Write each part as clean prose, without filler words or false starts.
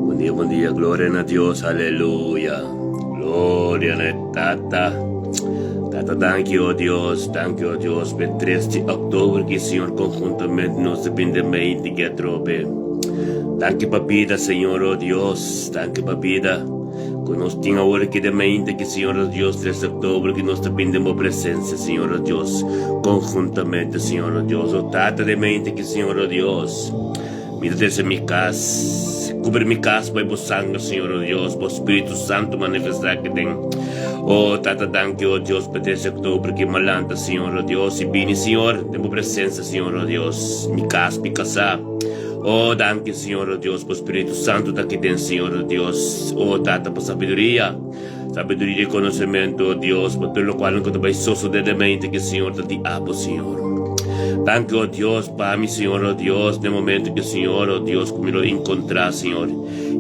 Bon dia, bon dia, gloria na Dios, aleluya. Gloria na Tata. Tata, danki, oh Dios, danki, oh Dios, pe 3 di oktober ki Señor conjuntamente nos ta bin den meinte ki atrobe. Danki pa bida, Señor, oh Dios, danki pa bida. Ku nos tin awor aki den meinte ki Señor, oh Dios, 3 di oktober ki nos ta bin den bo presencia, Señor, oh Dios, conjuntamente, Señor, oh Dios. Oh Tata, den meinte ki Señor, oh Dios. Mi ta trese mi kas, kubri mi kas bai bo sanger, Señor, oh Dios, bo Spiritu Santu manifestá aki den. Oh, Tata, danki, oh Dios, pa trese oktober ki malanta, Señor, oh Dios, i bini, Señor, den bo presensia, Señor, oh Dios, mi kas, mi kasá. Oh, danki, Señor, oh Dios, bo Spiritu Santu ta aki den, Señor, oh Dios. Oh, Tata, pa sabiduria, sabiduria i konosementu, oh Dios, pa tur lokual ku ta bai sosodé den mente ki Señor ta di abo, Señor. Danki, oh Dios, pa mi, Señor, oh Dios, den momento ku Señor, oh Dios, ku mi lo enkontrá, Señor.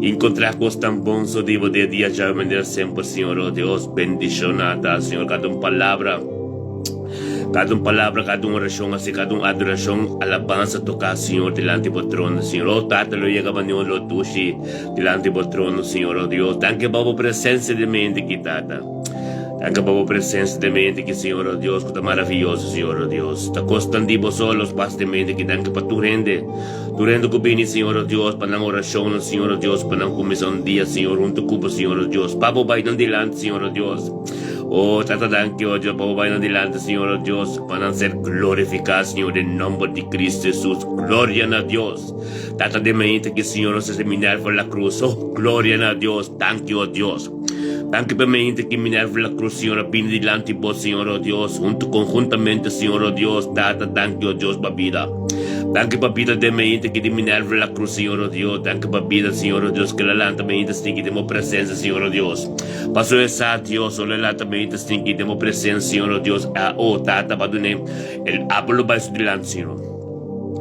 Enkontrá kos tan bon so di bo de dia djawe manera semper, Señor, oh Dios. Bendishoná ta, Señor, kada un palabra, kada un palabra, kada un orashon, así kada un adorashon, alabansa toká, Señor, dilanti bo trono, Señor. Oh Tata, lo yega manera lo dushi dilanti bo trono, Señor, oh Dios. Danki pa bo presensia den mente aki, Tata. Danki pa bo presensia den mente aki, Señor, oh Dios, ku ta maravioso, Señor, oh Dios. Ta kosnan di bo so los pas den mente aki. Danki pa tur hende, tur hende ku bini, Señor, oh Dios, pa nan orashonnan, Señor, oh Dios, pa nan kuminsá un dia, Señor, huntu ku bo, Señor, oh Dios. Pa bo bai nan dilanti, Señor, oh Dios. Oh, Tata, danki, oh Dios, pa bo bai nan dilanti, Señor, oh Dios, pa nan ser glorifiká, Señor, den nòmber di Cristo Jesus. Gloria na Dios. Tata, den mente aki, Señor, nos ta minerva la krus. Oh, gloria na Dios. Danki, oh Dios. Danki pa mente ki Minerva la Cruz, Señor, a bini dilanti bo, Señor, oh Dios, hunto conjuntamente, Señor, oh Dios, Tata, danki, oh Dios, pa bida. Danki pa bida den mente ki di Minerva la Cruz, Señor, oh Dios, danki pa bida, Señor, oh Dios, ke la lanta mente stinki den bo presencia, Señor, oh Dios. Paso esa, Dios, oh, la lanta mente stinki den bo presencia, Señor, oh Dios, ah, oh, Tata, pa dune el apolo bai su dilanti, Señor.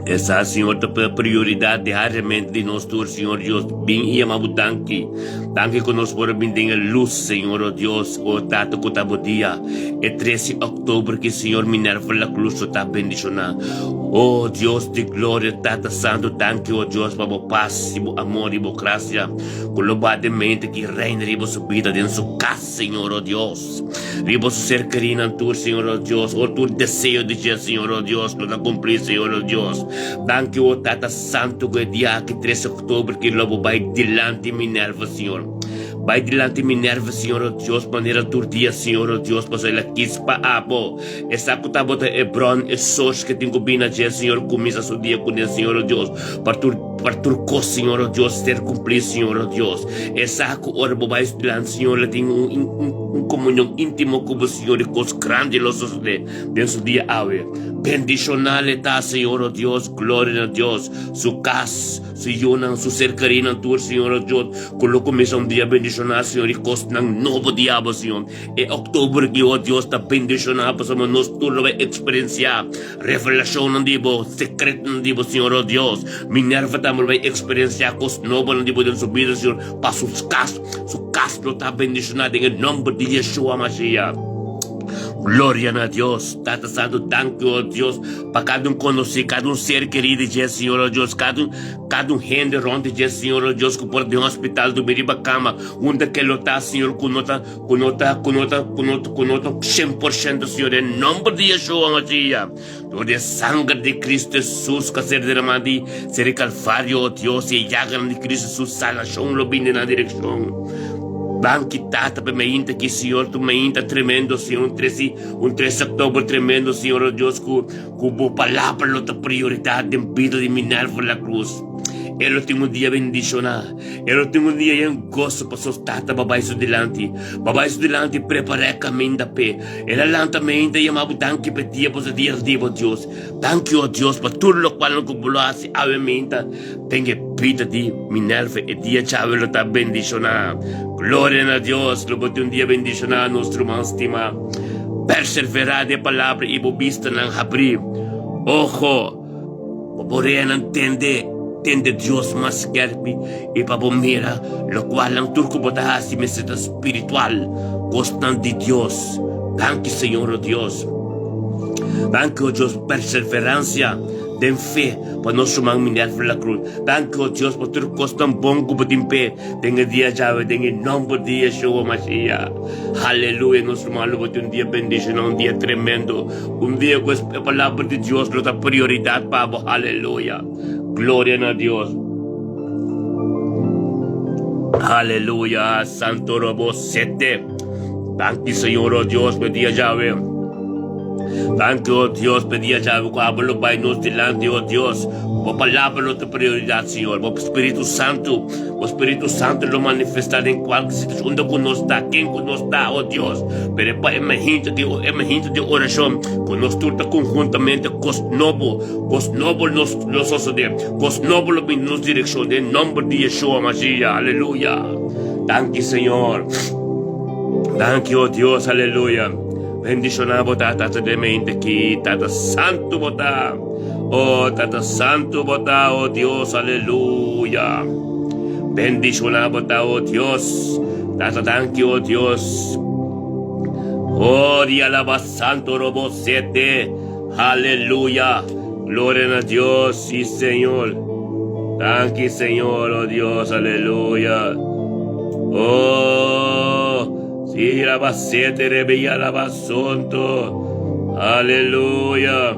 Esa, Señor, ta pa prioridad diariamente di nos tur, Señor Dios. Bin i yama bo danki. Danki ku nos por a bin den e lus, Señor, oh Dios, oh Tata, ku ta bo dia. E tres di òktober ki Señor Minerva La Cruz lo ta bendishoná. Oh Dios di gloria, Tata Santu, danki, oh Dios, pa bo pas i bo amor i bo grasia ku lo ba den mente ki reina riba su bida den su kas, Señor, oh Dios. Riba su ser kerinan tur, Señor oh Dios. Ora tur deseo di dje, Señor oh Dios, lo ta cumpli, Señor oh Dios. Danki, oh Tata Santo, cu e dia aki, tres october, ki lo bo bai dilanti Minerva, Señor. Bai dilanti Minerva, Señor oh Dios, manera tur dia, Señor oh Dios, pasobra el a kis pa abo. E sa cu tabata e bron, e source ke tin cu bini na dje, Señor, cuminsa su dia cune, Señor oh Dios, pa tur, pa tur cos, Señor oh Dios, ser cumpli, Señor oh Dios. E sa cu ora bo bai su dilanti, Señor, lo tin un, un, un comunion intimo cu bo, Señor, y cos grandi lo sosode den su dia awe. Bendicional e ta, Señor oh Dios, gloria na Dios, su cas, su yunan, su ser kerinan tur, Señor oh Dios, cu lo cuminsa un dia bendiciona, Señor, y cosnan nobo di abo, Señor. E oktober ki, oh Dios, ta bendishoná pasobra nos tur lo bai eksperensiá revelashonnan di Bo, sekretonan di Bo, Señor, oh Dios. Minerva tambe lo bai eksperensiá kos nobonan di Bo den su bida, Señor, pa su kas, su kas lo ta bendishoná den e nòmber di Yeshua Mashiach. Gloria na Dios. Tata Santu, danki, oh Dios, pa kada un konosí, kada un ser kerí di dje, Señor, oh Dios, kada un, kada un hende rònt di dje, Señor, oh Dios, ku por den hospital, durmi riba kama, unda ke lo ta, Señor, ku no ta, Ku no ta, ku no ta, ku no ta, ku no ta 100%, Señor, den nomber di Yeshua Mashiach, dor di e sanger di Cristo Jesus ku a ser derramá di ser di Calvario, oh Dios, i e yaganan di Cristo Jesus, sanashon lo bini den nan direkshon. Danki, Tata, pa e mainta aki, Señor, tu mainta tremendo, Señor, un tres di, un tres di oktober tremendo, Señor, oh Dios, ku, ku bo palabra lo ta prioridat den bida di Minerva La Cruz. E lo tin un dia bendishoná. E lo tin un dia yen goso pasobra Tata ba bai su dilanti. Ba bai su dilanti prepará e kaminda p'e. El a lanta meinta i yama bo danki p'e dia pasobra dia ta di bo Dios. Danki, o Dios, pa tur lokual ku bo lo hasi awe meinta den e bida di Minerva. E dia djawe lo ta bendishoná. Gloria na Dios! Lo bo tin un dia bendishoná, nos ruman stimá. Perseverá den e palabra i bo bistanan habrí. Ojo! Pa bo reanan tende, tende Dios mas skerpi i pa bo mira lokualnan tur ku bo ta hasi mester ta spiritual, kosnan di Dios. Danki Señor, o Dios. Danki, o Dios, pa perseveransia. Den fe pa nos ruman Minerva La Cruz. Danki, o Dios, pa tur kosnan bon ku bo tin p'e den e dia djawe, den e nòmber di Yeshua Mashiach. Haleluya! Nos ruman lo bo tin un dia bendishoná, un dia tremendo, un dia ku e Palabra di Dios lo ta prioridat pa bo. Haleluya! Gloria na Dios! Haleluya! Santo Robo sete. Danki, Señor, o Dios, pa e dia djawe. Danki, o Dios, pa e dia djawe ku abo lo bai nos dilanti, o Dios. Bo palabra lo ta prioridat, Señor. Bo Spiritu Santu, bo Spiritu Santu lo manifestá den kualke situashon unda ku nos ta, ken ku nos ta, o Dios. Pero e pa e mainta di, e mainta di orashon ku nos tur ta konhuntamente kos nobo, kos nobo nos lo sosodé, kos nobo lo bini nos direkshon den nòmber di Yeshua Mashiach. Aleluya! Danki, Señor. Danki, o Dios, aleluya. Bendishoná bo ta, Tata den mente ki, Tata Santu bo ta. Oh, Tata Santu bo ta, oh Dios, aleluya. Bendishoná bo ta, oh Dios. Tata danki, oh Dios. Oh, di alaba santo robo sete. Aleluya. Gloria na Dios, sí, Señor. Danki, Señor, oh Dios, aleluya. Oh, sí, alaba sete, rebe y alaba santo. Aleluya.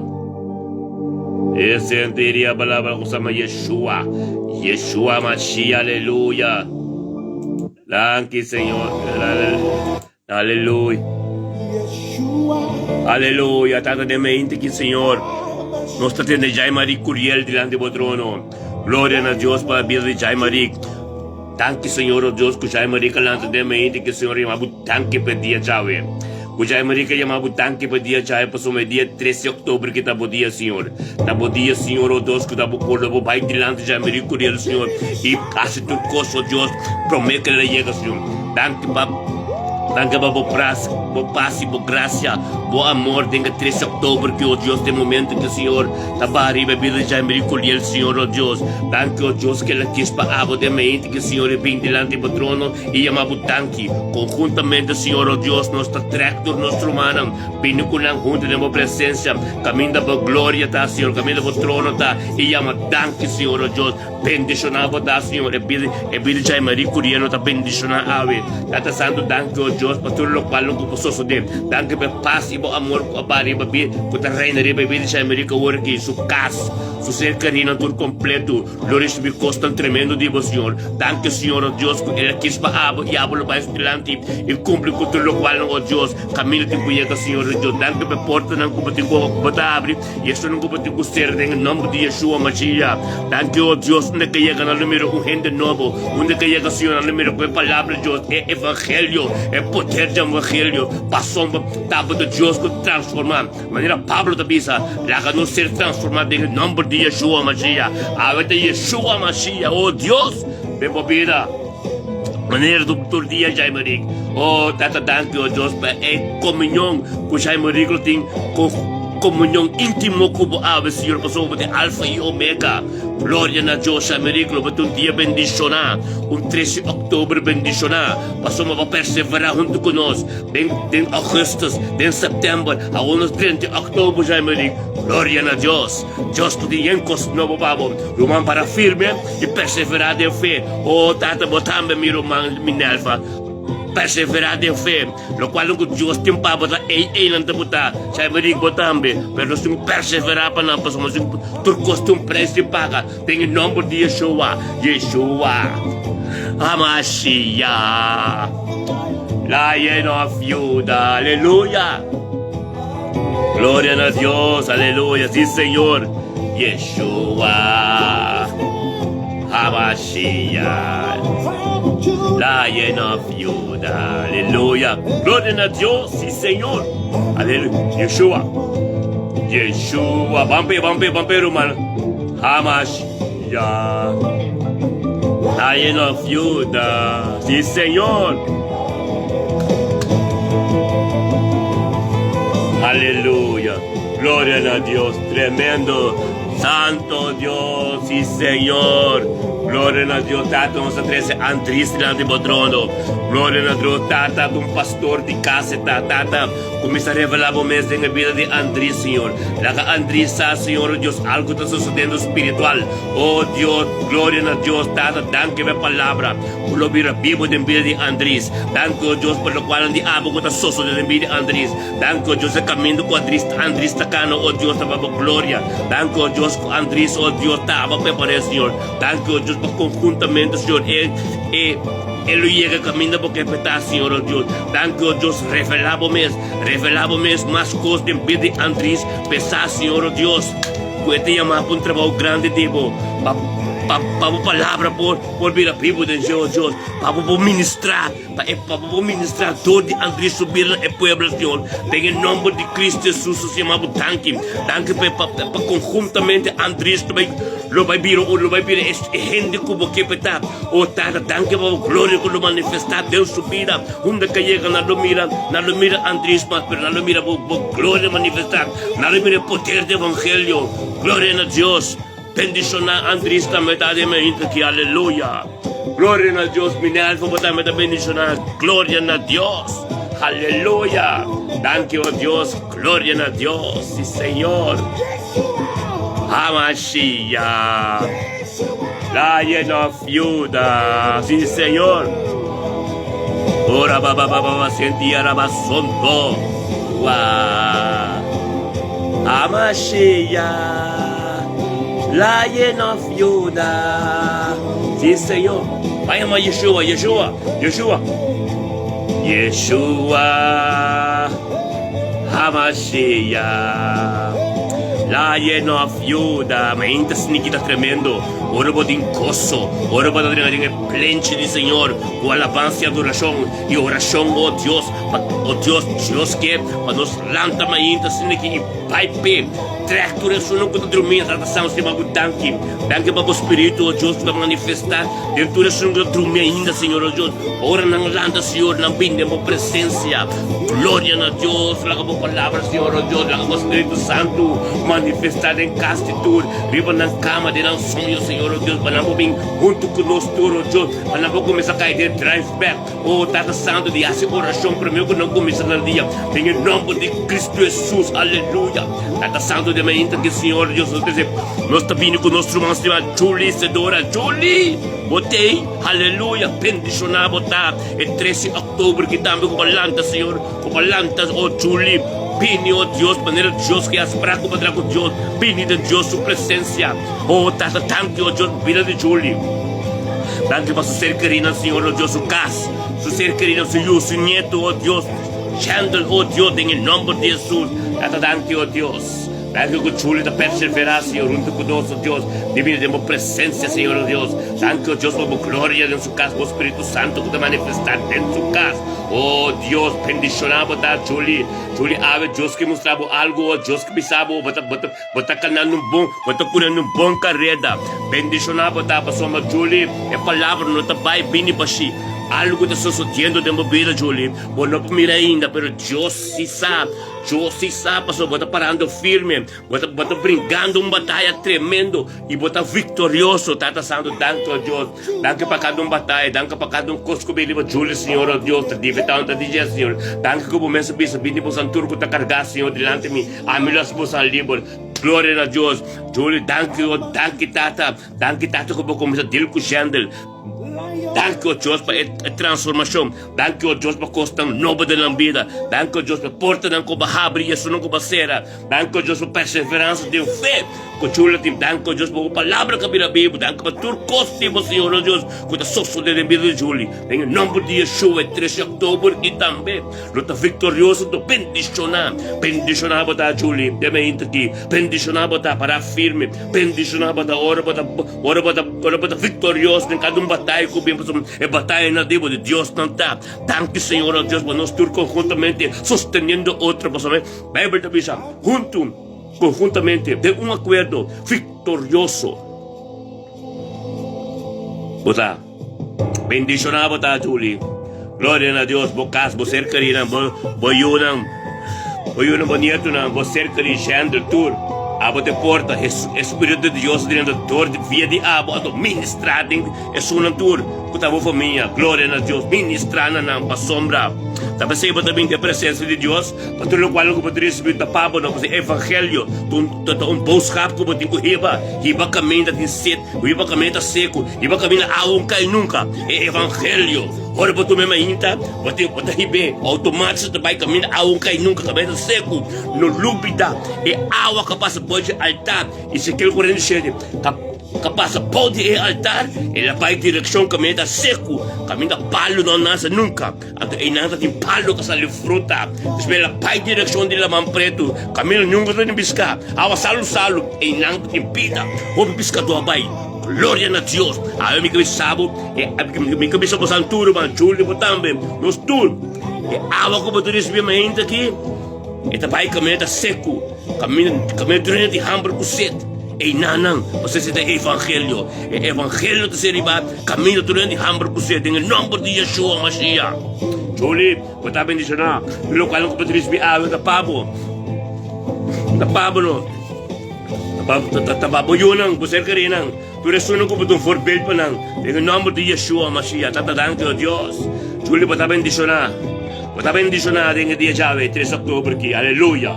E sentiria palabra ku sama Yeshua. Yeshua Mashiach, aleluya. Danki, Señor. Aleluya. Aleluya. Tata den mente ki, Señor. Nos ta tende Jaimarie Curiel dilanti bo trono. Gloria na Dios pa bida di Jaimarie. Danki, Señor, oh Dios, ku Jaimarie ka lanta den mente ki, Señor, yama bo danki pa e dia djawe. Ku Jaimarie ka yama bo danki pa e dia djawe pasobra e dia 13 di oktober ki ta bo dia, Señor. Ta bo dia, Señor, oh Dios, ku ta bo pueblo bo bai dilanti Jaimarie Curiel, Señor, i hasi tur kos, oh Dios, prome ku el a yega, Señor. Danki pa Danki pa bo pras, bo pas i bo grasia, bo amor den e 13 di oktober ki, oh Dios, den momento ki Señor ta baha riba e bida di Jaimarie Curiel, Señor, oh Dios. Danki, oh Dios, ku el a kis pa abo den mente ki Señor e bin dilanti bo trono i yama bo danki. Konhuntamente, Señor, oh Dios, nos ta trèk tur nos rumannan bini ku nan huntu den bo presensia, kaminda bo gloria ta, Señor, kaminda bo trono ta, i yama danki, Señor, oh Dios. Bendishoná bo ta, Señor. E bida, e bida di Jaimarie Curiel no ta bendishoná awe. Tata Santu, danki, o Dios, pa tur lokual lo ku por sosodé. Danki pa e pas i bo amor ku a baha riba bi, ku ta reina riba e bida di Jaimarie ku awor aki, su kas, su ser kerínan tur kompletu, lo risibí kosnan tremendo di bo, Señor. Danki, Señor, o Dios, ku el a kis pa abo i abo lo bai su dilanti i kumpli ku tur lokualnan, o Dios, kaminda tin ku yega, Señor, o Dios. Danki pa e portanan ku bo tin ku bo ta abri. I esun ku bo tin ku ser den e nòmber di Yeshua Mashiach. Danki, o Dios, unda ke yega nan lo mira un hende nobo. Unda ke yega, Señor, nan lo mira ku e Palabra di Dios, e Evangelio, e poder di Evangelio, pasobra tabata Dios ku transformá. Manera Pablo ta bisa, Laga nos ser transformá den e nòmber di Yeshua Mashiach. Awe ta Yeshua Mashiach, o Dios, den bo bida. Manera tur dia, Jaime Rick. O Tata, danki, o Dios, pa e komunion ku Jaime Rick lo tin ku komunion íntimo ku bo awe, Señor, pasobra bo ta e Alfa i Omega. Gloria na Dios, Jaime Rick lo bo tin un dia bendishoná, un 13 di òktober bendishoná, pasobra bo a perseverá huntu ku nos den den ougùstùs, den sèptèmber, awor nos drenta e òktober, Jaime Rick. Gloria na Dios! Dios lo tin yen kos nobo pa bo. Ruman, para firme i perseverá den fe. O Tata, bo tambe, mi ruman Minelva, perseverá den fe. Lokual ku Dios tin pa bo ta ei, einan ta bo ta. Sai mi rik bo tambe, pero nos tin ku perseverá pa nan, pasobra nos tin ku tur kos tin un preis di paga. Den e nòmber di Yeshua, Yeshua HaMashiach, Lion of Judah, aleluya! Gloria na Dios, aleluya, sí Señor, Yeshua HaMashiach, Lion of Judah, aleluya, gloria na Dios, sí Señor, aleluya, Yeshua, Yeshua, bampe, bampe, bampe, hermano, HaMashiach, Lion of Judah, sí Señor. Aleluya. Gloria na Dios. Tremendo. Santo Dios, si Señor. Gloria na Dios Tata, nos ta trece Andries dilanti bo trono. Gloria na Dios Tata, ta un pastor di cas e ta. Tata, cuminsa revela bo mes den e bida di Andries, Señor. Laga Andries sa, Señor, oh Dios, algo ta sucediendo spiritual. Oh Dios, gloria na Dios Tata, danki pa e palabra cu lo bira bibo den bida di Andries. Danki, oh Dios, pa locualnan di abo cu ta sosode den bida di Andries. Danki, oh Dios, e kaminda ku Andris, Andris ta kana, oh Dios, ta pa bo gloria. Danki, oh Dios, ku Andris, oh Dios, ta aba prepar'é, Señor. Danki, oh Dios, pa konhuntamente, Señor, e, e, e lo yega kaminda bo ke petá, Señor, oh Dios. Danki, oh Dios, revelá bo mes, revelá bo mes mas kos den bida di Andris, p'esá, Señor, oh Dios, ku e ta yamá pa un trabou grandi di bo, pa, pa, pa bo palabra por, por bira bibu den dje, oh Dios, pa bo por ministrá. Pa e pa bo ministra dor di Andries su bida na e pueblo, Señor. Den e nomber di Cristo Jesus, nos yama bo danki. Danki pa pa pa conjuntamente Andries lo bai lo bai bira lo bai bira e hende cu bo ke pa e ta. O Tata, danki pa bo gloria cu lo manifesta den su bida. Unda ke yega nan lo mira, nan lo mira Andries mas, pero nan lo mira bo bo gloria manifesta. Nan lo mira e poder di evangelio. Gloria na Dios. Bendiciona Andries tambe ta den mi hinter ki aleluya. Gloria na Dios mi Nelson bo tambe ta bendiciona gloria na Dios aleluya danki oh Dios gloria na Dios si Señor Hamashiach Lion of Judah si Señor Ora ba ba ba ba senti arabasonto wa Hamashiach Lion of Judah. Sí, Señor. Vaya ma Yeshua, Yeshua, Yeshua. Yeshua Hamashiach. Lion of Judah. Mainta sneaky ta tremendo. Ora bo tin gozo, ora bo ta drenta den e plenchi di Señor ku alabansa i adorashon i orashon, oh Dios, pa, oh Dios, Dios ke pa nos lanta mainta sneaky i Bai p'e, trèk tur esunnan ku ta drumí na Tata Santu Stima ku danki. Danki pa bo Spiritu, o Dios, ku ta manifestá den tur esunnan ku ta drumí ainda, Señor, o Dios. Ora nan lanta, Señor, nan bini den bo presensia. Gloria na Dios! Laga bo Palabra, Señor, o Dios, laga bo Spiritu Santu manifestá den kas di tur, riba nan kama, den nan soño, Señor, o Dios, pa nan por bin huntu ku nos tur, o Dios, pa nan por kuminsá kai den drive bèk. O Tata Santu, di hasi orashon promé ku nan kuminsá nan dia, den e nòmber di Kristu Hesus. Aleluya! Tata Santu, den mainta ki Señor Dios nos mester, nos ta bini ku nos ruman stima Julie Sedora. Julie, bo t'ei? Aleluya! Bendishoná bo ta e trese òktober ki tambe ku bo lanta, Señor, ku bo lanta, o Julie. Bini, o Dios, manera Dios ke a spera ku bo tra ku Dios. Bini den Dios su presensia. O Tata, danki, o Dios, pa bida di Julie. Danki pa su ser kerinan, Señor, o Dios, su kas, su ser kerinan, su yu, su nietu, o Dios, Chandel, o Dios, den e nomber di Jesus. Tata, danki, o Dios. Danki ku Julie ta perseverá, Señor, huntu ku nos, o Dios, di bini den bo presensia, Señor, o Dios. Danki, o Dios, pa bo gloria den su kas, bo Spiritu Santu ku ta manifestá den su kas. O Dios, bendishoná bo ta, Julie. Julie, awe Dios ke mustra bo algu, o Dios ke bisa bo, bo ta, bo ta. Bo ta kanando un bon, bo ta kurendo un bon kareda. Bendishoná bo ta, pasobra Julie, e palabra no ta bai bini bashí. Algu ta sosodiendo den bo bida, Julie. Bo no por mira ainda, pero Dios sí sa. Dios sí sa, pasobra bo ta parando firme. Bo ta, bo ta bringando un bataya tremendo i bo ta viktorioso. Tata Santu, danki, o Dios. Danki pa kada un bataya, danki pa kada un kos ku bini riba Julie, Señor, o Dios. Ta divetá, ta dije, Señor. Danki ku bo mes a bisa, bini boso tur ku ta kargá, Señor, dilanti mi. Ami lo hasi boso liber. Gloria na Dios. Julie, danki o danki tata. Danki tata ku bo kuminsá deal ku Shendel. Danki o Dios pa e transformashon. Danki o Dios pa kosnan nobo den nan bida. Danki o Dios pa e portanan ku bo habri i esunnan ku bo sera. Danki o Dios pa perseveransa den fe ku Julie tin. Danki o Dios pa bo palabra ku a bira bibu. Danki pa tur kos di bo Señor o Dios ku ta sosodé den bida di Julie. Den e nomber di Yeshua e tres di oktober i tambe. Lo ta viktorioso to bendishoná. Bendishoná bo ta, Julie, den e inta aki. Bendishoná bo ta, pará firme. Bendishoná bo ta ora bo ta, ora bo ta, ora bo ta viktorioso den kada un bataya ku bin, pasobra e batayanan di bo di Dios nan ta. Danki, Señor, o Dios, pa nos tur konhuntamente sosteniendo otro, pasobra e Beibel ta bisa, huntu, konhuntamente, den un akuerdo viktorioso bo ta. Bendishoná bo ta, Julie. Gloria na Dios, bo kas, bo ser kerinan, bo, bo yunan, bo yunan, bo nietunan, bo ser keri, Shandel, tur. Abo ta e porta. E Spiritu di Dios ta drenta dor di via di abo anto ministrá den esunnan tur ku ta bo famia. Gloria na Dios. Ministrá na nan pasobra ta p'esei bo ta bin den e presensia di Dios pa tur lokual ku bo ta risibí ta pa bo. No pasobra e evangelio ta un boodschap ku bo tin ku hiba. Hiba kaminda tin set, hiba kaminda ta seku, hiba kaminda awa un kai nunka. E evangelio ora bo tuma e mainta bo tin bo ta hib'é outomático ta bai kaminda awa un kai nunka, kaminda ta seku. No lubida e awa ku a pasa bou dje altar. Ezekiel 47 ka ka pasa bou di e altar, el a bai direkshon kaminda ta seku, kaminda palu no a nase nunka. Anto einan ta tin palu ka sali fruta. Despues el a bai direkshon di Laman Pretu, kaminda nunka ta tin piská. Awa salu salu, einan ta tin bida. Hopi piskadó a bai. Gloria na Dios! Awe mi ke bisa bo, mi ke bisa bosan tur, ruman Julio, bo tambe, nos tur, e awa ku bo ta risibí mainta aki, E ta bai kaminda ta seku, kaminda kaminda drenta di hamber ku set. Einanan, pasobra esei ta e evangelio. E evangelio ta ser riba kaminda drenta di hamber ku set den e nomber di Yeshua Mashiach. Julie, bo ta bendishoná. Tur lokual ku bo ta risibí awe ta pa bo. Ta pa bo no. Ta pa ta ta pa bo yunan, bo ser kerinan. Tur esunnan ku bo ta un voorbeeld pa nan. Den e nomber di Yeshua Mashiach. Tata danki, o Dios. Julie, bo ta bendishoná. Bo ta bendishoná den e dia djawe, tres oktober ki. Aleluya!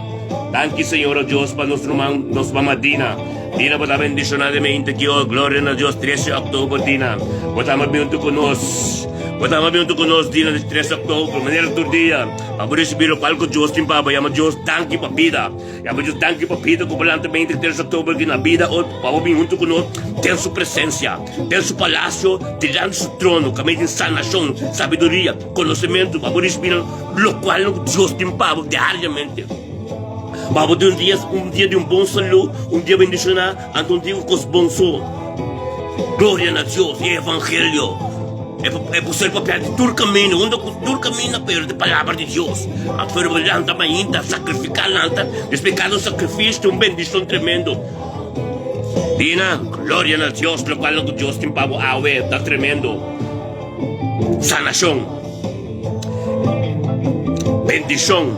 Danki Señor o Dios pa nos ruman, nos mama Dina. Dina bo ta bendishoná den mente ki o gloria na Dios trese oktober Dina. Bo ta ama bin huntu ku nos. Bo ta ama bin huntu ku nos Dina di tres oktober manera tur dia pa bo risibí lokual ku Dios tin pa bo. Yama Dios danki pa bida. Yama Dios danki pa bida ku bo lanta mente tres oktober ki na bida o pa bo bin huntu ku nos den su presensia, den su palasio, dilanti su trono kaminda tin sanashon, sabiduria. Konosementu pa bo risibí nan lokual ku Dios tin pa bo diariamente. Pa bo tin un dia, un dia di un bon salú, un dia bendishoná, anto un dia ku kos bon so. Gloria na Dios, e evangelio e e por ser papiá di tur kaminda, unda ku tur kaminda, pero di palabra di Dios. Anto pero bo lanta mainta, sakrifiká lanta, despues kada un sakrifisio tin un bendishon tremendo. Dina, gloria na Dios, lokual ku Dios tin pa bo awe ta tremendo. Sanashon, bendishon,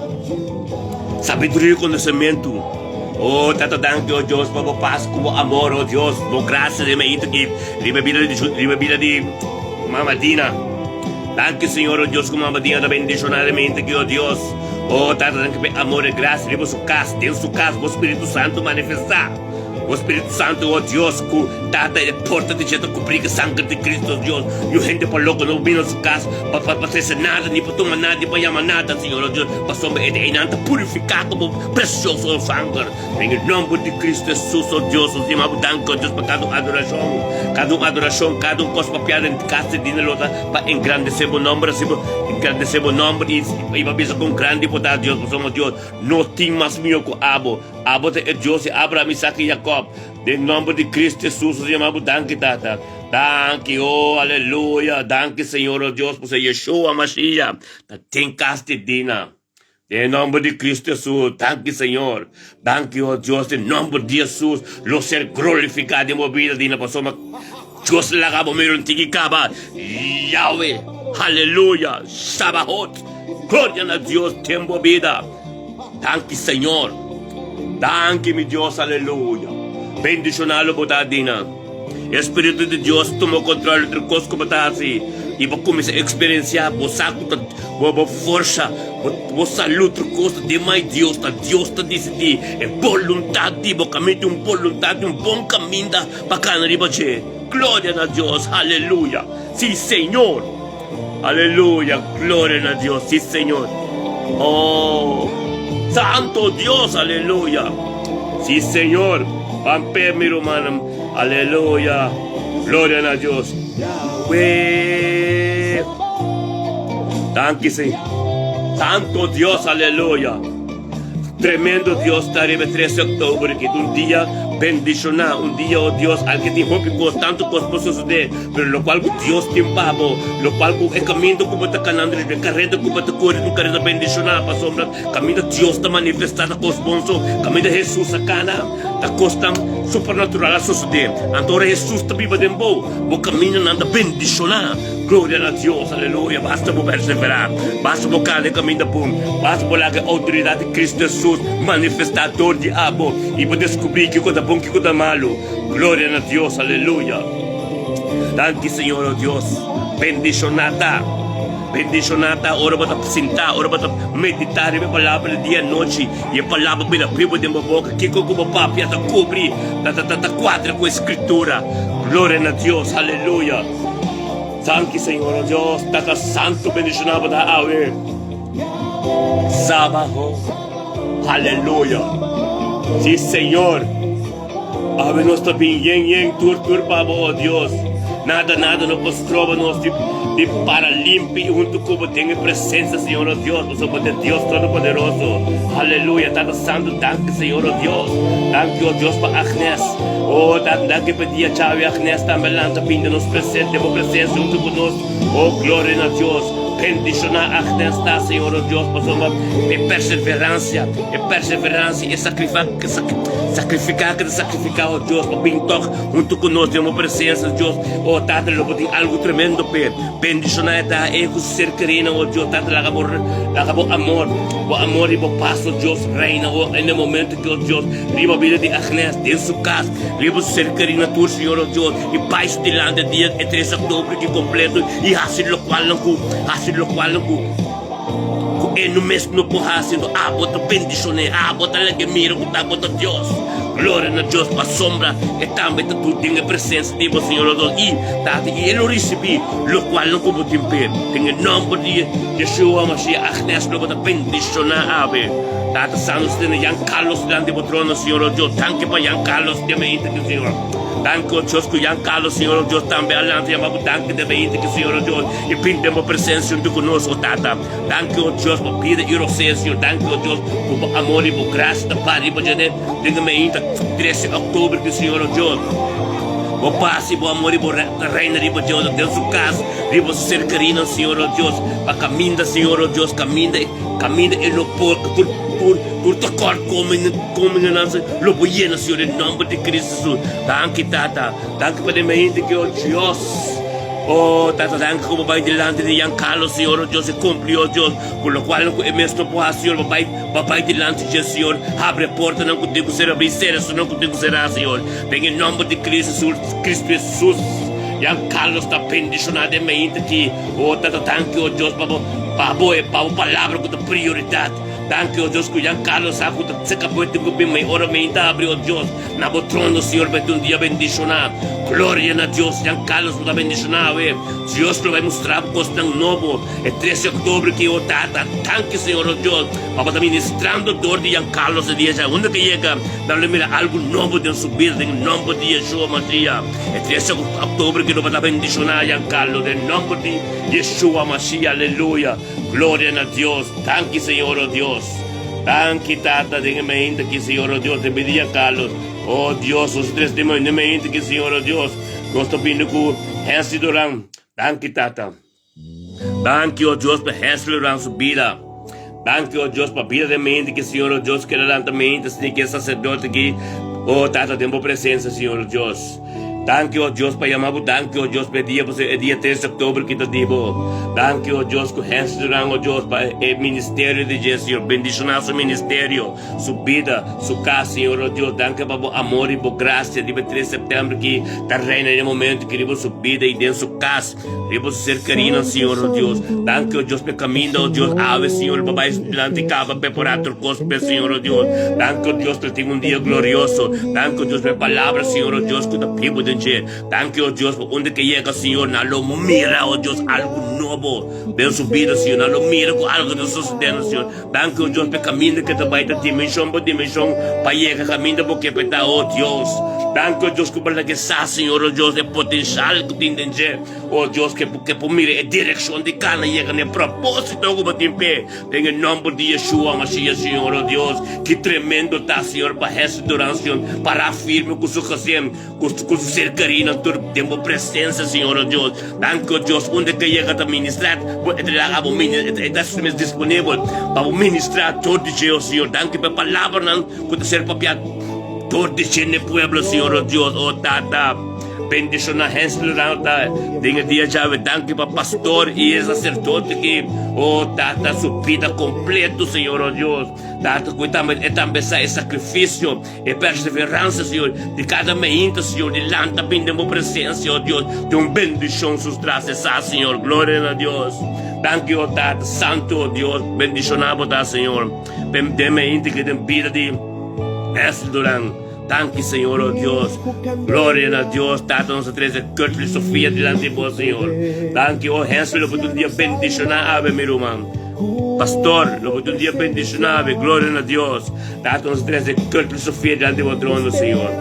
sabiduria i konosementu. O Tata danki o Dios pa bo pas ku bo amor o Dios, bo grasia den mi aki riba bida di riba bida di Mama Dina. Danki Señor o Dios ku Mama Dina ta bendishona den mi aki o Dios. O Tata danki pa e amor e grasia riba su kas, den su kas bo Spiritu Santu manifestá. Bo Spiritu Santu, o Dios, ku Tata e porta di dje ta kubrí ku sanger di Cristo, o Dios. Niun hende pa loko no bini na su kas pa pa pa trese nada, ni pa tuma nada, ni pa yama nada, Señor, o Dios, pasobra e einan ta purifiká ku bo presioso sanger. Den e nomber di Cristo Jesus, o Dios, nos yama bo danki, o Dios, pa kada un adorashon, kada un adorashon, kada un kos papiá den kas di dina lo ta pa engrandesé bo nomber, asina bo engrandesé bo nomber i i pa bisa kon grandi bo ta, Dios, pasobra, o Dios, no tin mas mihó ku abo. Abo ta e Dios di Abraham, Isaac i Jacob. Den nomber di Cristo Jesus nos yama bo danki, Tata. Danki, oh, aleluya. Danki, Señor, oh Dios, pasobra Yeshua Mashiach ta den kas di dina. Den nomber di Cristo Jesus, danki, Señor. Danki, oh Dios, den nomber di Jesus lo ser glorifica den bo bida, dina, pasobra Dios laga bo mira un tiki kaba. Yahweh, aleluya, Sabaoth, gloria na Dios den bo bida. Danki Señor. Danki mi Dios aleluya. Bendiciona lo bo ta Dina. Espiritu di Dios tuma control di tur cos cu bo ta haci y bo cuminsa experiencia bo sa cu ta bo bo forsa bo bo salud tur cos ta den mai Dios ta Dios ta dicidi e boluntad di bo caminda tin un boluntad tin un bon caminda pa cana riba dje gloria na Dios aleluya si Señor. Aleluya, gloria na Dios, sí Señor. Oh, Santo Dios, aleluya. Sí Señor, pan pe mi rumannan, aleluya, gloria na Dios. Yahweh. Danki Señor. Santo Dios, aleluya. Tremendo Dios ta riba e tres di oktober aki. Ta un dia bendishoná, un dia, oh Dios, al ke tin hopi kos, tantu kos por sosodé, pero lokual ku Dios tin pa bo, lokual ku e kaminda ku bo ta kanando riba, e kareda ku bo ta kore ta un kareda bendishoná, pasobra kaminda Dios ta manifestá ta kos bon so, kaminda Hesus a kana. Ta kosnan supernatural a sosodé. Anto ora Hesus ta biba den bo, bo kamindanan ta bendishoná. Gloria na Dios, aleluya! Basta bo perseverá, basta bo kana e kaminda bon, basta bo laga e outoridat di Kristu Hesus manifestá dor di abo i bo deskubrí kiko ta bon, kiko ta malu. Gloria na Dios, aleluya! Danki Señor, o Dios. Bendishoná ta. Bendishoná ta ora bo ta sintá, ora bo ta meditá riba e palabra di dia i anochi, i e palabra bira bibu den bo boka. Kiko ku bo papia ta kubri, ta ta ta kuadra ku e Skritura. Gloria na Dios, aleluya! Danki Señor, o Dios, Tata Santu, bendishoná bo ta awe. Sabaho, aleluya! Si Señor. Awe nos ta bin yen yen tur tur pa bo, o Dios. Nada nada no por stroba nos di di para limpi i huntu ku bo den e presensia, Señor, o Dios, pasobra bo ta e Dios Todopoderoso. Aleluya! Tata Santu, danki, Señor, o Dios. Danki, o Dios, pa Agnes. O, Tata, danki pa e dia djawe Agnes tambe lanta bin den nos presen den bo presensia huntu ku nos. O, gloria na Dios! Bendishoná Agnes ta, Señor, o Dios, pasobra e perseveransia, e perseveransia, e sakrifá. Sacrifica ke ta sacrifica, oh Dios, pa bin tok hunto ku nos den bo presencia, Dios. Oh Tata, lo bo tin algo tremendo p'e. Bendiciona e ta e ku su ser kerinan, oh Dios. Tata, laga bo, laga bo amor, bo amor i bo pas, oh Dios, reina, oh, en e momento aki, oh Dios, riba bida di Agnes, den su kas, riba su ser kerinan tur, Señor, oh Dios, i bai su dilanti e dia e tres octobre aki completo i hasi lokualnan ku, hasi lokualnan ku. Ku e no mes no por hasi, no abo ta bendishon'é, abo ta lag'é mira ku ta bo ta Dios. Gloria na Dios pasobra e tambe ta tur den e presensia di bo Señor Dios i Tata i e lo risibí lokual no ku bo tin p'e. Den e nòmber di Yeshua Mashiach Agnes lo bo ta bendishoná awe. Tata Santu si tene Jan Carlos dilanti bo trono Señor Dios. Danki pa Jan Carlos den e inta ki Señor. Danki o Dios ku Jan Carlos Señor Dios tambe a lanta yama bo danki den e inta ki Señor Dios. I bin den bo presensia huntu ku nos, o Tata. Danki, o Dios, pa bida i rosea, Señor. Danki, o Dios, ku bo amor i bo grasia ta para riba dje den e mainta trese oktober ki, Señor, o Dios, bo pas i bo amor i bo ta reina riba dje, o Dios, den su kas, riba su ser kerinan, Señor, o Dios, pa kaminda, Señor, o Dios, kaminda, kaminda e lo por, tur, tur, tur tekortkomingennan lo bo yena, Señor, den nòmber di Cristo Jesus. Danki, Tata. Danki pa den mainta ki, o Dios. Oh, Tata, danki ku bo bai dilanti di Jan Carlos, Señor, oh Dios, i kumpli, oh Dios, ku lokual ku e mes no por hasi, Señor, bo bai, bo bai dilanti dje, Señor, habri e portanan ku tin ku ser abrí, sera esunnan ku tin ku será, Señor, den e nòmber di Cristo Jesús, Cristo Jesús, Jan Carlos ta bendishoná den mainta aki, oh Tata, danki, oh Dios, pa bo, pa bo, pa bo palabra ku ta prioridat, danki, oh Dios, ku Jan Carlos sa ku ta seka bo e tin ku bin, ma e ora mainta habri, oh Dios. Na bo trono, Señor, mete un dia bendishoná. Gloria na Dios. Jan Carlos bo ta bendishoná awe. Dios lo bai mustra bo kosnan nobo. E tres di oktober ki o tata. Danki, Señor, o Dios, pa bo ta ministrando dor di Jan Carlos e dia dja. Unda ke yega, nan lo mira algu nobo den su bida, den nomber di Yeshua Mashiach. E tres di oktober ki lo bo ta bendishoná, Jan Carlos, den nomber di Yeshua Mashiach. Aleluya. Gloria na Dios. Danki, Señor, o Dios. Danki Tata den e mainta ki Señor o Dios den bida di Carlos o Dios nos tres den e mainta ki Señor o Dios nos ta bini ku Hensley Duran danki Tata danki o Dios pa Hensley Duran su bida danki o Dios pa bida den mainta ki Señor o Dios keda lanta mainta sni ki e sacerdote ki o Tata den bo presencia Señor o Dios. Danki, o Dios, pa yama bo. Danki, o Dios, pa e dia, pasobra e dia tres di oktober ki ta di bo. Danki, o Dios, ku hèns duran, o Dios, pa e ministerio di dje, Señor. Bendishoná su ministerio, su bida, su kas, Señor, o Dios. Danki pa bo amor i bo grasia riba e tres sèptèmber ki ta reina den e momento ki riba su bida i den su kas, riba su ser kerinan, Señor, o Dios. Danki, o Dios, pa e kaminda, o Dios, awe, Señor, pa bai dilanti kaba prepará tur kos p'e, Señor, o Dios. Danki, o Dios, pa e tin un dia glorioso. Danki, o Dios, pa e palabra, Señor, o Dios, ku ta bibu den dje. Danki, o Dios, pa unda ke yega, Señor, nan lo mira, o Dios, algu nobo den su bida, Señor. Nan lo mira ku algu ta sosodendo, Señor. Danki, o Dios, pa e kaminda ke ta bai ta dimenshon pa dimenshon pa yega kaminda bo ke pa e ta, o Dios. Danki, o Dios, ku bo laga e sa, Señor, o Dios, e potenshal ku tin den dje, o Dios, ke ke por mira e direkshon di kana yega na e propósito ku bo tin p'e. Den e nòmber di Yeshua Mashiach, Señor, o Dios, ki tremendo ta, Señor, pa hèsi Duransion pará firme ku su gezin, ku ku su ser kerinan tur den bo presensia, Señor, o Dios. Danki, o Dios, unda ke yega ta ministrá, bo e ta laga bo mini, e ta su mes disponibel pa bo ministrá tur di dje, o Señor. Danki pa e palabranan ku ta ser papiá. Dor di dje pueblo, Señor, oh Dios, oh Tata. Bendiciona Hensel Rauta den e dia djawe. Danki pa pastor y e sacerdote ki, oh Tata, su bida completo, Señor, oh Dios. Tata, cu e tambe, e tambe sa e sacrificio, e perseverancia, Señor, di cada meinta, Señor, di lanta bin den bo presencia, oh Dios. Tin un bendicion sus tras esa, Señor. Gloria na Dios. Danki, oh Tata, Santo, oh Dios. Bendiciona bo ta, Señor. Den meinta ki den bida di Hensel Duran. Danki Señor, oh Dios. Gloria na Dios. Tata nos a trece Curtley Sofia dilanti bo, Señor. Danki, oh Hensel, lo bo ta un dia bendiciona awe, mi ruman. Pastor, lo bo ta un dia bendiciona awe. Gloria na Dios. Tata nos a trece Curtley Sofia dilanti bo trono, Señor.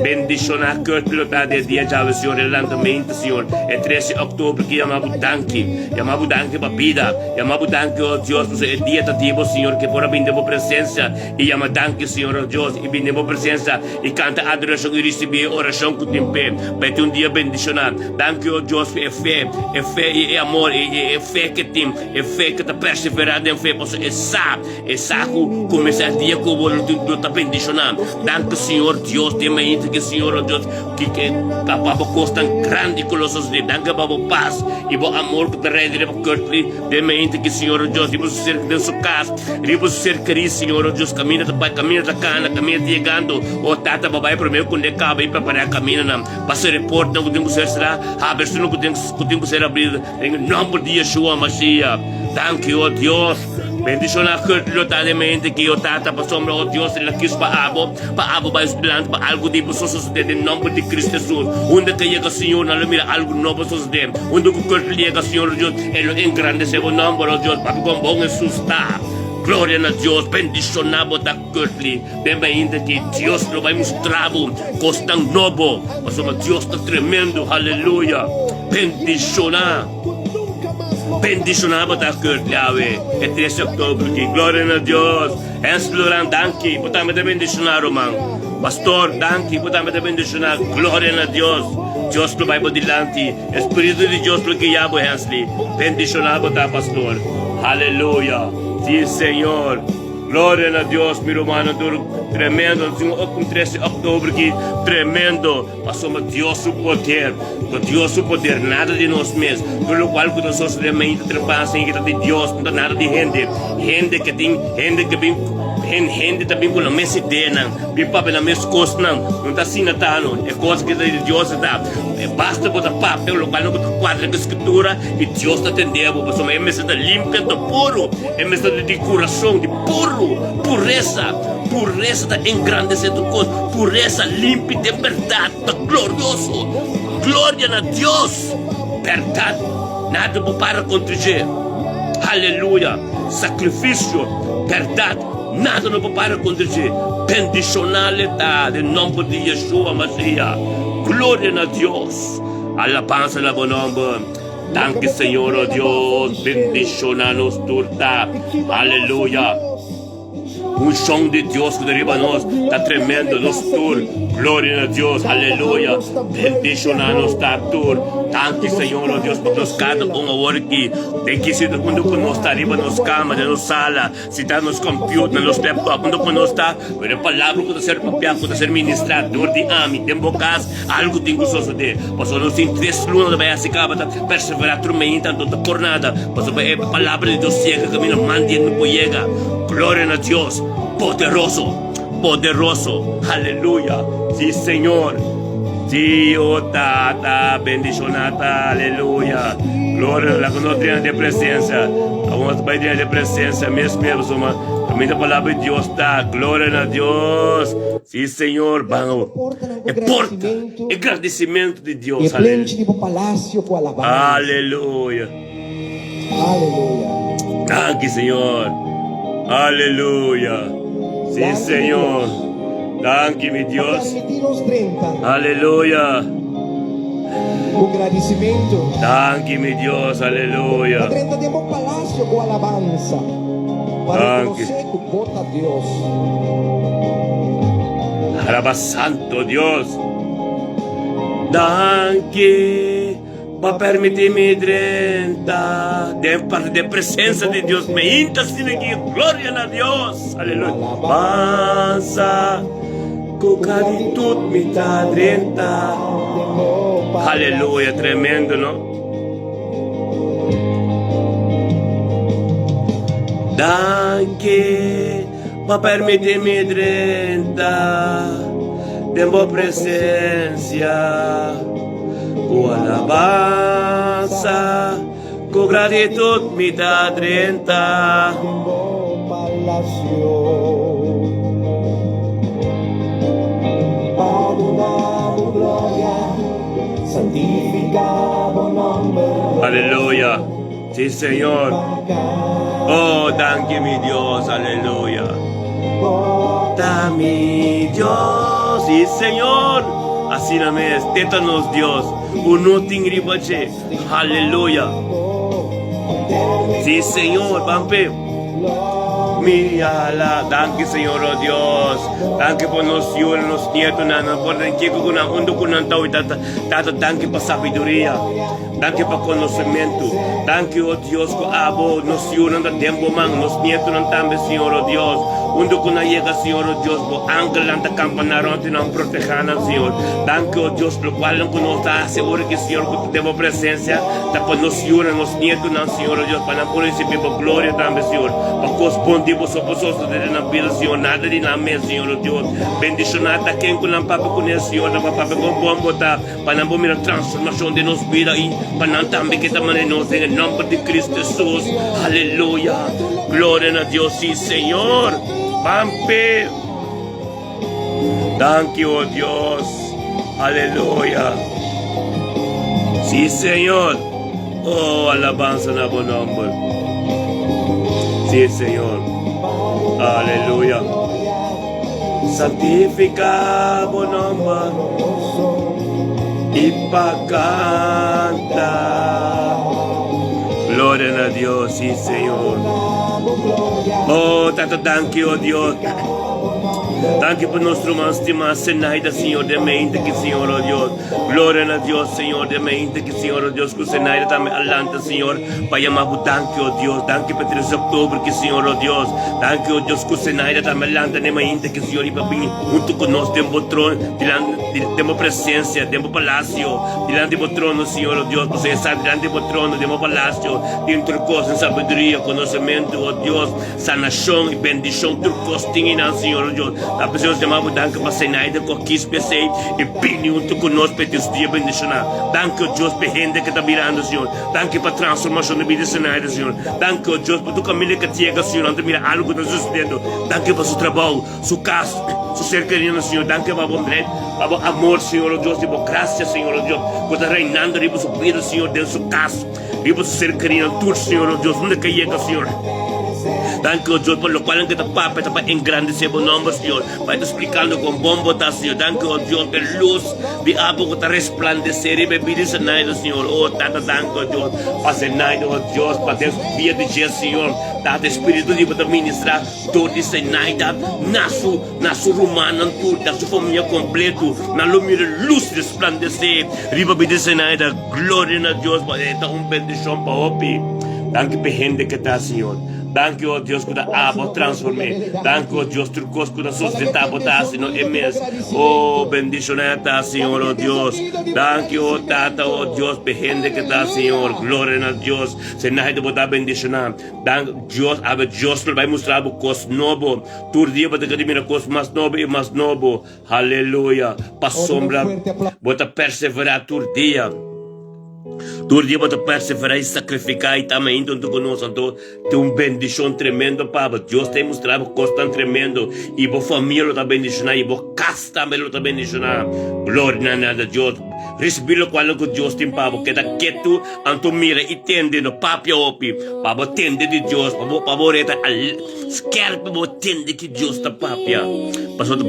Bendiciona Curtley lo ta de dia djawe, Señor. E lantamento, Señor. E 13 october ki yama bo danki. Yama bo danki pa bida. Yama bo danki, oh Dios, pasobra e dia ta di bo, Señor, ke por a bini den bo presencia. I yama danki, Señor nos Dios, i bini den bo presensia, i kanta adorashon i risibí e orashon ku tin p'e. Pa e tin un dia bendishoná. Danki, o Dios, pa e fe, e fe i e amor, i e fe ku e tin, e fe ku ta perseverá den fe, pasobra e sa, e sa ku kuminsá e dia ku bo lo ta bendishoná. Danki, Señor Dios, den mainta ki Señor nos Dios, ki ke pa bo kosnan grandi ku lo sosodé. Danki pa bo pas i bo amor ku ta reina riba Curtly. Den mente ki Señor o Dios riba su ser den su cas, riba su ser kerí, Señor o Dios, caminda ta bai, caminda ta cana, caminda ta yegando. O Tata, bo bai prome cu ne caba y prepara camindanan pa ser e portnan cu tin cu ser cerá, habri esunnan cu tin cu tin cu ser abrí den e nomber di Yeshua Mashiach. Danki, o Dios. Bendiciona Kurt lo ta den mente ki, o Tata, pasobra, o Dios, el a kis pa abo, pa abo bai su dilanti pa algu di bo sosode den nomber di Cristo Jesus. Unda ke yega, Señor, nan lo mira algu nobo sosode. Unda cu Kurt yega, Señor o Dios, E lo engrandesé bo nòmber, o Dios, papia kon bon Hesus ta. Gloria na Dios, bendishoná bo ta Curtly. Den mainta ki Dios lo bai mustra bo kosnan nobo, pasobra Dios ta tremendo, haleluya. Bendishoná, bendishoná bo ta Curtly awe, e tres di òktober ki. Gloria na Dios. Hens Loran, danki, bo tambe ta bendishoná, ruman. Pastor, danki, bo tambe ta bendishoná. Gloria na Dios. Dios lo bai bo dilanti. E Spiritu di Dios lo guia bo, Hensley. Bendiciona bo ta, pastor. Haleluya. Si, Señor. Gloria na Dios, mi rumannan tur. Tremendo. Nos tin un 13 october aki. Tremendo. Pasobra Dios su poder. Ku Dios su poder, nada di nos mes. Tur lokual ku ta sosode mainta trempan sin ki ta di Dios, no ta nada di hende. Hende ke tin, hende ke bin, hende ta bin ku nan mes ideanan, bin papia nan mes kosnan. No ta asina ta no. E kos ki ta di Dios ta. E basta bo ta papia lokual no ku ta kuadra ku Skritura i Dios ta tende bo, pasobra e mester ta limpia, ta puru, e mester ta di kurason di puru, puresa. Puresa ta engrandesé tur kos, puresa limpi den bèrdat ta glorioso. Gloria na Dios! Bèrdat, nada bo para kontra dje. Aleluya! Sakrifisio, bèrdat, nada no por para kontra dje. Bendishoná le ta den nòmber di Yeshua Masiah. Gloria na Dios! Alabansa na bo nòmber. Danki Señor, o Dios, bendishoná nos tur ta. Aleluya! Unshon di Dios ku ta riba nos ta tremendo, nos tur. Gloria na Dios, aleluya. Bendishoná nos ta tur. Danki Señor, o Dios, pa nos kada un awor aki. Den ki situ unda ku nos ta riba nos kama, den nos sala, si ta nos computer, na nos laptop, unda ku nos ta, pero e palabra ku ta ser papiá, ku ta ser ministrá dor di ami den bo kas, algu tin ku sosodé. Pasobra nos tin tres luna ta bai hasi kaba ta perseverá tur mainta, anto ta por nada. Pasobra e palabra di Dios yega kaminda man di hende por yega. Gloria na Dios! Poderoso! Poderoso! Aleluya! Si, Señor! Si, o Tata, bendiciona ta, aleluya! Gloria, laga nos drenta den presencia. Awor nos bai drenta den presencia mes mes, pasobra kaminda palabra di Dios ta. Gloria na Dios! Si, Señor! Ban awor. E porta, e gradicimento di Dios. Aleluya! Aleluya. Danki, Señor. Aleluya. Sí, Señor. Danki, mi Dios. Aleluya. Ku gradisimentu. Danki, mi Dios. Aleluya. Pa drenta den bo palasio ku alabansa. Pa rekonosé ku bo ta Dios. Alaba Santo Dios. Danki. Pa permiti mi drenta den parti den presencia di Dios me hinta asina aki gloria na Dios aleluya alabansa. Ku gratitud mi ta drenta. Aleluya, tremendo no? Danki pa permiti mi drenta den bo presencia ku alabansa. Ku gratitud mi ta drenta. Den bo palacio. Pa duna bo gloria, santifica bo nomber. Aleluya. Si Señor. Oh, danki mi Dios. Aleluya. Ta mi Dios. Si Señor. Asina mes. Teta nos Dios. Ku no tin riba dje. Aleluya. Sí, Señor, ban pe. Mi ala. Danki, Señor, oh Dios. Danki por nos yu, nos nieto, nan, nan por den kiko ku nan, unda ku nan ta hoy, tata. Tata, danki pa sabiduria. Danki pa konosementu. Danki, oh Dios, ku abo, nos yunan ta den bo man, nos nietonan tambe, Señor, oh Dios. Unda ku nan yega, Señor, oh Dios, bo angelnan ta kampa nan rònt i nan protegá nan, Señor. Danki, oh Dios, lokualnan ku nos ta hasi ora ki, Señor, ku ta den bo presensia, ta pa nos yunan, nos nietonan, Señor, oh Dios, pa nan por risibí bo gloria tambe, Señor. Pa kos bon di bo so por sosodé den nan bida, Señor, nada di nan mes, Señor, oh Dios. Bendishoná ta ken ku nan papia kuné, Señor, nan por papia kon bon bo ta, pa nan por mira transformashon den nos bida i pa nan tambe ke ta manera nos den e nòmber di Cristo Hesus. Aleluya! Gloria na Dios, sí, Señor. Pampe! Danki, oh Dios. Aleluya. Sí, Señor. Oh, alabanza na bo nomber. Sí, Señor. Aleluya. Santifica bo nomber y pa canta. Gloria na Dios, sí, Señor. Oh, Tata, danki, oh Dios. Danki pa nos ruman stimá Zenaida, Señor, den mente ki, Señor, oh Dios. Gloria na Dios, Señor, den mente ki, Señor, oh Dios, ku Zenaida tambe a lanta, Señor, pa yama bo danki, oh Dios. Danki pa 3 di oktober ki, Señor, oh Dios. Danki, oh Dios, ku Zenaida tambe a lanta den mente ki, Señor, i pa bini huntu ku nos den bo trono, dilanti, den bo presencia, den bo palacio, dilanti bo trono, Señor, oh Dios, pasobra e sa dilanti bo trono, den bo palacio, tin tur kos, den sabiduria, konosementu, oh Dios. Sanashon i bendishon tur kos tin einan, Señor o Dios. Ta p'esei nos yama Bo danki pa Zenaida ku a kis p'esei i bini huntu ku nos p'e Dios dia bendishoná. Danki, o Dios, p'e hende ku ta birando, Señor. Danki pa transformashon di bida di Zenaida, Señor. Danki, o Dios, pa tur kaminda ku a yega, Señor, nan ta mira algu ku ta susediendo. Danki pa su trabou, su kas, su ser kerido, Señor. Danki pa Bo bondad, pa Bo amor, Señor, o Dios, i Bo grasia, Señor, o Dios, ku ta reinando riba su bida, Señor, den su kas. Riba su ser kerido tur, Señor, o Dios, unda ke yega, Señor. Danki, o Dios, pa lokual nan ke ta papia ta pa engrandesé bo nòmber, Señor. Pa e ta splikando kon bon bo ta, Señor. Danki, o Dios, pa e lus di abo ku ta resplandesé riba e bida di Zenaida, Señor. O Tata, danki, o Dios, pa Zenaida, o Dios, pa den bida di dje, Señor. Tata, e Spiritu di bo ta ministrá dor di Zenaida na su, na su rumannan tur, na su famia kompletu. Nan lo mira lus resplandesé riba bida di Zenaida. Gloria na Dios pa e ta un bendicion pa hopi. Danki p'e hende ke ta Señor. Danki o Dios ku ta abo transform'é. Danki o Dios tur kos ku ta sustentá bo ta hasi no e mes. O bendicioná ta Señor o Dios. Danki o Tata o Dios p'e hende ke ta Señor. Gloria na Dios. Senahe bo ta bendicioná. Dank Dios awe Dios lo bai mustra bo kos nobo. Tur dia bo ta keda mira kos mas nobo i mas nobo. Aleluya! Pasobra bo ta perseverá tur dia. Tur dia bo ta perseverá i sakrifiká i ta mainta huntu ku nos. Anto tin un bendishon tremendo pa bo. Dios ta mustra bo kosnan tremendo i bo famia lo ta bendishoná i bo kas tambe lo ta bendishoná. Gloria na na Dios! Risibí lokual ku Dios tin pa bo. Keda ketu anto mira i tende. No papia hopi. Pa bo tende di Dios, pa bo pa bo reta skerp pa bo tende ki Dios ta papia. Pasobra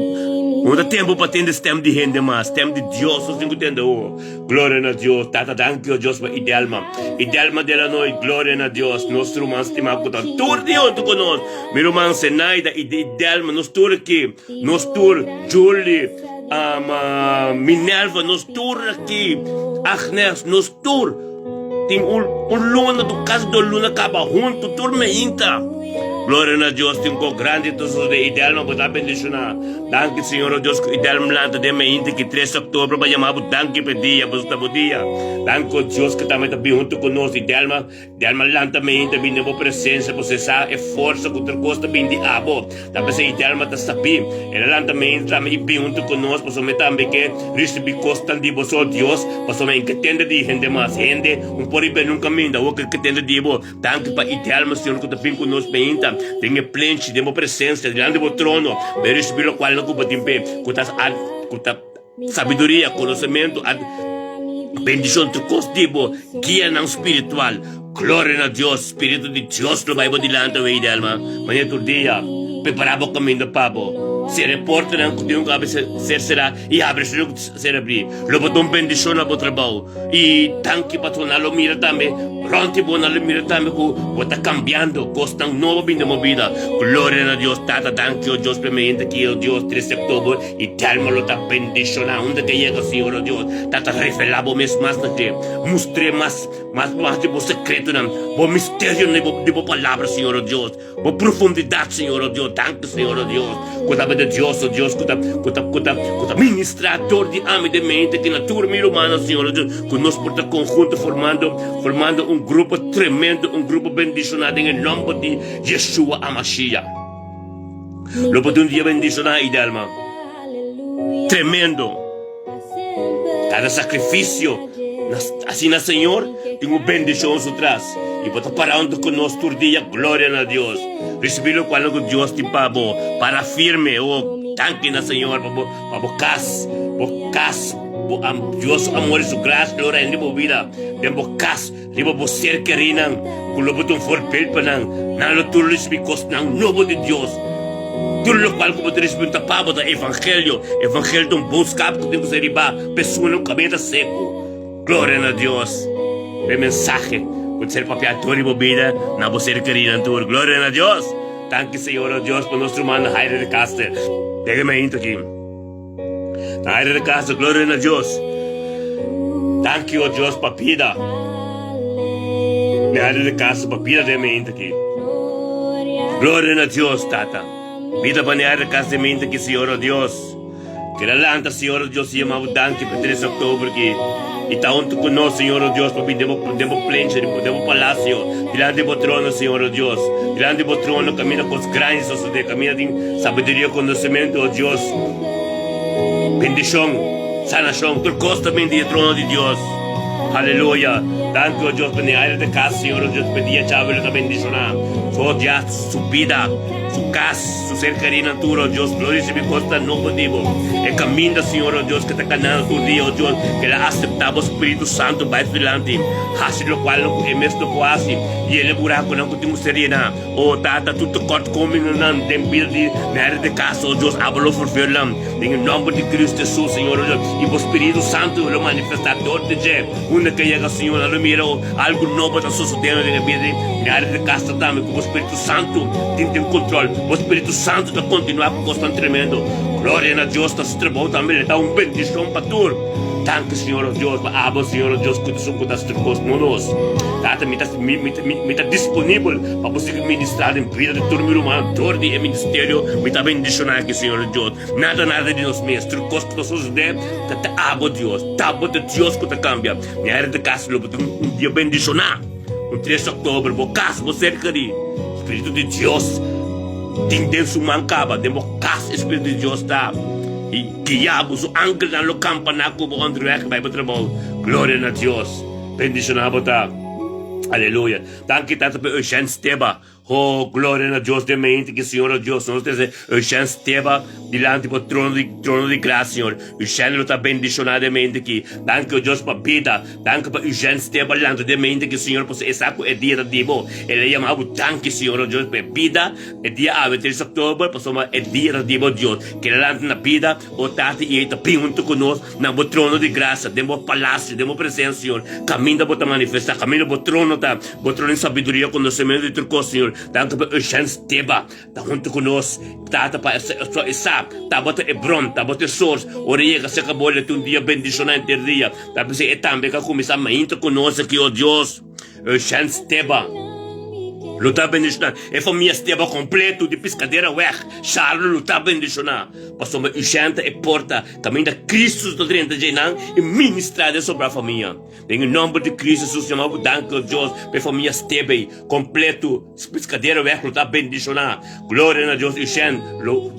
no ta tempu pa tende stem di hende mas, stem di Dios nos tin ku tende awor. Gloria na Dios. Tata danki o Dios pa Idelma. Idelma de la Noy, gloria na Dios. Nos ruman stimá ku ta tur di huntu ku nos. Mi ruman Zenaida i Idelma, nos tur aki. Nos tur, Julie, Minerva, nos tur aki. Agnes, nos tur. Tin un luna, kasi dos luna kaba huntu, tur meinta. Gloria na Dios, tin ko grandi ta sosode i Delma bo ta bendiciona. Danki Señor o Dios ku i Delma lanta den mainta ki 3 october pa yama bo danki pa e dia, pasobra ta bo dia. Danki o Dios ku tambe ta bin hunto ku nos i Delma, Delma lanta mainta bin den bo presencia pasobra e sa e forsa ku tur kos ta bin di abo. Ta p'esei i Delma ta sabí. El a lanta mainta tambe i bin hunto ku nos pasobra mi tambe ke risibi kosnan di bo, so Dios, pasobra mi ke tende di hende mas. Hende un por riba nunka minda awor ke tende di bo. Danki pa Idelma, Señor, ku ta bin ku nos mainta den e plenchi, den bo presensia, dilanti bo trono, pa e risibí lokualnan ku bo tin p'e, ku ta ku ta sabiduria, konosementu, bendishon, tur kos di bo guianan spiritual. Gloria na Dios! Spiritu di Dios lo bai bo dilanti awe, Idelma, manera tur dia. Prepará bo kaminda pa bo. Sera e portanan ku tin ku a ser será i habri esun ku ser abrí. Lo bo ta un bendishon na bo trabou. I danki patrón nan lo mira tambe rònt di bo nan lo mira tambe ku bo ta kambiando kosnan nobo bin den bo bida gloria na Dios tata danki o Dios pa e mente aki o Dios 3 di oktober i Telma lo ta bendishoná unda ke yega Señor o Dios tata revelá bo mes mas na dje mustr'é mas mas mas di bo sekretonan bo misterionan di bo palabra Señor o Dios. Bo profundidat, Señor, oh Dios, danki, Señor, oh Dios, ku ta bende Dios, oh Dios, ku ta, ku ta, ku ta, ku ta ministrá dor di ami den mente ki na tur mi rumannan, Señor, oh Dios, ku nos por ta konhunto formando, formando un grupo tremendo, un grupo bendishoná den e nòmber di Yeshua HaMashiach. Lo por tin un dia bendishoná, Idelma. Tremendo. Kada sakrifisio asina Señor tin un bendishon su tras i bo ta para huntu ku nos tur dia gloria na Dios risibi lokual ku Dios tin pa bo para firme o danki na Señor pa bo pa bo kas bo kas bo Dios su amor i su grasia lo reina den bo bida den bo kas riba bo ser kerinan ku lo bo ta un voorbeeld pa nan nan lo tur risibi kosnan nobo di Dios. Tur lokual ku bo ta risibí ta pa bo ta evangelio. Evangelio ta un boodskap ku tin ku ser ribá pa esunnan ku kaminda ta seku. Gloria na Dios pa e mensahe ku ta ser papiá tur riba bo bida na bo ser kerinan tur. Gloria na Dios! Danki Señor o Dios pa nos ruman Jairo de Caster. Dega mi ainda aki. Jairo de Caster, gloria na Dios. Danki o Dios pa bida. Jairo de Caster pa bida den mi ainda aki. Gloria na Dios, Tata. Bida pa Jairo de Caster den mi ainda aki, Señor o Dios. Keda lanta, Señor o Dios, i yama bo danki pa 3 oktober aki. I ta huntu ku nos, Señor o Dios, pa bin den bo, den bo plenchi, den bo palasio, dilanti bo trono, Señor o Dios. Dilanti bo trono kaminda kos grandi sosodé, kaminda tin sabiduria, konosementu, o Dios. Bendishon, sanashon, tur kos ta bin di e trono di Dios. Aleluya. Danki, o Dios, pa ne aire di kas, Señor o Dios, pa e dia djawe lo ta bendishoná. So, Dios, su bida, su kas, su ser kerinan tur, o Dios, lo risibi kos tan nobo di bo. E kaminda, Señor, o Dios, ke ta kanando tur dia, o Dios, ke el a aseptá bo Spiritu Santu bai su dilanti, hasi lokual no ku e mes no por hasi, yena e burakunan ku tin ku ser yená. O Tata, tur tekortkomingennan den bida di Mary de Castro, o Dios, abo lo fulfil nan den e nomber di Cristo Jesus, Señor, o Dios, i bo Spiritu Santu lo manifestá dor di dje. Unda ke yega, Señor, nan lo mira o algu nobo ta sosodendo den e bida di Mary de Castro tambe, ku bo Spiritu Santu tin den kontrol. Bo Spiritu Santu ta kontinuá ku kosnan tremendo. Gloria na Dios na su trabou tambe, le ta un bendishon pa tur. Danki, Señor, o Dios, pa abo, Señor, o Dios, ku ta soportá tur kos, no nos. Tata, mi ta, mi, mi, mi ta disponibel pa bo sigui ministrá den bida di tur mi rumannan dor di e ministerio. Mi ta bendishoná aki, Señor Dios. Nada, nada di nos mes. Tur kos ku ta sosodé ta ta abo, Dios. Ta bo ta Dios ku ta kambia. Mi a renta kas lo bo ta un dia bendishoná. Un 3 oktober, bo kas, bo serka di Spiritu di Dios tin den su man kaba. Den bo kas e Spiritu di Dios ta i guia bo. Su angelnan lo kampaná ku bo onderweg bai bo trabou. Gloria na Dios. Bendishoná bo ta. Aleluya. Danki Tata pa Eugène Steba. Ho, gloria na Dios den mente ki Señor o Dios nos trese Eugène Steba dilanti bo trono di trono di gracia Señor. Eugène lo ta bendishoná den mente ki. Danki o Dios pa bida. Danki pa Eugène Steba lanta den mente ki Señor pasobra e sa ku e dia ta di bo. El a yama bo danki Señor o Dios pa e bida e dia awe 3 oktober pasobra e dia ta di bo Dios. Keda lanta na bida o Tata i e ta bin huntu ku nos. Na bo trono di grasia, den bo palasio, den bo presensia, Señor, kaminda bo ta manifestá, kaminda bo trono ta, bo trono di sabiduria, konosementu di tur kos, Señor. Danki pa Eugène Steba ta huntu ku nos, Tata, pa e sa, tabata e bron, tabata e source, ora e yega serka bo, el ta un dia bendishoná henter dia. Ta p'esei e tambe ka kuminsá mainta ku nos aki, o Dios. Eugène Steba. Lo ta bendishoná. E famia Steba kompleto di Piskadera Weg, Charlo lo ta bendishoná. Pasobra Ushèn ta e porta kaminda Kristu ta drenta dje nan i ministrá den sobrá famia. Den e nòmber di Kristu Hesus yama bo danki, o Dios, pa e famia Steba kompleto. Piskadera Weg lo ta bendishoná. Gloria na Dios Ushèn lo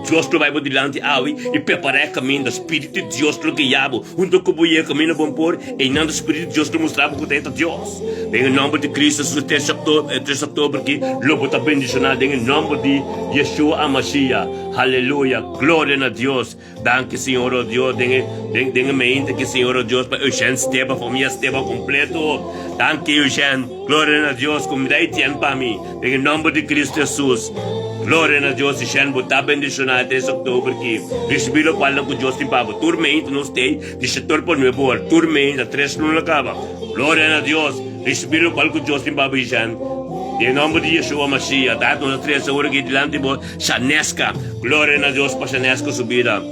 Dios lo bai bo dilanti awe i prepará e kaminda. Spiritu di Dios lo guia bo huntu ku bo i e kaminda bon por einan. Spiritu di Dios lo mustra bo ku ta e ta Dios. Den e nòmber di Kristu Hesus e tres òktober aki lo bo ta bendishoná den e nòmber di Yeshua Amashiah. Haleluya! Gloria na Dios! Danki Señor o Dios den e den den e meinte ki Señor o Dios pa Eugène Steba famia Steba completo danki Eugène gloria na Dios kumida i tien pa mi den e nomber di Cristo Jesus gloria na Dios Eugène bo ta bendiciona e tres october ki ricibi locual nan ku Dios tin pa bo tur meinte nos tei di shetor pa nuebe ora tur meinte tres luna kaba gloria na Dios ricibi locual ku Dios tin pa bo Eugène den e nomber di Yeshua Mashiach Tata nos a trece ora ki dilanti bo Shaneska, Gloria na Dios pa Shaneska su bida.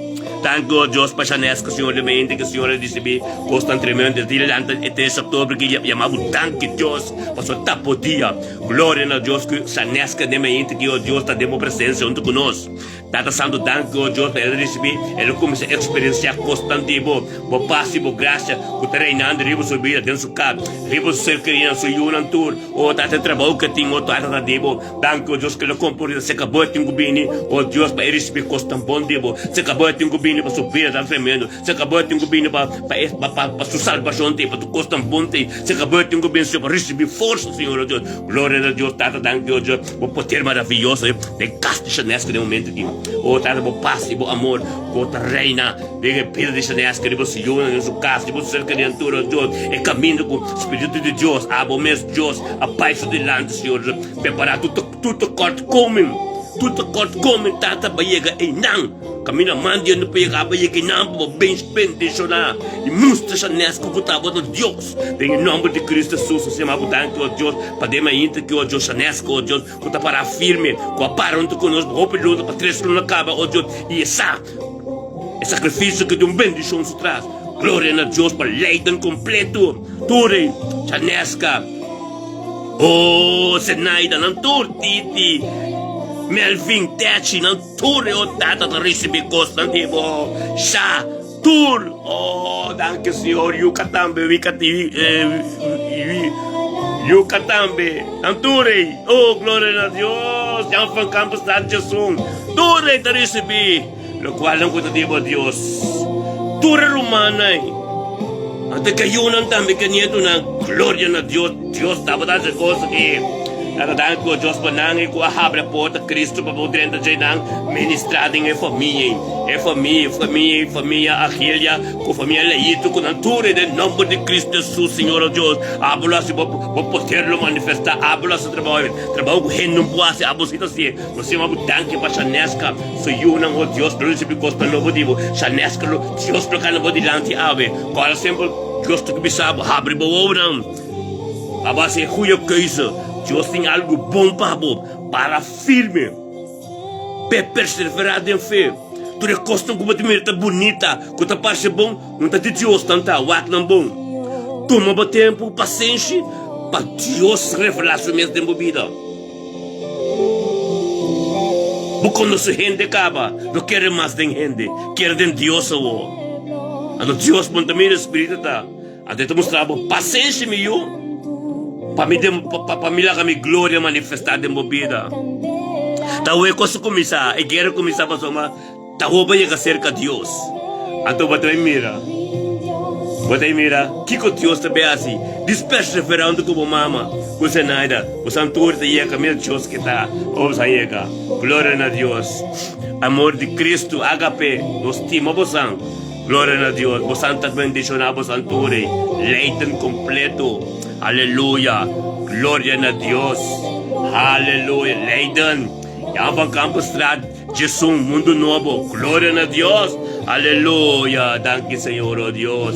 Danki o Dios pa Shaneska, Señor, di mente ke Señor a ricibi cosnan tremendo. E dia lanta e tres october ke yama bo danki Dios pasobra ta bo dia. Gloria na Dios ku Shaneska den mente ke o Dios ta den bo presencia hunto ku nos. Tata Santo danki o Dios pa el a ricibi, el a cuminsa experiencia cosnan di bo, bo paz y bo gracia ku ta reinando riba su bida den su cas, riba su ser kerinan, su yunan tur. O Tata e trabou ke tin o Tata ta di bo. Danki, o Dios, ku el a komportá. Se ka bo e tin ku bini, o Dios, pa e risibí kos tan bon di bo. Se ka bo e tin ku bini pa su bida tan tremendo. Se ka bo e tin ku bini pa pa e pa pa pa su salbashon t'ei, pa tur kos tan bon t'ei. Se ka bo e tin ku bini, Señor, pa risibí forsa, Señor, o Dios. Gloria na Dios, Tata, danki, o Dios, bo poder maravioso den kas di Shaneska den momento aki. O Tata, bo pas i bo amor, bo ta reina den e bida di Shaneska, riba su yunan, den su kas, riba su ser kerido tur, o Dios. E kaminda ku Spiritu di Dios, abo mes, Dios, a bai su dilanti, Señor. Prepará tur tur tekortkoming, tur tekortkoming, Tata, pa yega einan. Kaminda man di hende pa yega, pa yega einan pa bo bendishoná i mustra Shaneska ku ta bo ta Dios. Den e nòmber di Kristu Hesus, nos yama bo danki, o Dios, pa den mainta ki, o Dios, Shaneska, o Dios, ku ta pará firme, ku a para huntu ku nos pa hopi luna, pa tres luna kaba, o Dios, i e sa e sakrifisio ki tin un bendishon su tras. Gloria na Dios pa Leiden kompleto, tur e Shaneska. Oh, Zenaida, nan tur, Titi, Melvin, Techi, nan tur e o tata ta ricibi cosnan di bo. Sha, tur. Oh, danki Señor. Yuka tambe, wika ti, eh, yuka tambe. Nan tur ei. Oh, gloria na Dios. Jan van Campos ta Jason. Tur ei ta ricibi. Locual nan cu ta di bo Dios. Tur e rumannan ei. Ante ke yunan tambe ke nietunan. Gloria na Dios. Dios tabata haci cos aki. Nan ta danki cu Dios pa nan i cu a habri e porta Cristo pa bo drenta dje nan ministra den e famia ei. E famia, famia ei, famia Agelia cu famia Leito cu nan tur ei den nomber di Cristo Jesus Señor o Dios. Abo lo haci bo bo poder lo manifesta. Abo lo haci trabao ei. Trabao cu hende no por haci abo si ta haci. Nos yama bo danki pa Shaneska su yunan o Dios lo ricibi cosnan nobo di bo Shaneska lo Dios lo cana bo dilanti awe Cora semper Dios ta bisa bo habri bo wowonan pa bo haci e goeie keuze Dios tin algo bon pa bo para firme pe persevera den fe tur e cosnan cu bo ta mira ta bunita cu ta parce bon no ta di Dios nan ta wak nan bon tuma bo tempo pasenshi pa Dios revela su mes den bo bida. Bo konosé hende kaba, no kere mas den hende, kere den Dios awor. Anto Dios bon ta mira espiritu ta, anto e ta mustra bo pasenshi mi yu, pa mi den pa mi laga mi gloria manifestá den bo bida. Ta awor e kos a kuminsá, e guera a kuminsá pasobra Ta hopi a yega serka Dios. Anto bo ta bai mira, bo ta bai mira kiko Dios ta bai hasi. Dis perseverando ku bo mama, ku Zenaida, bo santuario ta yega kaminda Dios ke ta pa bo san yega. Gloria na Dios. Amor di Cristo, agape, nos stima bosan. Gloria na Dios. Bosan ta bendiciona bo santuario. Leiden completo. Aleluya. Gloria na Dios. Aleluya. Leiden. Jan van Kampenstraat. Djesun mundu nobo gloria na Dios aleluya danki Señor oh Dios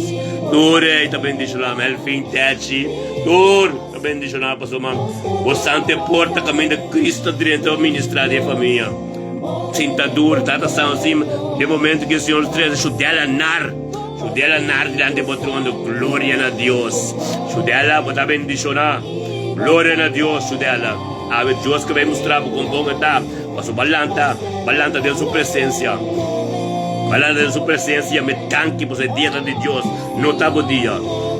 tur ey ta bendiciona Melvin Techi tur ta bendiciona pasobra bo santo e porta caminda Cristo drenta pa ministra den famia sinta duro tata san asina den momento que Señor trece Judela nar Judela nar dilanti bo trono gloria na Dios Judela bo ta bendiciona gloria na Dios Judela. Awe Dios ke bai mustra bo kon bon e ta. Pasobra bo a lanta, bo a lanta den su presensia. Bo a lanta den su presensia, mi danki pasobra e dia ta di Dios, no ta bo dia.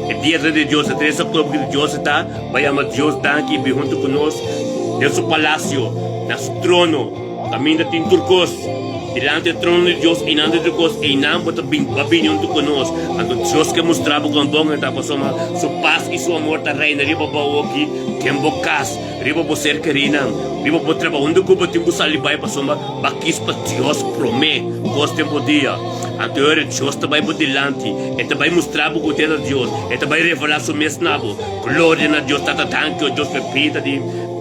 E dia ta di Dios, e tres oktober ki di Dios e ta, bo a yama Dios danki i bin huntu ku nos den su palasio, na su trono, kaminda tin tur kos. Dilanti e trono di Dios, einan tin tur kos, einan bo ta bin, bo a bini huntu ku nos. Anto Dios ke mustra bo kon bon e ta, pasobra su pas i su amor ta reina riba bo awoki den bo kas. Riba bo ser kerinan, riba bo trabou, unda ku bo tin ku sali bai pasobra ba kis pa Dios promé kos den bo dia. Anto e ora Dios ta bai bo dilanti, e ta bai mustra bo ku te ta Dios, e ta bai revelá su mes na bo. Gloria na Dios Tata, danki o Dios pa e bida di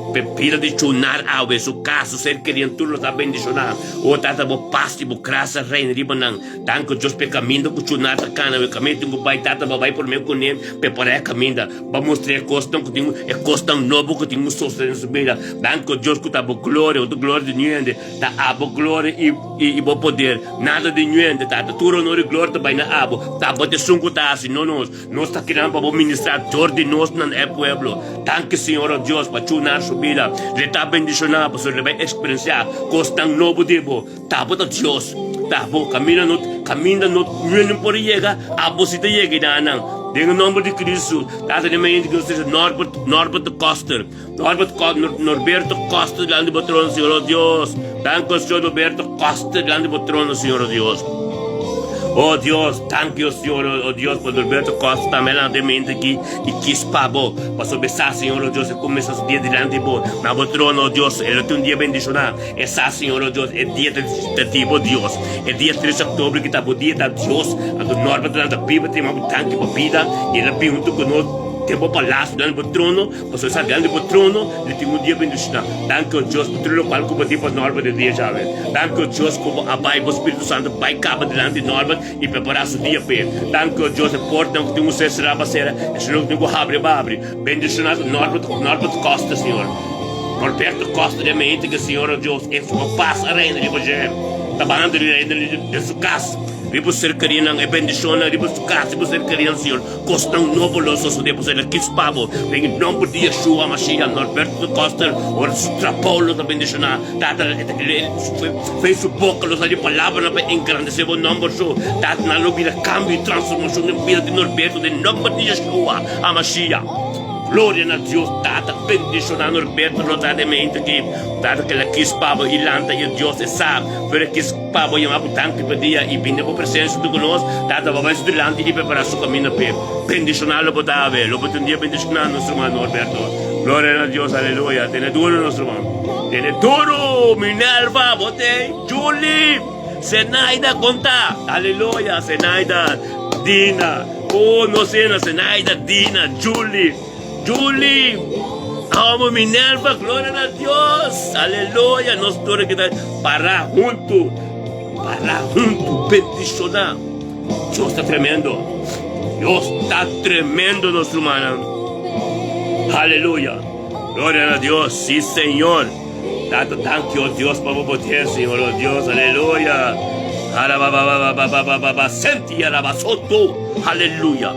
pa e bida di Chunar awe, su kas, su ser kerinan, tur lo ta bendishoná. O Tata, bo pas i bo grasa reina riba nan. Danki o Dios pa e kaminda ku Chunar ta kana awe, kaminda tin ku bai, Tata, bo bai promé kuné, prepará e kaminda. Bo mustra e kosnan ku tin, e kosnan nobo ku tin ku sosodé den su bida. Danki o Dios ku ta bo gloria, ku ta gloria di ñuende, ta abo gloria i i bo poder. Nada di ñuende, Tata. Tur honor i gloria ta bai na abo. Ta abo ta esun ku ta hasi, no nos. Nos ta kinan pa bo ministrá dor di nos nan e pueblo. Danki Señor o Dios pa chunar su bida. Le ta bendishoná pasobra le bai eksperensiá kosnan nobo di bo. Ta abo ta Dios. Ta abo. Kaminda no, kaminda no ñuende por yega, abo si ta yega i nan. Den e nomber di Cristo, Tata den mente ku nos trese Norbert, Norbert Koster, Norbert Ko, Norberto Koster dilanti bo trono, Señor, oh Dios. Danki, Señor, Norberto Koster dilanti bo trono, Señor, oh Dios. Oh Dios, danki, oh Señor, oh Dios, pa Norberto Koster tambe lanta den mente aki i kis pa bo, pasobra e sa, Señor, oh Dios, e kuminsá su dia dilanti bo, na bo trono, oh Dios, e lo tin un dia bendishoná. E sa, Señor, oh Dios, e dia ta ta di bo Dios. E dia tres oktober ki ta bo dia ta Dios. Anto Norma ta lanta biba ta yama bo danki pa bida i el a bin huntu ku nos den bo palasio, dilanti bo trono, pasobra sa dilanti bo trono lo tin un dia bendishoná. Danki, oh Dios, pa tur lokual ku bo tin pa Norma den dia djawe. Danki, oh Dios, ku bo a bai bo Spiritu Santu bai kaba dilanti Norma i prepará su dia p'e. Danki, oh Dios, e portnan ku tin un ser será pa sera, esun ku tin ku habri pa habri. Bendishoná Norma, Norbert Koster, Señor. Norberto Costa den mente ke Señor o Dios e su pas a reina riba dje, tabando di reina den su kas, riba su serkerianan, e bendishonnan riba su kas, riba su serkerianan, Señor, kosnan nobo lo sosode pasobra el a kis pa bo, den e nomber di Yeshua Mashiach, Norberto Costa, ora su trabou lo ta bendishoná, Tata, fe su boka lo sali palabranan pa engrandesé bo nomber so, Tata, nan lo bira kambio i transformashon den bida di Norberto, den nomber di Yeshua HaMashiach. Gloria na Dios Tata bendiciona Norberto lo ta den mente aki Tata kila kis pa bo y lanta y Dios e sa pero e kis pa bo yama bo tanki pa dia y bini bo presencia hunto cu nos Tata bo bai su dilanti y prepara su camino p'e bendiciona lo bo ta awe lo bo tin un dia bendiciona nos ruman Norberto Gloria na Dios aleluya tene duro nos ruman tene duro Minerva bo tey Julie Zenaida conta aleluya Zenaida Dina. Oh, no sé, na Zenaida, Dina, Julie, Julie, amo Minerva, gloria na Dios, aleluya, nos tur aki ta para huntu, para huntu, bendiciona. Dios ta tremendo, Dios ta tremendo, nos rumannan. Aleluya, gloria na Dios, sí, Señor. Tata, danki, oh Dios, pa bo poder, Señor, oh Dios, aleluya. Arabababababababa, senti arabasoto, aleluya.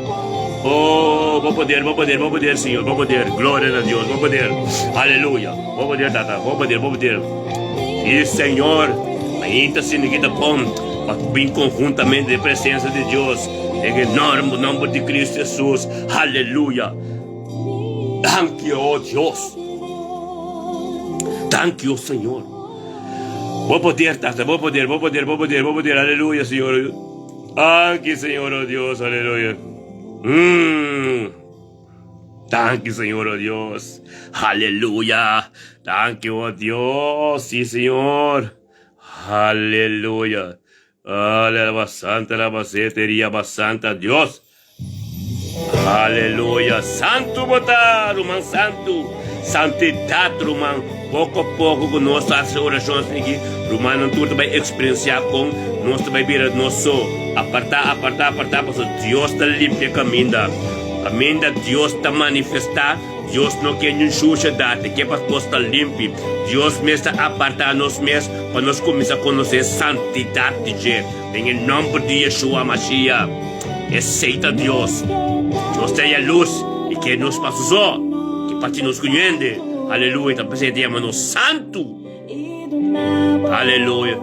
Oh, bo poder, bo poder, bo poder, Señor, bo poder, gloria na Dios, bo poder, aleluya. Bo poder, Tata, bo poder, bo poder. Sí, Señor, ainda sin kita bon, pa bin conjuntamente den presencia di Dios, den e enorme nomber di Cristo Jesús, aleluya. Danki, oh Dios. Danki, oh Señor. Bo poder, Tata, bo poder, bo poder, bo poder, bo poder. Aleluya, Señor. Danki, Señor, oh Dios, aleluya. Mm. Danki, Señor, oh Dios. Aleluya. Danki, oh Dios. Sí, Señor. Aleluya. Aleluya. Santa, la Santa, Dios. Aleluya! Santu bo ta, ruman santu. Santidat, ruman. Poko poko ku nos ta hasi orashon asin'aki, rumannan tur ta bai eksperensiá kon nos ta bai bira nos so. Apartá, apartá, apartá, pasobra Dios ta limpia kaminda. Kaminda Dios ta manifestá, Dios no ke niun shushedat, e ke pa kos ta limpi. Dios mes ta apartá nos mes pa nos kuminsá konosé santidat di dje. Den e nòmber di Yeshua Mashiach, esei ta Dios. Dios ta e lus i ke nos pa su so, ke parti nos ku ñende. Aleluya. Ta p'esei ta yama nos santu. Aleluya.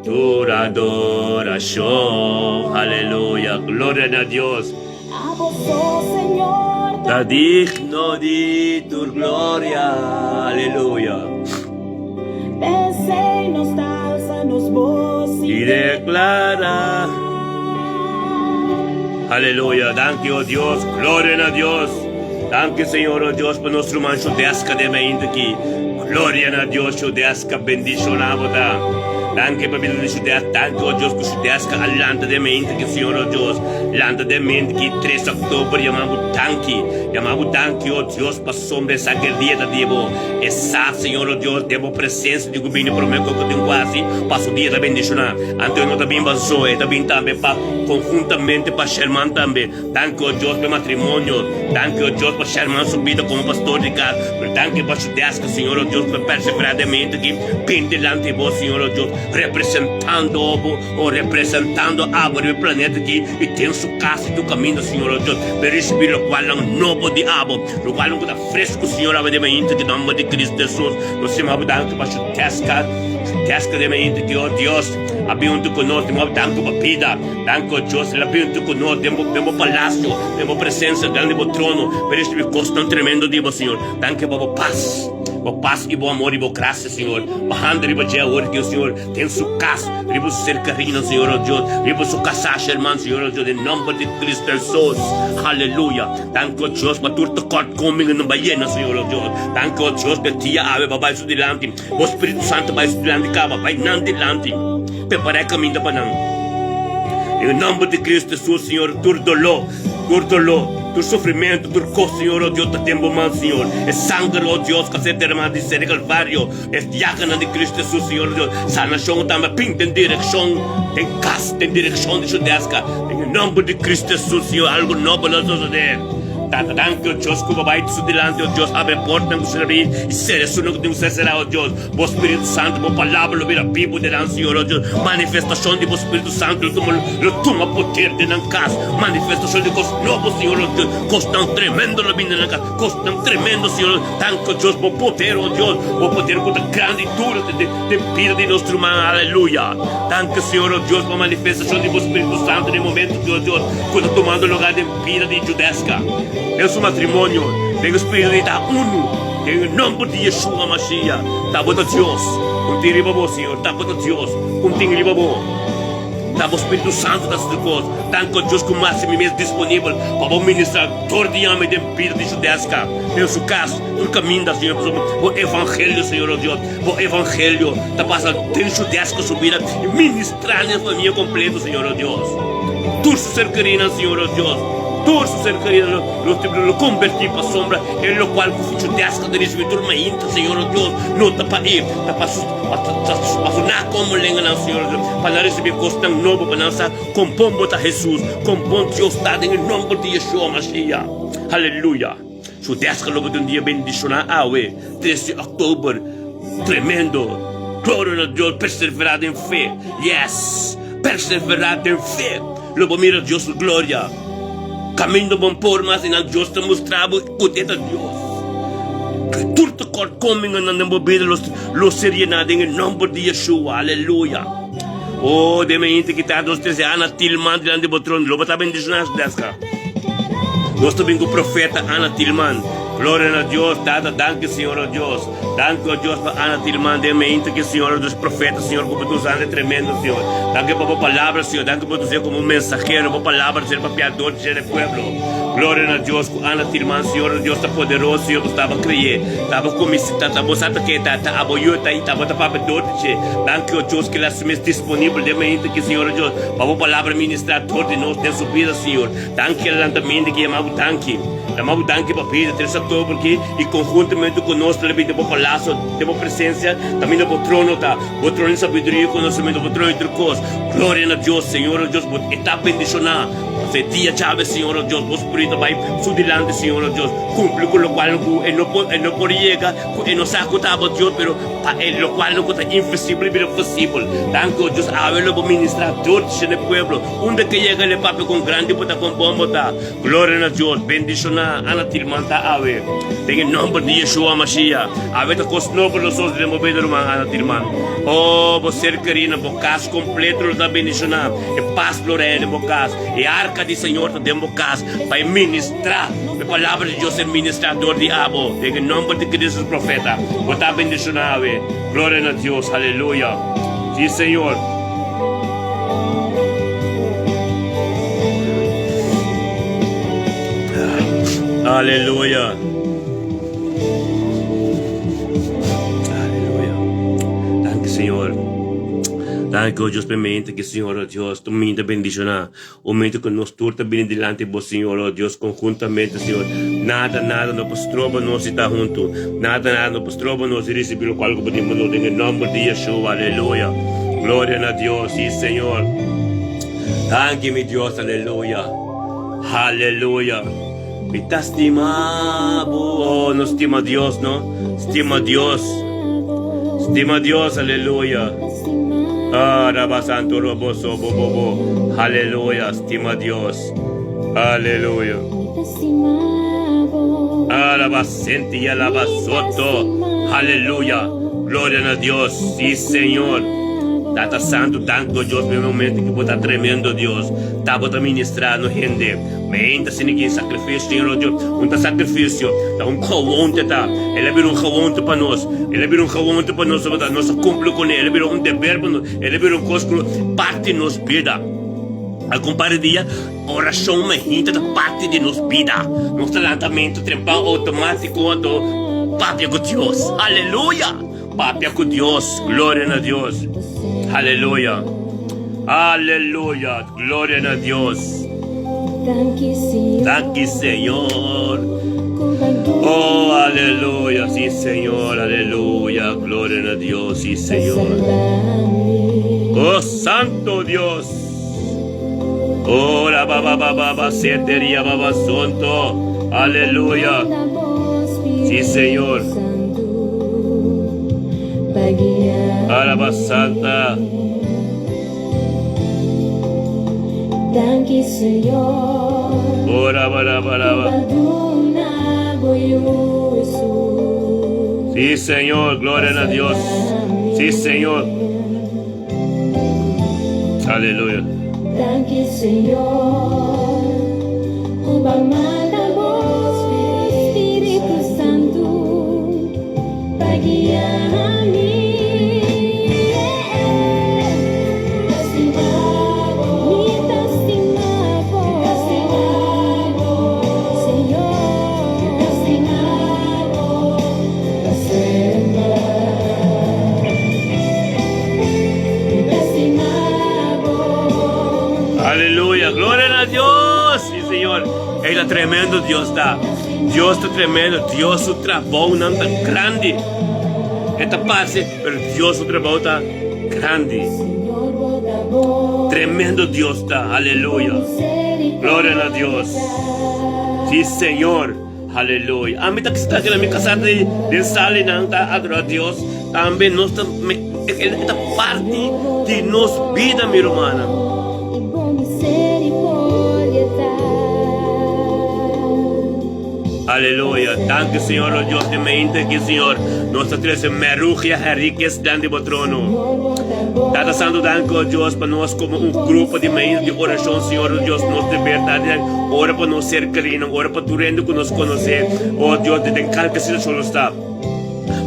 Tur adorashon. Aleluya. Gloria na Dios. Ta digno di tur gloria. Aleluya. I declara. Aleluya. Danki, oh Dios. Gloria na Dios. Danki, Señor, oh Dios, pa nos ruman Shudeska den mainta aki. Gloria na Dios, Shudeska, bendiciona bo ta. Danki pa bida di Shudeska. Danki, oh Dios, ku Shudeska a lanta den mainta aki, Señor, oh Dios. Lanta den mainta aki, tres october, yama bo danki. Yama bo danki, oh Dios, pasobra esaki e dia ta di bo. E sa, Señor, oh Dios, den bo presencia di ku bini prome ku ku tin ku hasi, pa su dia ta bendiciona. Anto e no ta bin pa Zoe, e ta bin tambe pa conjuntamente pa Sherman tambe. Danki o Dios pa e matrimonio. Danki o Dios pa Sherman su bida komo pastor di kas. Pero danki pa su deska, Señor o Dios, pa e perseveradamente ki bin dilanti bo, Señor o Dios, representando bo o representando abo riba e planeta aki i den su kas i tur kaminda, Señor o Dios, pa e risibí lokualnan nobo di abo, lokualnan ku ta fresku, Señor, awe den mainta di nomber di Cristo Jesus. Nos stima bo danki pa su deska, su deska den mainta ki, o Dios, a bin huntu ku nos. Stima bo danki pa bida. Danki, o Dios, el a binti ku nos den bo, den bo palasio, den bo presensia, den di bo trono, pa risibi kosnan tremendo di bo, Señor. Danki pa bo pas, bo pas i bo amor i bo grasia, Señor. Bahando riba dje awor aki, o Señor, den su kas, riba su ser kerinan, Señor, o Dios, riba su kasá, sherman, Señor, o Dios, den nomber di Cristo Hesus. Aleluya. Danki, o Dios, pa tur tekortkomingen nan bai yena, Señor, o Dios. Danki, o Dios, pa e dia awe bo a bai su dilanti. Bo Spiritu Santu bai su dilanti kaba, bai nan dilanti, prepará e kaminda pa nan. Den e nòmber di Kristu Hesus, Señor, tur doló, tur doló, tur sufrimentu, tur kos, Señor, o Dios, ta den Bo man, Señor. E sanger, o Dios, ku a ser derramá di ser di Kalvario, e yaganan di Kristu Hesus, Señor, o Dios, sanashon tambe a bin den direkshon den kas, den direkshon di Shudeska. Den e nòmber di Kristu Hesus, Señor, algu nobo lo sosodé. Tata, danki, o Dios, ku Bo bai su dilanti, o Dios, abri e portnan ku ser abrí i sera esunnan ku tin ku ser será, o Dios. Bo Spiritu Santu, Bo Palabra lo bira bibu den nan, Señor, o Dios. Manifestashon di Bo Spiritu Santu lo tuma, lo tuma poder den nan kas. Manifestashon di kos nobo, Señor, o Dios. Kosnan tremendo lo bini den nan kas. Kosnan tremendo, Señor. Danki, o Dios, Bo poder, o Dios, Bo poder ku ta grandi i duru den, den bida di nos ruman. Aleluya. Danki, Señor, o Dios, pa manifestashon di Bo Spiritu Santu den e momento aki, o Dios, ku ta tumando lugar den. Bida di Judeska den su matrimonio den e spiritu di ta unu den e nomber di Yeshua Mashiach. Ta bo ta Dios un tin riba bo, Señor. Ta bo ta Dios un tin riba bo. Ta bo Spiritu Santu ta hasi tur kos. Danki o Dios ku masi mi mes disponibel pa bo ministra dor di ami den bida di Judeska den su kas tur kaminda, Señor, pasobra bo evangelio, Señor o Dios, bo evangelio ta pasa den Judeska su bida i ministra den famia kompleto, Señor o Dios. Tur su ser kerinan, Señor nos Dios, tur su ser kerinan lo lo kombertí pasobra e lokual ku su chudeska ta risibí tur mainta, Señor nos Dios, no ta pa e, ta pa su pa su nakomolenganan, Señor nos Dios, pa nan risibí kosnan nobo, pa nan sa kon bon bo ta Hesus, kon bon Dios ta den e nomber di Yeshua Mashiach. Aleluya! Chudeska lo bo ta un dia bendishoná awe, tres di òktober, tremendo! Gloria na Dios, perseverá den fe, yes! Perseverá den fe, lo bo mira Dios su gloria. Kaminda bon por mas i nan Dios ta mustra bo ku e ta Dios. Tur tekortkomingennan den bo bida lo ser yená den e nòmber di Yeshua. Aleluya! Oh, den mi henter kita nos trese Ana Tilman dilanti di bo trono. Lo bo ta bendishoná su deska. Nos ta bin ku profeta Ana Tilman. Gloria na Dios, Tata, danki Señor, oh Dios. Danki, o Dios, pa Ana Tilman den mente ki Señor, dos profeta, Señor, ku bo ta usando e tremendo, Señor. Danki pa bo palabra, Señor. Danki pa bo ta us'é komo un mensahero, bo palabra ser papiador di e pueblo. Gloria na Dios ku Ana Tilman, Señor, Dios ta poderoso, Señor, bo staba kreyé, taba kuminsá, ta bo sa ta ke ta, ta abo yu ta i taba ta papia dor di dje. Danki, o Dios, ku el a su mes disponibel den mente ki, Señor, o Dios, pa bo palabra ministrá dor di nos den su bida, Señor. Danki el lantamentu ki yama bo danki. Yama bo danki pa bida tres oktober ki i konhuntamente ku nos ta bini den bo palaso, den bo presensia, kaminda bo trono ta. Bo trono di sabiduria i konosementu, bo trono di tur kos. Gloria na Dios, Señor nos Dios, bo e ta bendishoná. E dia djawe, Señor, oh Dios, bo Spiritu bai su dilanti, Señor, oh Dios, cumpli cu locual cu e no por, e no por yega, cu e no sa cu ta abo, Dios, pero pa e locual cu ta invisibel bira visibel. Danki, oh Dios, awe lo bo ministra dor di e pueblo. Unda ke yega el e papia con grandi bo ta, con bon bo ta. Gloria na Dios, bendiciona Ana Tilman ta awe. Den e nomber di Yeshua Mashiach. Awe ta cos nobo lo sos den bo bida, ruman Ana Tilman. Oh, bo ser keri na bo cas completo lo ta bendiciona. E pas lo reina den bo cas. E arca di Señor ta den bo cas pa e ministra. E palabra di Dios e ministra dor di abo. Den e nomber di Cristo su profeta, bo ta bendiciona awe. Gloria na Dios, aleluya. Si, Señor. Aleluya. Aleluya. Danki, Señor. Danki, oh Dios, permite que, Señor, oh Dios, tu minta bendicioná. O momento que nos tur ta bini dilanti bo, Señor, oh Dios, conjuntamente, Señor. Nada, nada no por stroba nos di ta hunto. Nada, nada no por stroba nos di recibi locual cu bo tin pa nos den e nomber di Yeshua. Aleluya. Gloria na Dios. Sí, Señor. Danki, mi Dios. Aleluya. Aleluya. Mi ta stima bo. Oh, nos stima Dios, no? Stima Dios. Stima Dios, aleluya. Ah, raba santo robo so bo bo bo. Aleluya, stima Dios. Aleluya. Alaba senti alaba soto. Aleluya. Gloria na Dios. Sí, Señor. Tata Santo, danko Dios, pa e momento ki bo ta tremendo Dios. Ta bo ta ministra no hende. Meinta sini kin sakrifisio, Señor Dios. Un ta sakrifisio, ta un gewoonte ta. El a bira un gewoonte pa nos. El a bira un gewoonte pa nos, pasobra nos a kumpli kuné. El a bira un deber pa nos. El a bira un kos ku parti nos bida. Algun par di dia, orashon meinta ta parti di nos bida. Nos ta lanta meinta trempan outomátiko anto papia ku Dios. Aleluya! Papia ku Dios. Gloria na Dios. Aleluya! Aleluya! Gloria na Dios. Danki Señor. Oh, aleluya, sí Señor, aleluya. Gloria na Dios, sí Señor. Oh, Santo Dios. Oh, la ba ba ba ba ba seteria ba ba sonto. Aleluya. Sí Señor. Alaba Santa. Danki Señor. Ora bara bara ba. Sí, Señor, gloria a Dios. Sí, Señor. Aleluya. Danki Señor. Ku bo a manda bo Spiritu Santu pa guia mi. Aleluya, gloria a Dios. Sí, Señor. Ey ta tremendo Dios ta. Dios ta tremendo. Dios su trabounan ta grandi. E ta parse, pero Dios su trabou ta grandi. Tremendo Dios ta. Aleluya. Gloria a Dios. Sí, Señor. Aleluya. Ami ta kisa trankil, mi kasá ta den sala i nan ta adorá Dios. Tambe nos ta, e ta parti di nos bida, mi rumannan. Aleluya. Danki, Señor, o Dios di mente aki, Señor. Nos ta trese Merugia Henriquez dilanti di bo trono. Tata Santo, danki, o Dios, pa nos como un grupo di mente di oracion, Señor, o Dios, nos deber ta di ora pa nos ser kerinan, ora pa tur hende ku nos konosé, o Dios, den kalke situashon nos ta.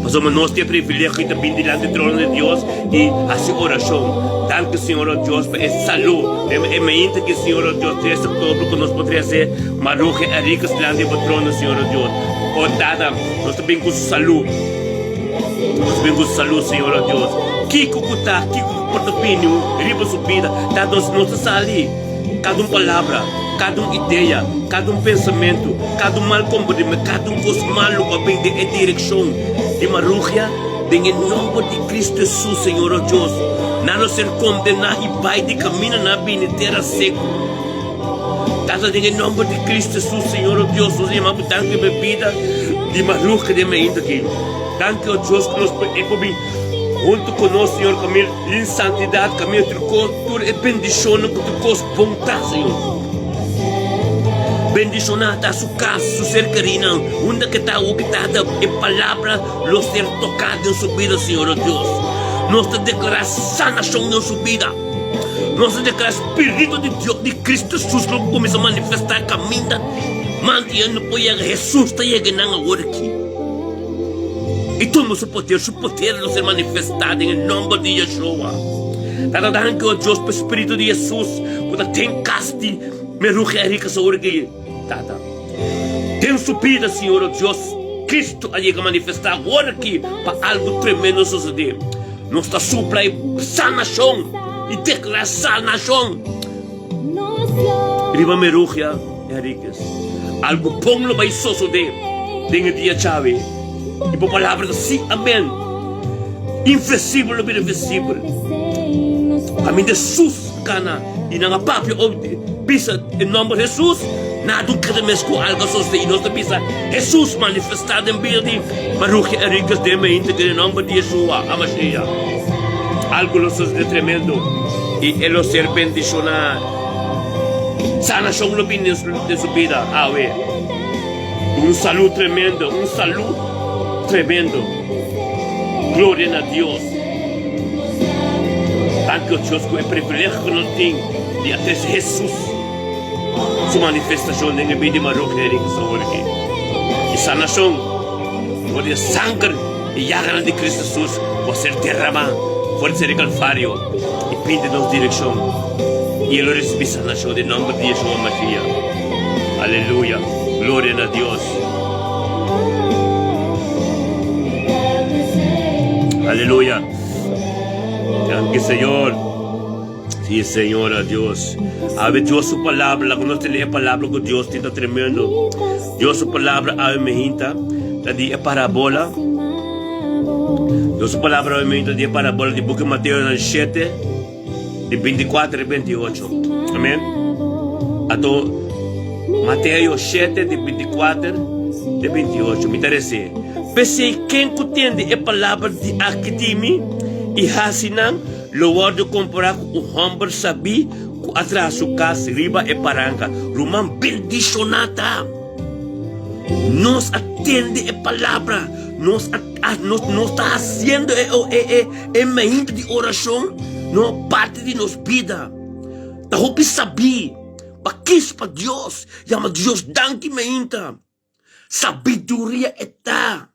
Pasobra nos tin e privilegio di ta bin dilanti trono di Dios i hasi orashon. Danki, Señor, o Dios, pa e salú. Den e mainta aki, Señor, o Dios, tres oktober, ku nos por trese Maruja Enriquez dilanti di bo trono, Señor, o Dios. O Tata, nos ta bin ku su salú. Nos ta bin ku su salú, Señor, o Dios. Kiko ku ta, kiko ku por ta bini riba su bida, Tata, nos no ta sali. Kada un palabra, kada un idea, kada un pensamentu, kada un mal komportamentu, kada un kos malu ku a bin den e direkshon di Marugia, den e nòmber di Kristu Hesus, Señor nos Dios, nan lo ser kondená i bai di kaminda nan a bini tera seku. Tata den e nomber di Cristo Jesus, Señor o Dios, nos yama bo danki pa e bida di Maruja den mainta aki. Danki o Dios ku nos por e por bin huntu ku nos, Señor, kaminda den santidad, kaminda tur kos, tur e bendishonnan ku tur kos bon ta, Señor. Bendishoná ta su kas, su ser kerinan, unda ke ta awor ki Tata e palabra lo ser toká den su bida, Señor o Dios. Nos ta deklará sanashon den su bida. Nos ta deklará Spiritu di Dios, di Cristo Jesus lo kuminsá manifestá kaminda manti e no por yega. Hesus ta yega nan awor aki. I tuma su poder, su poder lo ser manifestá den e nòmber di Yeshua. Tata danki, o Dios, pa Spiritu di Hesus ku ta den kas di Merugia Henriquez awor aki, Tata. Den su bida, Señor, o Dios, Cristo a yega manifestá awor aki pa algu tremendo sosodé. Nos ta supla e sanashon i deklará sanashon riba Merugia Henriquez. Algu bon lo bai sosodé den e dia djawe i bo palabra ta sí, amèn. Invisibel lo bira visibel. Kaminda Hesus kana i nan a papia o bisa e nòmber Hesus, nada un keda mes ku algu a sosodé i nos ta bisa Hesus manifestá den bida di Marugia Enriquez den mi inta den e nòmber di Yeshua HaMashiach. Algu lo sosodé tremendo i e lo ser bendishoná. Sanashon lo bini den su bida awe. Un salú tremendo, un salú tremendo. Gloria na Dios. Danki Dios ku e privilegio ku nos tin di a trese Hesus su manifestashon den e bida di Marugia Henriquez awor aki. E sanashon for di e sanger i yaganan di Cristo Jesus ku a ser derramá for di ser di Kalvario i bin den nos direkshon. I e lo risibí sanashon den nòmber di Yeshua Mashiach. Aleluya! Gloria na Dios! Aleluya! Danki Señor. Sí, Señor, a Dios. Awe Dios su palabra, laga nos tene e palabra ku Dios tin ta tremendo. Dios su palabra awe mehinta ta di e parabola. Dios su palabra awe mehinta di e parabola di buki Mateo na 7 di 24 i 28. Amen. Ato Mateo 7 di 24 di 28. Mi ta rese. P'esei ken ku tende e palabra di aki di mi i hasi nan, Lo wòrdu kompará ku un hòmber sabí ku a traha su kas riba e paranka. Ruman bendishoná ta! Nos a tende e palabra, nos a nos nos ta hasiendo e e e e mainta di orashon no parti di nos bida. Ta hopi sabí pa kis pa Dios, yama Dios danki mainta. Sabiduria e ta.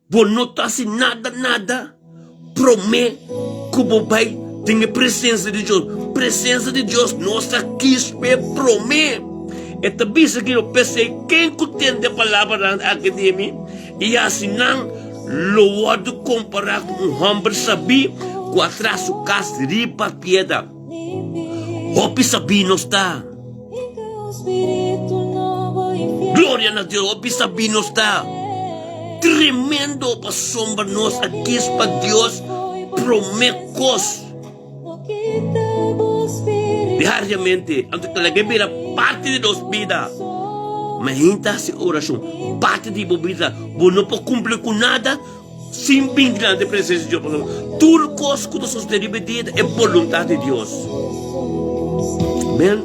Bo no ta hasi nada nada promé ku bo bai den e presensia di Dios. Presensia di Dios no sa kispe promé. E ta bisa ki no p'esei ken ku tende e palabranan aki di mi i hasi nan lo wòrdu kompará ku un hòmber sabí ku a traha su kas riba piedra. Hopi sabí nos ta. Gloria na Dios, hopi sabí nos ta. Tremendo pasobra nos a kies pa Dios promé kos. Diariamente, anto ta laga bira parti di nos bida. Ma hende ta hasi orashon, parti di bo bida. Bo no por kumpli ku nada sin bin dilanti e presensia di Dios, pasobra tur kos ku ta sosodé riba e dia ta e boluntat di Dios. Amen.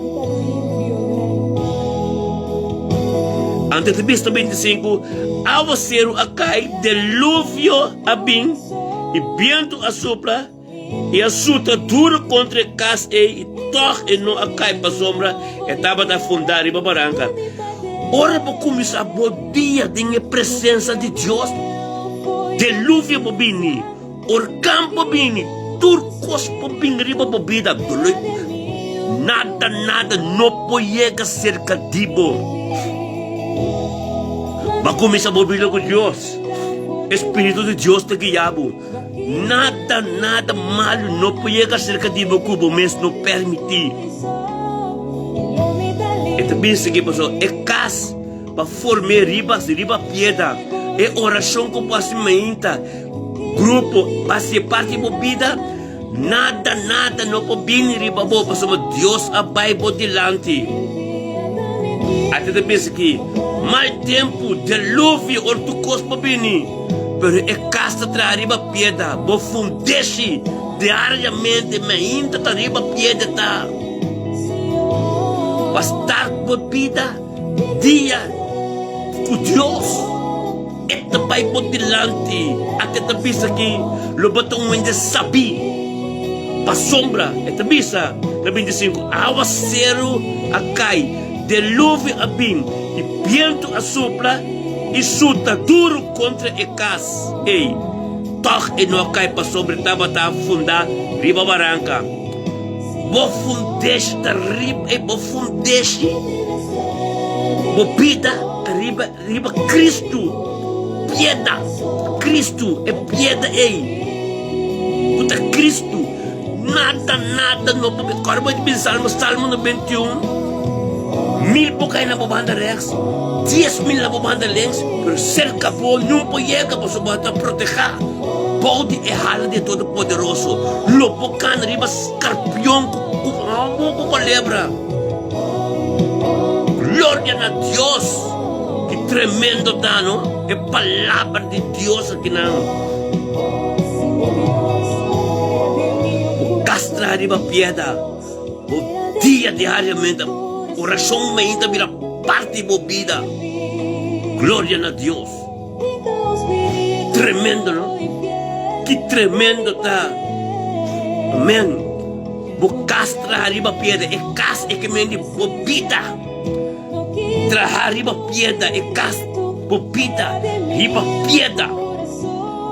Anto ta bisa 25, awaseru a kai, deluvio a bin, i bientu a supla, i a suta duru kontra e kas ei, i tòg e no a kai pasobra e tabata fundá riba baranka. Ora bo kuminsá bo dia den e presensa di Dios, deluvio por bini, orkan por bini, tur kos por bini riba bo bida, nada nada no por yega serka di bo. Bo a kuminsá bo bida ku Dios, e Spiritu di Dios ta guia bo. Nada, nada malu no por yega serka di bo ku bo mes no permití. E ta bisa ki pasobra e kas pa form'é riba riba piedra. E orashon ku bo hasi mainta, grupo, pa hasié parti di bo bida, nada, nada no por bini riba bo pasobra Dios a bai bo dilanti. Ata ta bisa ki mal tempu, deluvio or tur kos por bini, pero e kas ta traha riba piedra, bo fundeshi diariamente mainta ta riba piedra ta. Pa start bo bida dia ku Dios, e ta bai bo dilanti. Ata ta bisa ki lo bo ta un hende sabí. Pasobra e ta bisa na 25, Awaseru a kai, deluvio a bin, i bientu a supla i suta duru kontra e kas ei. Tòg e no a kai pasobra e tabata fundá riba baranka. Bo fundeshi ta riba e bo fundeshi, bo bida ta riba riba Kristu, pieda, Kristu, e pieda ei ku ta Kristu. Nada, nada no por Kòrda bo di bin Salmo, Salmo 91, Mil por kai na bo banda rèks, 10,000 na bo banda links, pero serka bo niun por yega, pasobra bo ta protehá. Bou di e hala di e Todopoderoso, lo bo kana riba skarpion ku homo ku kolebra. Gloria na Dios! Ki tremendo ta, no? E palabra di Dios akinan. Bo kas traha riba piedra, bo dia diariamente orashon mainta bira parti di bo bida. Gloria na Dios! Tremendo no? Ki tremendo ta. Amen. Bo kas traha riba piedra, e kas e ke men di bo bida. Traha riba piedra, e kas bo bida riba piedra.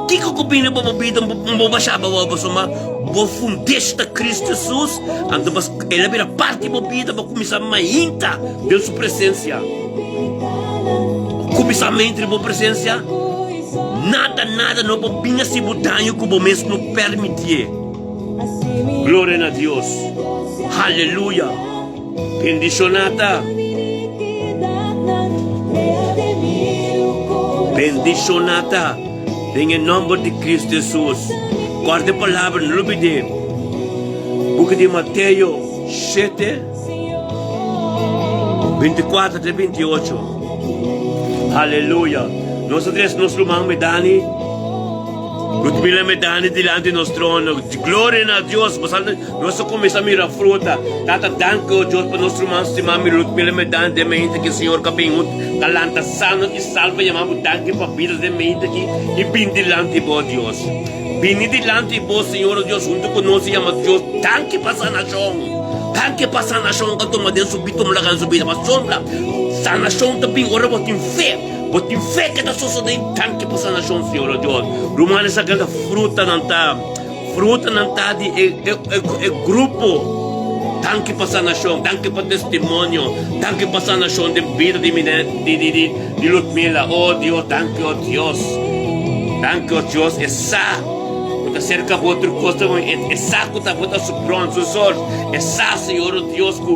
Kiko ku bini pa bo bida bo basha pa bo pasobra bo fundeshi ta Kristu Hesus, anto el a bira parti bo bida, bo kuminsá mainta den su presensia. Kuminsá mente den bo presensia, nada, nada no por bin hasi bo daño ku bo mes no permitié. Gloria na Dios. Haleluya. Bendishoná ta. Bendishoná ta den e nòmber di Kristu Hesus. Kòrda e palabra, no lubid'é. Buki di Mateo shete. 24 te 28. Aleluya. Nos a trese nos ruman Medani. Ludmila Medani dilanti nos trono. Gloria na Dios. Nos a kuminsá mira fruta. Tata, danki o Dios pa nos ruman stimá mi Ludmila Medani den mente ki Señor ka bin huntu. Ta lanta sano i salvo. Yama bo danki pa bida den mente ki i bin dilanti bo, Dios. Bini dilanti bo, Señor o Dios, huntu ku nos i yama Dios danki pa sanashon. Danki pa sanashon ku a tuma den su bida, tuma laga den su bida. Pasobra sanashon ta bin ora bo tin fe. Bo tin fe ke ta sosodé. Danki pa sanashon, Señor o Dios. Ruman, esaki ta frutanan ta, frutanan ta di e, e, e, e grupo. Danki pa sanashon, danki pa testimonio, danki pa sanashon den bida di mi, di, di, di, Di Ludmila, Oh Dios, danki oh Dios. Danki oh Dios, e sa ku ta serka bo tur kos ta bon, e sa ku ta bo ta su bron, su source. E sa, Señor oh Dios, ku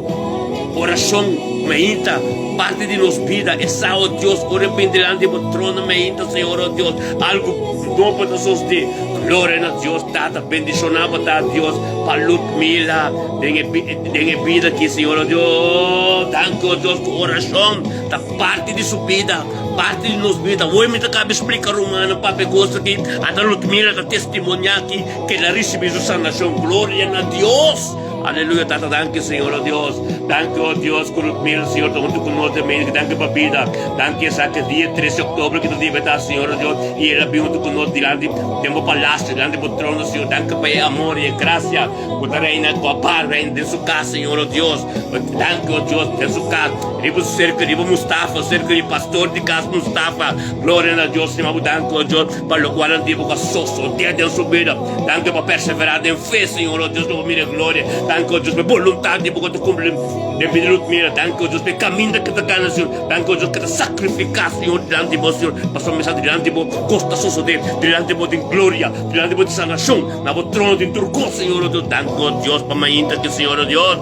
orashon mainta parti di nos bida. E sa, oh Dios, ora e bin dilanti bo trono mainta, Señor oh Dios, algu nobo ta sosdé. Gloria na Dios, Tata, bendishoná bo ta, Dios, pa Ludmila den e den e bida aki, Señor oh Dios. Danki oh Dios ku orashon ta Parti di su bida, parti di nos bida. Hoy mi ta kaba splika rumannan papia goso aki, ata Ludmila ta testimonia aki ke el a risibi su sanashon. Gloria na Dios! Aleluya Tata danki Señor oh Dios. Danki oh Dios ku Ludmila Señor ta huntu ku nos den medio. Danki pa bida. Danki esaki dia 13 oktober ki ta debe ta Señor oh Dios i el a bin huntu ku nos dilanti den bo palasio, dilanti bo trono Señor. Danki pa e amor i e grasia ku ta reina ku a par reina den su kas Señor oh Dios. Danki oh Dios den su kas. Riba su serka riba Mustafa, serka di pastor di kas Mustafa. Gloria na Dios, stima bo danki, oh Dios, pa lokual nan tin bo ka sosodé den su bida. Danki pa perseverá den fe, Señor, oh Dios, lo bo mira e gloria. Danki, oh Dios, pa e boluntat di bo ku ta kumpli den bida di Ludmila. Danki, oh Dios, pa e kaminda ke ta gana, Señor. Danki, oh Dios, ke ta sakrifiká, Señor, dilanti bo, Señor. Pasobra mi sa dilanti bo kos ta sosodé, dilanti bo tin gloria, dilanti bo tin sanashon, na bo trono tin tur kos, Señor, oh Dios. Danki, oh Dios, pa mainta aki, Señor, oh Dios.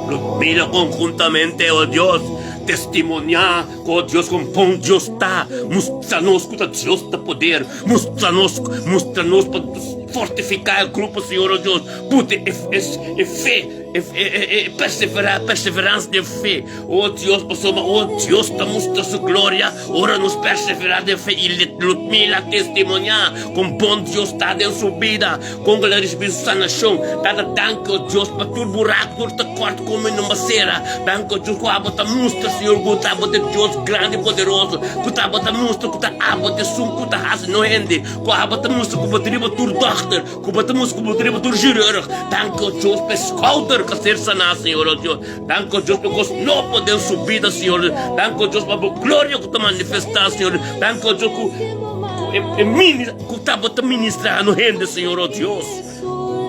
Lo mira conjuntamente, oh Dios, testimoniá ku oh Dios kon bon Dios ta. Mustra nos ku ta Dios ta poder. Mustra nos, mustra nos pa fortifiká e grupo, Señor, oh Dios. Pute e, e, e fe. E perseverá, perseveransia den fe. O Dios, pasobra o Dios ta mustra su gloria ora nos perseverá den fe i Ludmila testimoniá kon bon Dios ta den su bida, kon el a risibí su sanashon. Tata, danki, o Dios, pa tur buraku, tur tekort ku mi no a sera. Danki, o Dios, ku abo ta mustra, Señor, ku ta abo ta e Dios grandi i poderoso, ku ta abo ta mustra ku ta abo ta esun ku ta hasi no hende, ku abo ta mustra ku bo ta riba tur dòkter. Ku bo ta mustra ku bo ta riba tur chirurg. Danki, o Dios, pa e skouder ku a ser saná, Señor, o Dios. Danki, o Dios, pa e kos nobo den su bida, Señor. Danki, o Dios, pa bo gloria ku ta manifestá, Señor. Danki, o Dios, ku ku e e mini ku ta bo ta ministrá no hende, Señor, o Dios.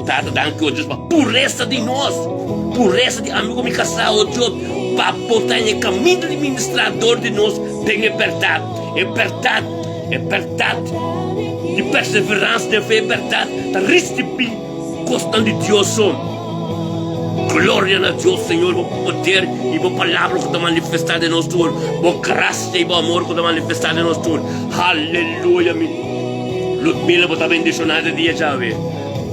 Tata, danki, o Dios, pa puresa di nos, puresa di ami ku mi kasá, o Dios, pa bo ta en e kaminda di ministrá dor di nos den e bèrdat, e bèrdat. E bèrdat di perseveransia den fe, e bèrdat ta risibí kosnan di Dios so. Gloria na Dios, Señor, bo poder i bo palabra ku ta manifestá den nos tur, bo grasia i bo amor ku ta manifestá den nos tur. Aleluya! Mi Ludmila, bo ta bendishoná de dia djawe.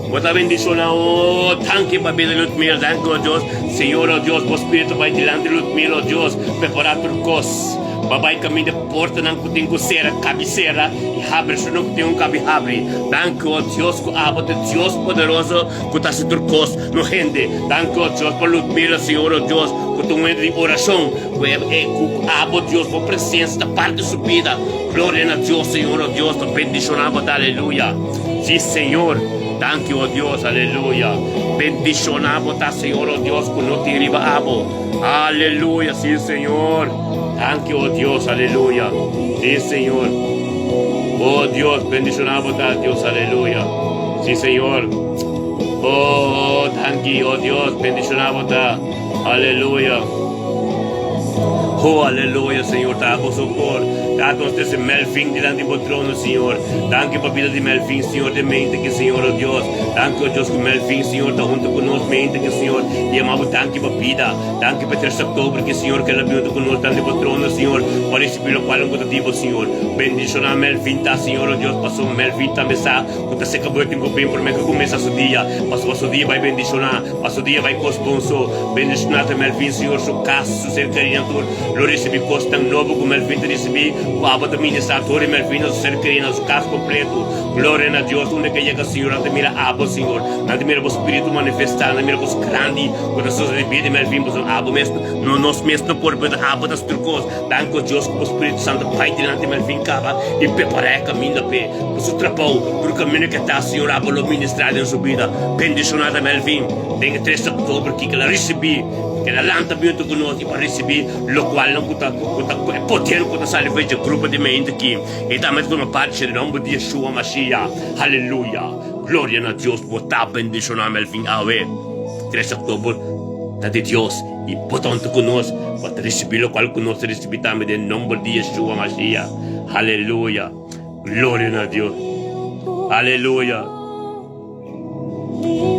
Bo ta bendishoná, oh, danki pa bida Ludmila, danki, oh Dios. Señor, oh Dios, bo spiritu bai dilanti Ludmila, oh Dios, prepará tur kos. Bo bai kaminda. Portanan ku tin ku sera kabi sera i habri esunnan ku tin ku kabi habri. Danki, o Dios, ku abo ta Dios poderoso ku ta hasi tur kos, no hende. Danki, o Dios, pa Ludmila, Señor, o Dios, ku ta un hende di orashon, ku e e ku abo, Dios, bo presensia ta parti su bida. Gloria na Dios, Señor, o Dios, ta bendishoná bo ta, aleluya. Si, Señor. Danki, o Dios, aleluya. Bendishoná bo ta, Señor, o Dios, ku no tin riba abo. Aleluya, si, Señor. Danki, oh Dios, aleluya. Sí, Señor. Oh Dios, bendiciona bo ta, Dios, aleluya. Sí, Señor. Oh, danki, oh Dios, bendiciona bo ta. Aleluya. Oh, aleluya, Señor, ta bo sopor. Ta nos trece Melvin dilanti bo trono, Señor. Danki pa bida di Melvin, Señor, den mente ki, Señor, oh Dios. Danki, oh Dios, ku Melvin, Señor, ta hunto ku nos, mente ki, Señor. Yama bo danki pa bida. Danki pa tres oktober ki Señor keda bini ku nos dilanti bo trono, Señor, pa risibi lokual ku ta di bo, Señor. Bendishoná Melvin ta, Señor, oh Dios, pasobra Melvin tambe sa ku ta seka bo e tin ku bin promé ku kuminsá su dia, pasobra su dia bai bendishoná, pa su dia bai kos bon. So, bendishoná ta Melvin, Señor, su kas, su ser kerinan tur lo risibi kosnan nobo ku Melvin ta risibi, ku abo ta ministrá tur di Melvin na su ser kerinan, su kas kompleto. Gloria na Dios, unda ke yega, Señor, nan ta mira abo, Señor, nan ta mira bo spiritu manifestá, nan ta mira kos grandi. Ku ta sosodé bida di Melvin pasobra abo mes no nos mes no por pero abo ta tur kos. Danki o Dios ku bo Spiritu Santu bai dilanti Melvin kaba i prepará e kaminda p'e pa su trabou. Tur kaminda ke ta Señor abo lo ministrá den su bida. Bendishoná ta Melvin den e tres oktober ki kila risibí kila lanta bintu ku nos i pa risibí lokualnan ku ta ku ta ku e poder ku ta sali for dje grupo di mente aki i tambe ta tuma parti den nomber di Yeshua Mashiach. Haleluya! Gloria na Dios bo ta bendishoná Melvin awe. Tres oktober ta di Dios i bo ta huntu ku nos bo ta risibí lokual ku nos ta risibí tambe den nomber di Yeshua Mashiach. Aleluya! Gloria na Dios! Aleluya!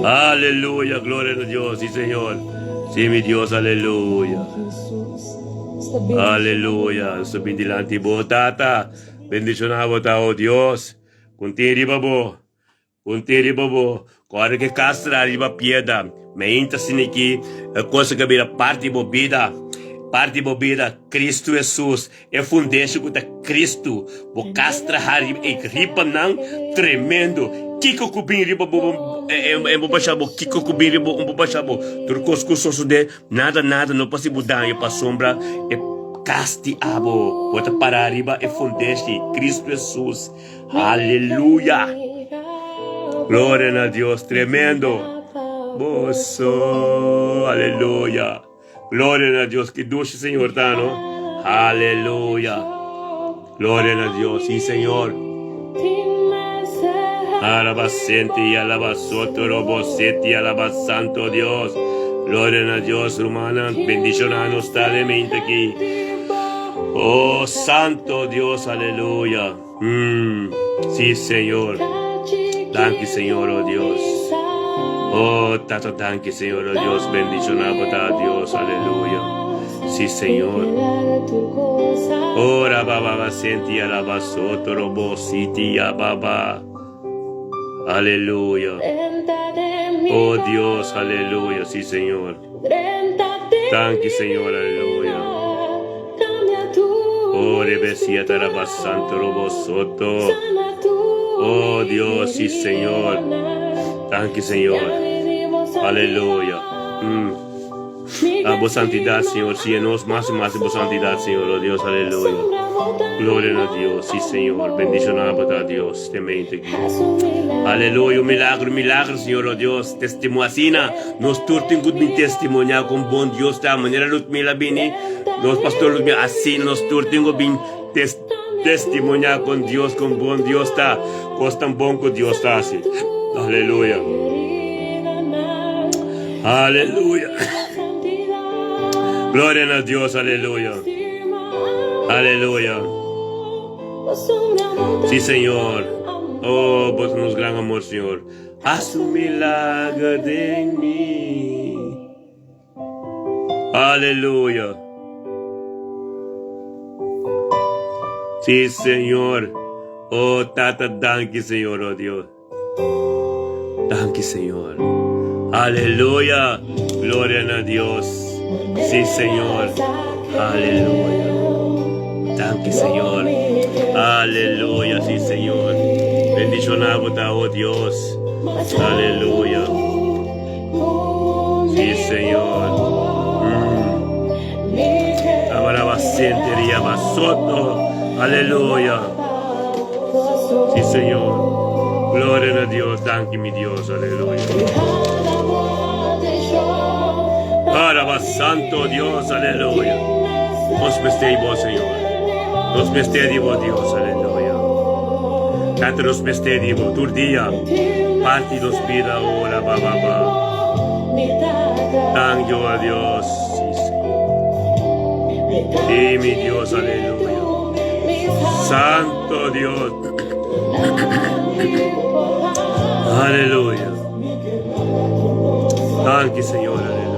Aleluya! Gloria na Dios! Si Señor! Si mi Dios! Aleluya! Aleluya! Nos ta bin dilanti bo, Tata. Bendishoná bo ta, o Dios. Kuntin riba bo. Kunti riba bo, kòrda ke kas tra riba piedra. Meinta asina ki e kosa ke bira parti di bo bida, parti di bo bida, Kristu Hesus, e fundeshi ku ta Kristu. Bo kas traha riba e ripanan tremendo. Kiko ku bin riba bo, e bo basha bo, kiko ku bin riba bo, bo basha bo. Tur kos ku sosodé, nada nada no por hasi bo daño pasobra e kas di abo. Bo ta pará riba e fundeshi, Kristu Hesus. Aleluya! Gloria na Dios, tremendo. Boso, aleluya. Gloria na Dios, ki dushi Señor ta, no? Aleluya. Gloria na Dios, sí, Señor. Alabasente y alabasoto, robosete, alabasanto Dios. Gloria na Dios, hermana. Bendicionanos ta de mente aquí. Oh, santo Dios, aleluya. Mm, sí, Señor. Danki, Señor, oh Dios. Oh, Tata, danki, Señor, oh Dios. Bendicionado ta Dios, aleluya. Sí, Señor. Oh, rababa, senti, alaba, soto, robo, siti, ababa. Aleluya. Oh Dios, aleluya, sí Señor. Danki Señor, aleluya. Oh, rebesia taraba santo robo soto. Oh Dios, sí Señor. Danki Señor. Aleluya. A bo santidad, Señor. Sí, nos mas y mas bo santidad, Señor. Oh Dios, aleluya. Gloria a Dios, sí, Señor. Bendicionado ta Dios. Te mente aquí. Aleluya, un milagro, un milagro, Señor, oh Dios. Testimonio asina. Nos tur tin ku bin testimonia kon bon Dios ta. Manera Ludmila bini, nos pastor Ludmila, asina nos tur tin ku bin tes testimonia kon Dios, kon bon Dios ta. Kos tan bon ku Dios ta hasi. Aleluya. Aleluya. Gloria na Dios, aleluya. Aleluya. Sí, Señor. Oh, bo ta nos gran amor, Señor. Haz un milagro den mi. Aleluya. Sí, Señor. Oh, Tata, danki, Señor, oh Dios. Danki, Señor. Aleluya. Gloria na Dios. Sí, Señor. Aleluya. Danki, Señor. Aleluya, sí, Señor. Bendicionado ta, oh Dios. Aleluya. Sí, Señor. Abarabasienteria basoto. Aleluya. Sí, Señor. Gloria a Dios. Danki, mi Dios. Aleluya. Araba Santo Dios. Aleluya. Nos mester di bo, Señor. Nos mester di bo, Dios. Aleluya. Tata nos mester di bo tur dia. Parti nos bida ora ba ba ba. Danki, oh Dios. Sí, Señor. Sí, mi Dios. Aleluya. Santo Dios. Aleluya. Danki, Señor. Aleluya.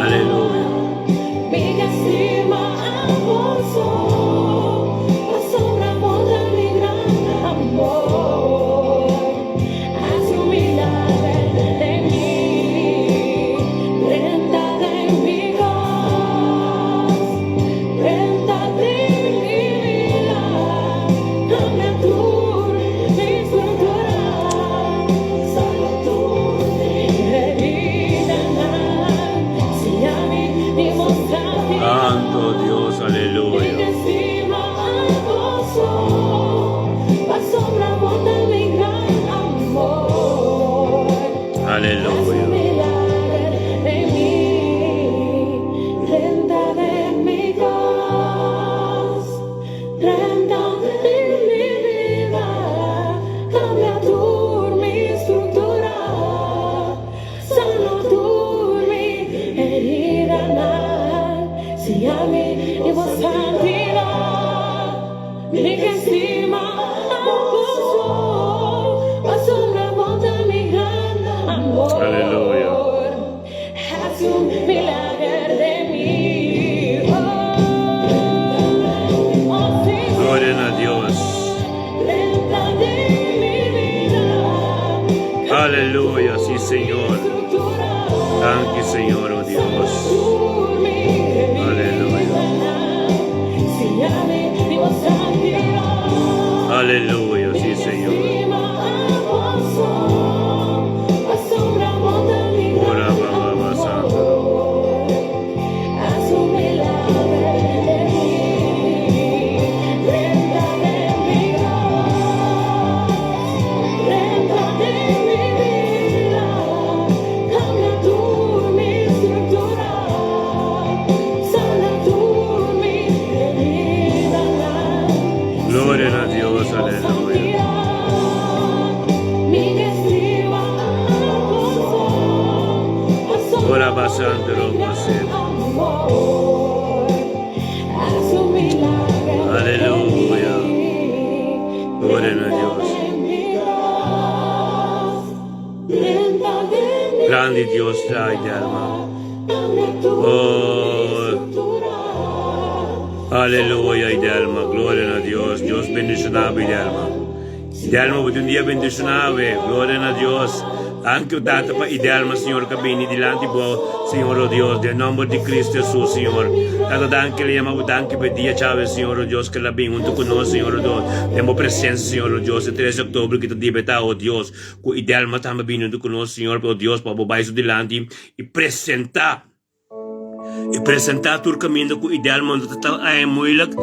Aleluya. Santo Dios, aleluya. Aleluya. Aleluya. Gloria na Dios. Aleluya, sí, Señor. Danki, Señor, oh Dios. Aleluya. Aleluya, sí, Señor. Ora, ba, ba, ba, santo. Grandi Dios ta, Idelma. Oh, aleluya, Idelma. Gloria na Dios. Dios bendiciona bo, Idelma. Idelma, bo tin un dia bendiciona awe. Gloria na Dios. Danki, Tata, pa Idelma, Señor, ku a bini dilanti bo, Señor, oh Dios, den nomber di Cristo Jesus, Señor. Tata, danki, le yama bo danki pa e dia djawe, Señor, oh Dios, ku el a bin huntu ku nos, Señor, oh Dios, den bo presencia, Señor, oh Dios, e tres di october ku ta dibetá, oh Dios. Ku Idelma tambe bini huntu ku nos, Señor, oh Dios, pa bo bai su dilanti i presentá, i presentá tur kaminda ku Idelma no ta ta haña muilik,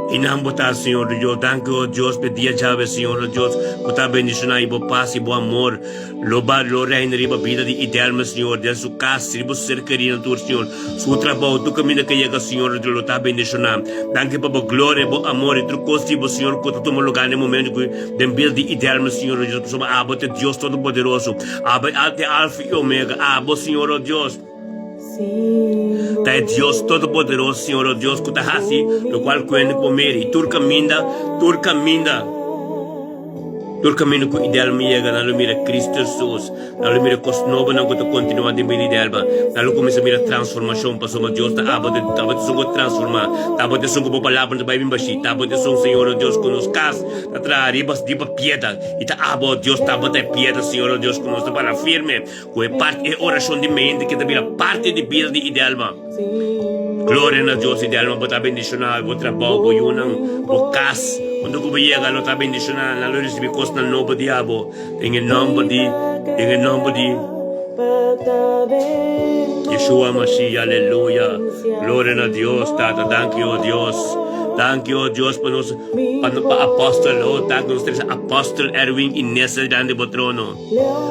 i nan bo ta, Señor Dios. Danki, oh Dios, p'e dia djawe, Señor, oh Dios, bo ta bendishoná i bo pas i bo amor lo ba lo reina riba bida di Idelma, Señor, den su kas, riba su ser kerinan tur, Señor. Su trabou, tur kaminda ke yega, Señor, lo ta bendishoná. Danki pa bo gloria, bo amor i tur kos di bo, Señor, ku ta tuma lugá na e momento ku Den bida di iterno, Señor, o Dios, pasobra abo ta e Dios Todopoderoso, abo ta e Alfa i Omega, abo, Señor, o Dios, ta e Dios Todopoderoso, Señor, o Dios, ku ta hasi lokual kuende ku bo mira, i tur kaminda, tur kaminda, tur kaminda ku Idelma yega, nan lo mira Cristo Jesus, nan lo mira kos nobonan ku ta kontinuá den bida di Idelma, nan lo kuminsá mira transformashon, pasobra Dios ta abo ta abo ta esun ku transformá, ta abo ta esun ku bo palabra no ta bai bin bashí, ta abo ta esun, Señor, o Dios, ku nos kas. Ta traha riba riba piedra i ta abo, oh Dios, tabata e piedra, Señor, oh Dios, ku nos ta para firme ku e parti, e orashon di mente ke ta bira parti di bida di Idelma. Gloria na Dios, Idelma, bo ta bendishoná, bo trabou, bo yunan, bo kas, unda ku bo yega lo ta bendishoná, nan lo risibí kosnan nobo di abo, den e nòmber di, den e nòmber di Yeshua Mashiach, aleluya. Gloria na Dios, Tata, danki, oh Dios. Danki, oh Dios, pa nos. Pa no pa apòstel, oh Tata, nos trese apòstel Erwin i Nessa dilanti bo trono.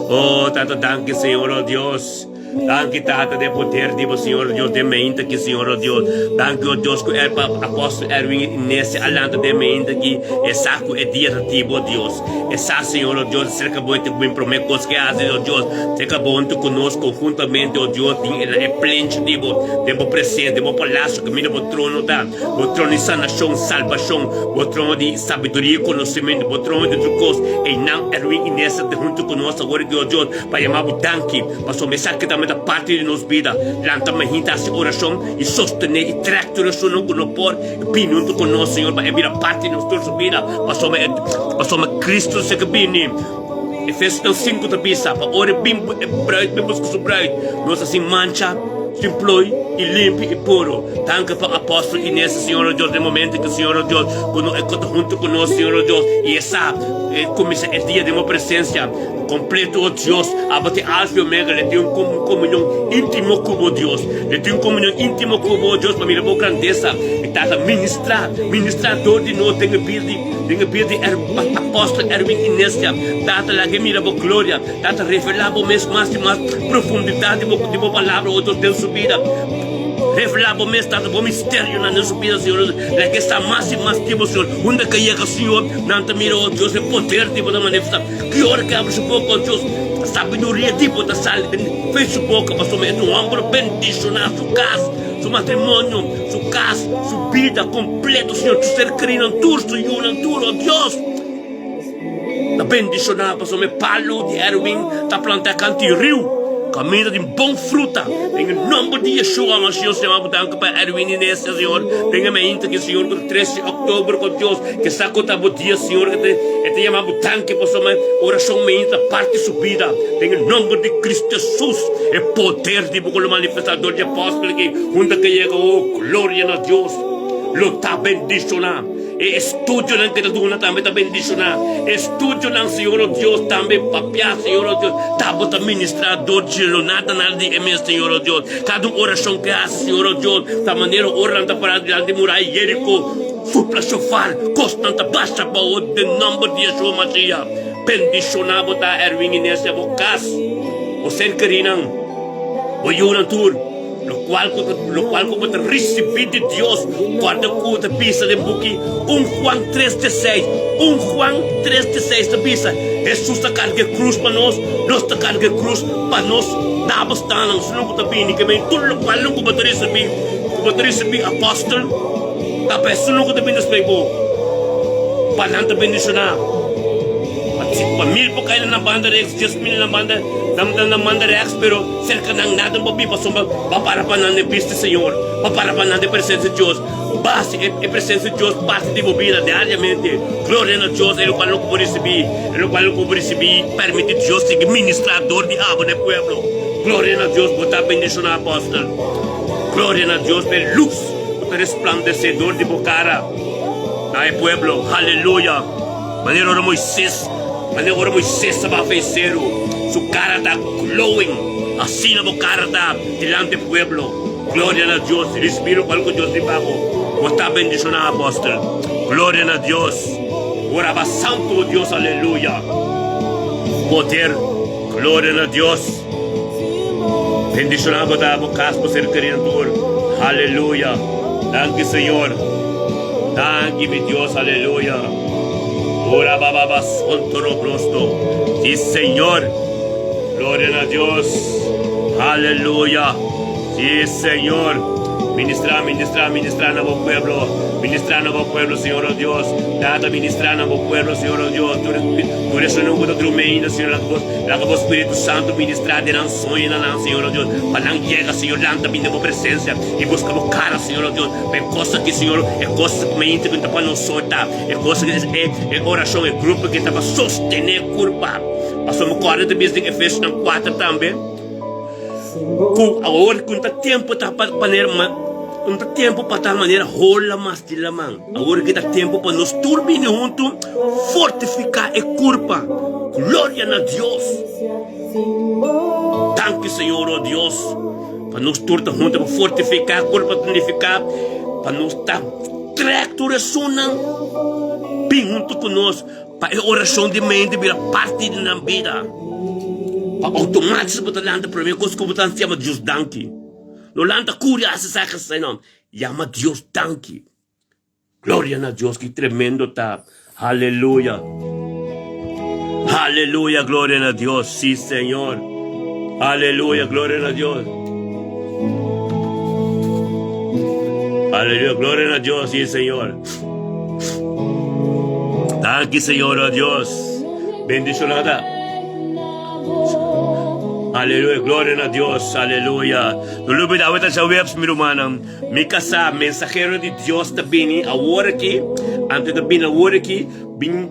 Oh Tata, danki Señor, oh Dios. Danki Tata den poder di bo Señor, oh Dios, den meinta aki Señor, oh Dios. Danki, oh Dios, ku er pa apòstel Erwin i Nessa a lanta den meinta aki, e sa ku e dia ta di bo, Dios. E sa, Señor, oh Dios, aserka bo e ta bin promé kos ke hasi, oh Dios, serka bo huntu ku nos konhuntamente, oh Dios, den e plenchi di bo, den bo presensia, den bo palasio, kaminda bo trono ta. Bo trono di sanashon, salbashon, bo trono di sabiduria i konosementu, bo trono di tur kos. Einan Erwin i Nessa ta huntu ku nos awor ki, o Dios, pa yama bo danki, pasobra esaki tambe ta parti di nos bida. Lanta mahinta hasi orashon i sostené i trèk tur esunnan ku no por bini huntu ku nos, Señor, pa e bira parti di nos tur su bida, pasobra e, pasobra Cristo si ke bini. Efesionan sinku ta bisa, pa ora e bin, e bruid bin buska su bruid, nos ta sin mancha, sin ploi, i limpi i puru. Danki pa Apòstel Inés, Señor o Dios, den momento ku Señor o Dios, ku no e ku ta huntu ku nos, Señor o Dios, i e sa, e kuminsá e dia den bo presensia kompleto, o Dios, abo ta e Alfa i Omega, le tin un komunion íntimo ku bo, Dios, le tin un komunion íntimo ku bo, Dios, pa mira bo grandesa, i Tata, ministrá, ministrá dor di nos den e bida di, den e bida di Apòstel Erwin Inés, Tata, laga e mira bo gloria, Tata, revelá bo mes mas i mas profundidat di bo, di bo palabra, o Dios, den su bida. Revelá bo mes, Tata, bo misterionan den su bida, Señor. Laga e sa mas i mas di bo, Señor. Unda ke yega, Señor, nan ta mira, oh Dios, e poder di bo ta manifestá. Ki ora ke abri su boka, oh Dios, sabiduria di bo ta sali den fe su boka, pasobra e ta un hòmber bendishoná, su kas, su matrimonio, su kas, su bida kompleto, Señor, su ser kerinan tur, su yunan tur, oh Dios, ta bendishoná, pasobra e palu di Erwin ta plantá kantu di riu, kaminda di bon fruta. Den e nòmber di Yeshua Mashiach, Señor, bo danki pa Erwin i Nesia, Señor. Den e mainta aki, Señor, ku ta tres di òktober, ku Dios, ke sa ku ta bo dia, Señor, ke e ta yama bo danki pasobra orashon mainta ta parti su bida. Den e nòmber di Cristo Jesus, e poder di bo ku lo manifestá dor di apòstel aki, hunta ke yega, oh, gloria na Dios, lo ta bendishoná. E estudionan ke ta duna tambe ta bendishoná. E estudionan, Señor o Dios, tambe papiá, Señor o Dios, ta bo ta ministrá dor dje lo nada nada di e mes, Señor o Dios. Kada un orashon ke hasi, Señor o Dios, ta manera ora nan ta pará dilanti muraya Jeriko, supla shofar, kosnan ta basha abou den nòmber di Yeshua Mashiach. Bendishoná bo ta, Erwin Inés, bo kas, bo ser kerinan, bo yunan tur. Lokual ku ta lokual ku bo ta risibí di Dios, kòrda ku ta bisa den buki un Juan tres dieseis. Un Juan tres dieseis ta bisa, Hesus ta karga e krus pa nos, nos ta karga e krus pa nos nabastannan. Esun ku ta bini ke men tur lokual ku bo ta risibí, ku bo ta risibí apòstel, ta pa esun ku ta bini despues bo, pa nan ta bendishoná. Pa mil por kai na nan banda reks, 10,000 na banda. Nan nan manda rechts pero serka nan nada no por bin pasobra bo a para pa nan den bista Señor, bo a para pa nan den presencia di Dios. Basi e e presencia di Dios parti di bo bida diariamente. Gloria na Dios e lokual lo ku bo risibí, e lokual lo ku bo risibí permiti Dios sigui ministrá dor di abo na e pueblo. Gloria na Dios bo ta bendishoná apòstel. Gloria na Dios pa e lus ku ta resplandesé dor di bo kara na e pueblo. Haleluya! Manera ora Moises, manera ora Moises ta baha e seru, su kara ta glowing. Asina bo kara ta dilanti e pueblo. Gloria na Dios. Risibí lokual ku Dios tin pa bo. Bo ta bendishoná, apòstel. Gloria na Dios. Ora ba santu, o Dios, aleluya. Poder. Gloria na Dios. Bendishoná bo ta, bo kas, bo ser kerido tur. Aleluya. Danki, Señor. Danki, mi Dios, aleluya. Ora ba ba ba sontoro brosto. Sí, Señor. Gloria na Dios. Aleluya. Sí, Señor. Ministra, ministra, ministra na bo pueblo. Ministra na bo pueblo, Señor, oh Dios. Tata, ministra na bo pueblo, Señor, oh Dios. Tur, tur esun ku ta drumi ainda, Señor, laga bo, laga bo Spiritu Santu ministra den nan soñonan, Señor, oh Dios. Pa nan yega, Señor, lanta bin den bo presencia i buska bo cara, Señor, oh Dios. Pa e cosa aki, Señor, e cosa ku mente ku ta pa nos solta, e cosa ku e, e oracion, e grupo ki ta pa sostene kurpa. Pasobra mi kòrda ta bisa den Efesionan 4 tambe, ku awor ku ta tempu ta pa manera ma un ta tempu pa ta manera hola mas di laman. Awor ki ta tempu pa nos tur bini huntu fortifiká e kurpa. Gloria na Dios! Danki Señor, o Dios, pa nos tur ta huntu pa fortifiká kurpa tonifiká pa nos ta trèk tur esunnan bin huntu ku nos. Pa e orashon di mente bira parti di nan bida. Pa outomático bo ta lanta promé kos ku bo ta hasi yama Dios danki. No lanta kuri hasi esaki hasi esei no. Yama Dios danki. Gloria na Dios ki tremendo ta. Aleluya. Aleluya gloria na Dios. Si Señor. Aleluya gloria na Dios. Aleluya gloria na Dios. Si Señor. Danki Señor oh Dios. Bendicionada. Aleluya, gloria na Dios, aleluya. No lubida, awe ta djaweps, mi rumannan. Mi kasá, mensahero di Dios ta bini awor aki, anto e ta bini awor aki, bin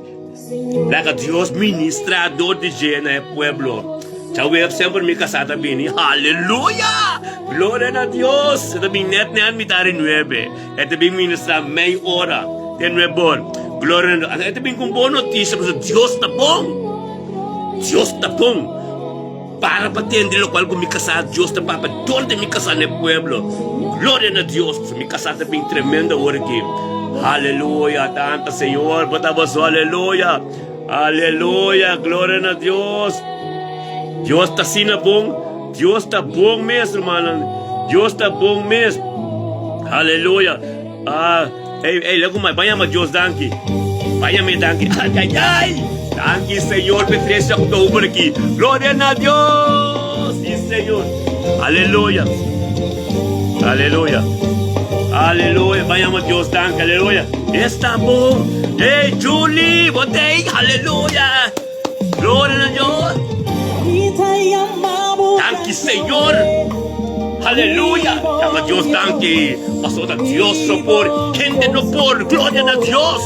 Laga Dios ministra dor di dje na e pueblo. Djaweps semper mi kasá ta bini. Aleluya! Gloria na Dios! E ta bin net net mitar di nuebe. E ta bin ministra mei ora te nuebor. Gloria na Dios. E ta bin ku un bon notisia pasobra Dios ta bon. Dios ta bon. Para pa tende lokual ku mi kasá Dios ta papia dor di mi kasá na e pueblo. Gloria na Dios! Mi kasá ta bin tremendo awor aki. Aleluya! Tanta Señor, bo ta boso. Aleluya! Aleluya! Gloria na Dios! Dios ta asina bon. Dios ta bon mes, rumannan. Dios ta bon mes. Aleluya! Ah, ey, ey, legu mai, ban yama Dios danki. Ban yama danki. Ay, ay, ay! Danki, Señor, pe 3 di oktober aki. Gloria na Dios! Sí, Señor. Aleluya. Aleluya. Aleluya. Ban yama Dios danki. Aleluya. Esta bon. Hey, Julie, bo t'ey. Aleluya. Gloria na Dios. Danki Señor. Aleluya. Yama Dios danki. Pasobra ta Dios so por, hende no por. Gloria na Dios.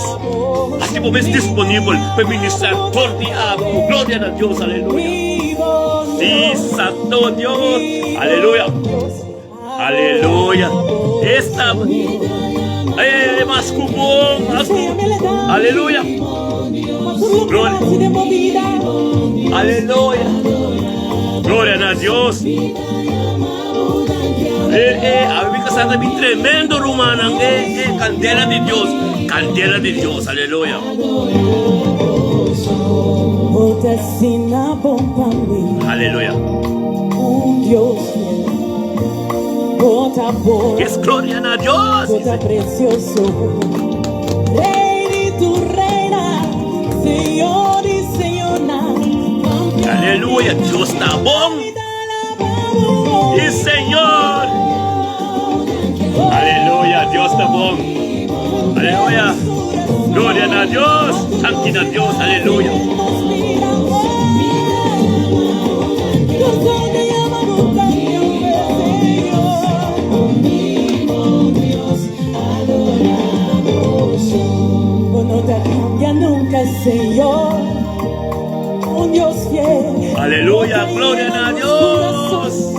Hasi bo mes disponibel pa ministrar dor di abo. Gloria na Dios. Aleluya. Sí, Santo Dios. Aleluya. Aleluya. Esta eh, mas ku bon, mas ku Aleluya. Gloria. Aleluya. Gloria na Dios. Eh, eh, a mi casa ta tremendo, rumannan. Eh, eh, candela di Dios. Candela di Dios. Aleluya. Aleluya. Es gloria na Dios. precioso. Rey de tu reina, Señor y Señora. Aleluya, Dios ta bon. Y Señor. Aleluya, Dios ta bon. Aleluya. Gloria na Dios. Santi na Dios. Aleluya. Gloria na Dios.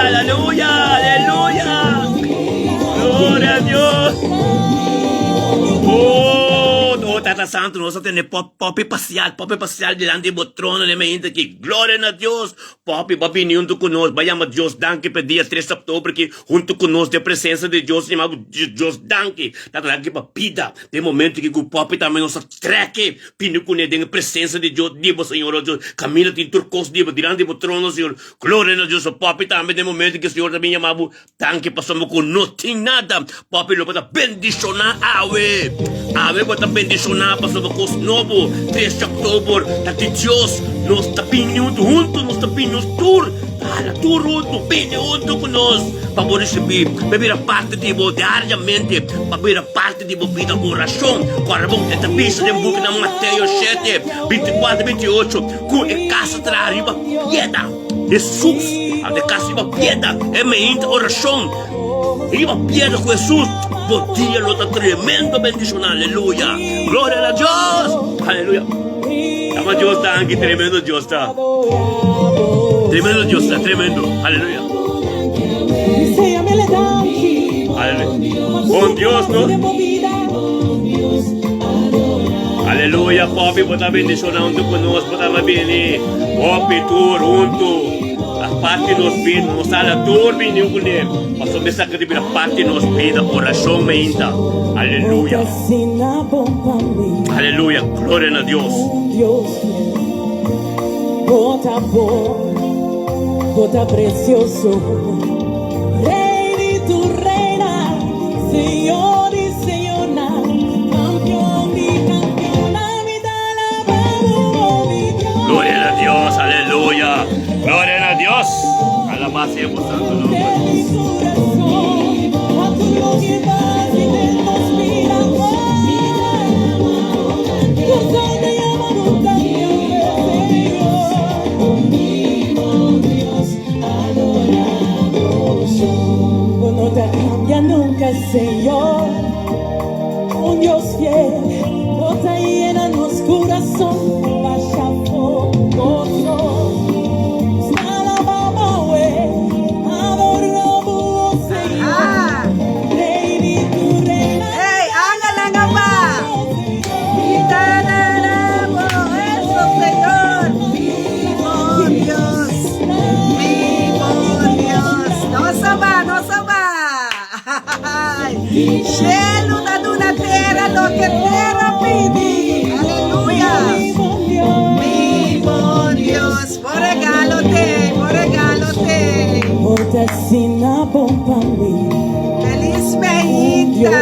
Aleluya, aleluya. Gloria a Dios. Oh, oh, Tata Santo, nos a tene pop, popi pasial, popi pasial dilanti bo trono ne mainta ki. Gloria na Dios. Popi, bo bini hunto ku nos. Ba yama Dios danki pa dia 3 oktober ki hunto ku nos den presensa di Dios. Yama Dios danki. Tata danki pa bida. Den momento ki ku popi tambe nos a treke bini kuné den e presensa di Dios di bo Señor, oh Dios. Kaminda tin tur kos di bo dilanti bo trono, Señor. Gloria na Dios. Popi tambe den momento ki Señor ta bin yama bo Danki pasobra ku no tin nada. Papi lo bo ta bendishoná awe. Awe bo ta bendishoná pasobra kos nobo. Tres di oktober ta di Dios. Nos ta bini huntu, huntu nos ta bini nos tur. Hala tur huntu, bini huntu ku nos pa bo risibí, pa bira parti di bo diariamente, pa bira parti di bo bida orashon. Kòrda bon, e ta bisa den buki na Mateo shete, bintikuater, bintiotcho, ku e kas ta traha riba piedra. Hesus a de kas riba piedra, e meinta orashon riba piedra ku Hesus, bo dia lo ta tremendo bendishoná, aleluya, gloria na Dios, aleluya. Dama Dios danki, tremendo Dios ta, tremendo Dios ta, tremendo, aleluya. Aleluya. Bon Dios, no? Aleluya, papi, bo ta bendishoná huntu ku nos, bo ta bini. Hopi tur huntu a parti nos bida, nos ala tur bini kuné, pasobra esaki ta bira parti nos bida, orashon meinta. Aleluya. Aleluya, gloria na Dios. Gloria na Dios, aleluya. Gloria na Dios. Alabá sea bo santo nomber. Un Dios fiel, bo ta yena nos kurason basha for goso. Nos ta alabá bo, we adorá bo, oh Señor. Aha. Rey di tur reina. Hey, ángala ngaba. Itararabo, eso, Señor. Vivo Dios. Vivo Dios. Nos va, nos va. Shelu ta duna tera loke tera pidi. Aleluya. Mi bon Dios, bo regalo te, bo regalo te. Feliz meinta.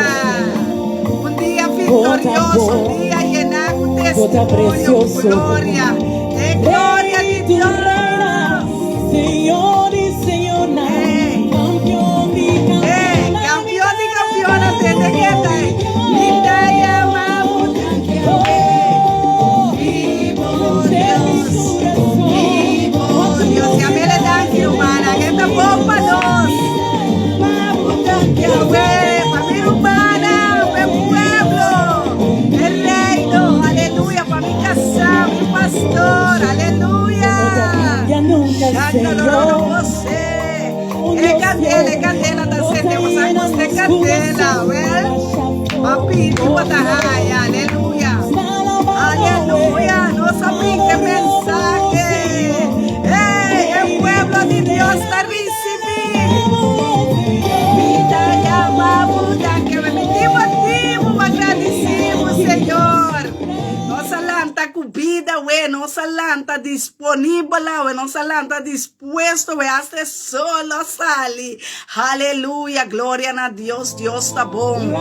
Un dia victorioso, un dia llená cu testimonio, cu gloria. E gloria di Dios. Hey, campeón di campeona, tende keta. Mi ta yama bo Vivo Dios, vivo Dios. Ya me le danki, rumana, que ta bon pa nos. Yahweh, pa mi rumana, pa mi pueblo, el reino, aleluya, pa mi casa, mi pastor, aleluya. E candela, e candela ta sende, bo sa gusta e candela, wel, papi, di bo ta haya, aleluya, aleluya, nos a bin ke mensahe, hey, e pueblo di Dios ta ricibi, mi ta yama bo, danke, mi tin motibu pa gradici bo, Señor, nos a lanta cu bida, we, nos a lanta disponibel awe, nos a lanta dispuesto, we, hasta e sol a sali. Aleluya, gloria na Dios, Dios ta bon.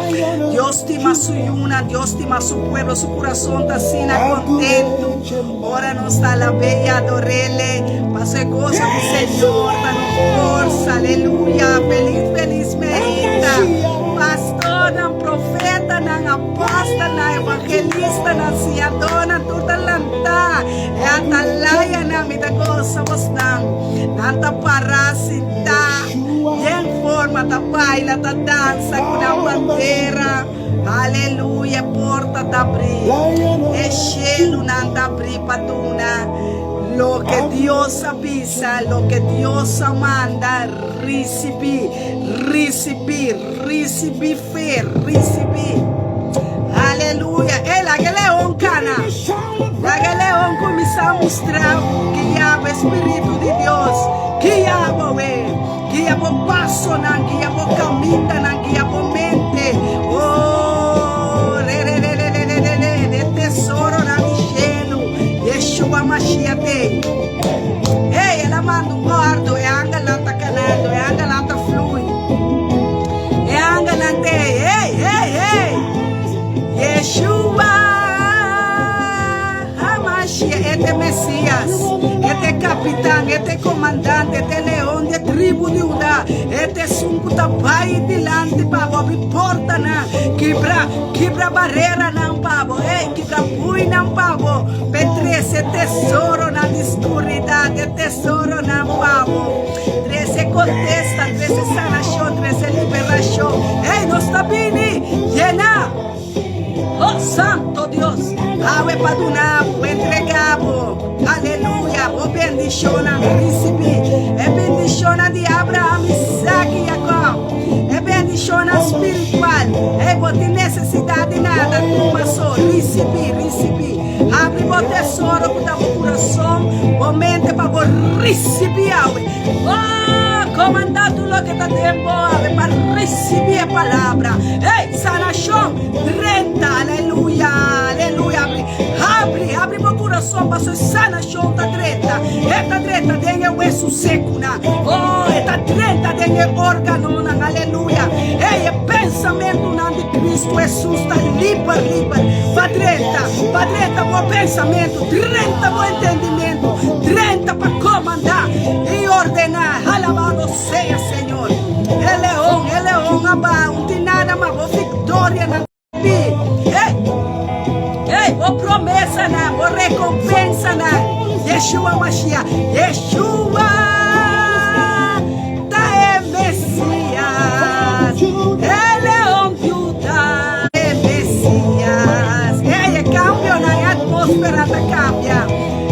Dios stima su yunan, Dios stima su pueblo, su curason ta asina contento ora nos ta alab'é y ador'Ele. Paso e gozo di Señor ta nos forsa, aleluya. Feliz, feliz meinta. Pastornan, profetanan. Apòstelnan, evangelistanan, siñadónan, tur ta lantá. E atalayanan, mi ta gosa bosnan. Nan ta pará sintá den forma, ta baila, ta dansa ku nan bandera. Aleluya, e porta ta abrí. E shelunan ta abrí pa duna loke Dios a bisa, loke Dios a manda. Risibí, risibí, risibí fe, risibí. Aleluya. Ey, laga e leon kana. Laga e leon kuminsá mustra guia bo e Spiritu di Dios. Guia bo we. Guia bo pasonan, guia bo kamindanan, guia bo mente. Oh, re re re re re re re re, e tesoronan di shelu. Yeshua Mashiach t'ei. Ey, el a manda un òrdu, e angelnan ta kanando, e angelnan ta flui. E angelnan t'ei, hey, hey, hey! Yeshua HaMashiach, e t'e Mesias, e t'e kapitan, e t'e komandante, e t'e leon di e tribu di Hudá, e t'esun ku ta bai dilanti pa bo abri portanan, kibra, kibra bareranan pa bo, hey, kibra buinan pa bo, p'e trese tesoronan di skuridat, e tesoronan pa bo. Trese kontesta, trese sanashon, trese liberashon. Hey, nos ta bini yena! Oh, Santo Dios! Awe pa duna bo, entrega bo. Aleluya! Bo bendishonnan risibí. E bendishonnan di Abraham, Isaac i Jacob. E bendishonnan spiritual. Hey, bo tin nesesidat di nada, tuma so, risibí, risibí. Habri bo tesoro ku ta bo kurason, bo mente pa bo risibí awe. Oh, komandá tur loke ta den bo awe pa risibí e palabra. Hey, sanashon drenta! Aleluya! Aleluya! Habri, habri, habri bo kurason pasobra e sanashon ta drenta. E ta drenta den e wesu sekunan. Oh, e ta drenta den e órganonan. Aleluya! Hey, e pensamentunan di Kristu Hesus ta liber, liber. Pa drenta, pa drenta bo pensamentu, drenta bo entendimentu, drenta pa komandá i ordená. Alabado sea Señor! E leon, e leon a baha, un tin nada mas, bo viktorianan ta bi. Hey! Hey! Bo promesanan, bo rekompensanan. Yeshua Mashiach, Yeshua ta e Mesias, e leon di Juda, e Mesias. Hey, e kambionan, e atmósfera ta kambia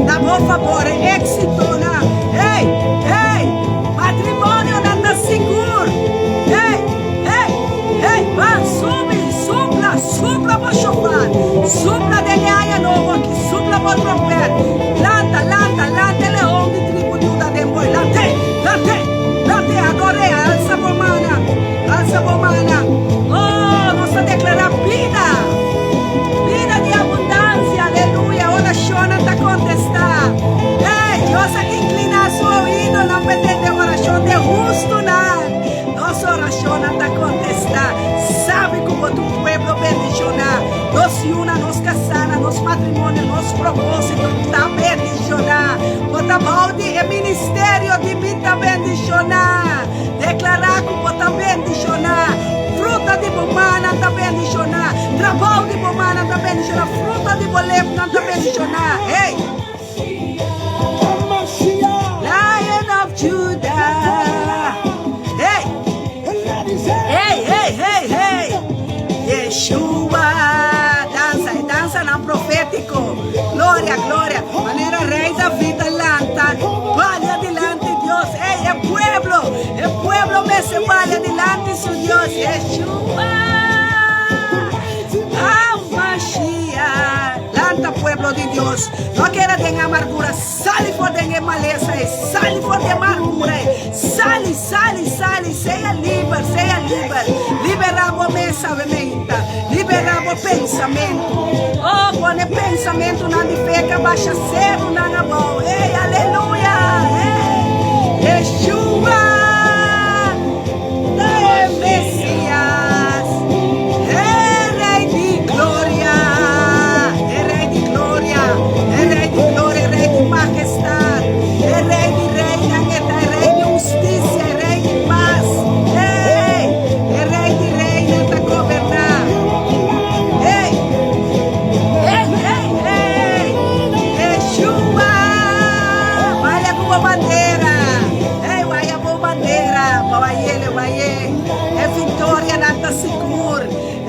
na bo fabor, e éksitonan. Hey, hey, matrimonionan ta sigur. Hey, hey, hey, ban subi, supla, supla bo shofar, supla den e aña nobo aki, supla bo trompèt. Lanta, lanta, lanta e leon di tribu di Juda den bo. Lant'é, lant'é, lant'é, ador'é, alsa bo mannan, alsa bo mannan. Oh, nos ta deklará bida, bida di abundansia, aleluya, orashonnan ta kontestá. Hey, Dios a inkliná su oídonan pa e tende orashon di e hustunan. Nos orashonnan ta kontestá. Sabi ku bo ta un pueblo bendishoná. Nos yunan, nos kasánan, nos matrimonio, nos propósito ta bendishoná. Bo ta bou di e ministerio di Mi Ta Bendishoná. Deklará ku bo ta bendishoná. Fruta di bo mannan ta bendishoná. Trabou di bo mannan ta bendishoná. Fruta di bo lepnan ta bendishoná. Hey! Lion of Judah. Hey! Hey, hey, hey, hey! Yeshua! Dansa, e dansanan profétiko. Gloria, gloria. Manera Rey David a lanta, balia dilanti Dios. Ey, e pueblo, e pueblo mester balia dilanti su Dios. Yeshua! Hamashiach! Lanta, pueblo di Dios. No keda den amargura. Sali for den e malesa ei. Sali for di e amargura ei. Sali, sali, sali. Sea liber, sea liber. Liberá bo mes awe meinta. Liberá bo pensamentu. Oh, pone pensamentunan di fe ka basha serunan abou. Ei, aleluya! Ei, Yeshua ta e Mesias, e Rei di gloria, e Rei di gloria, e Rei di gloria, e Rei di majestad, e Rei di reinan, e ta e Rei di hustisia, e Rei di pas. Ei, e Rei di reinan ta goberná.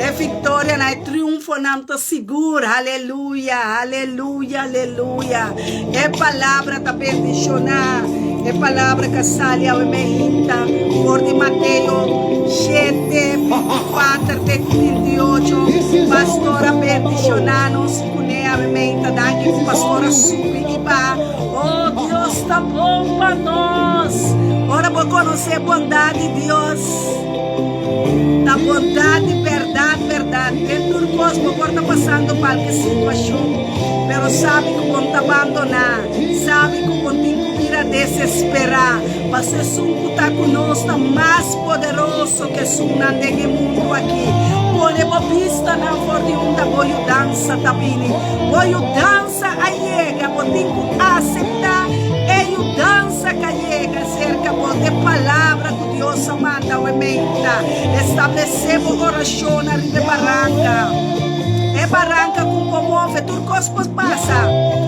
E viktorianan, e triunfonan ta sigur. Aleluya, aleluya, aleluya. E palabra ta bendishoná. E palabra ku a sali awe meinta for di Mateo shete, bintikuater te ku bintiocho. Pastor a bendishoná nos kuné awe meinta. Danki ku pastor a subi i baha. Oh, Dios ta bon pa nos. Ora bo konosé bondat di Dios, ta bondat di bèrdat, bèrdat. Den tur kos bo por ta pasando kualke situashon, pero sabi ku bo no ta bandoná. Sabi ku bo tin ku bira desesperá, pasobra esun ku ta ku nos ta mas poderoso ku esunnan den e mundu aki. Pone bo bistanan for di unda bo yudansa ta bini. Bo yudansa. Yudansa a yega, bo tin ku aseptá e yudansa ku a yega serka bo, e palabra ku Dios a manda awe meinta. Establesé bo orashonnan riba e baranka, e baranka ku por move, tur kos por pasa,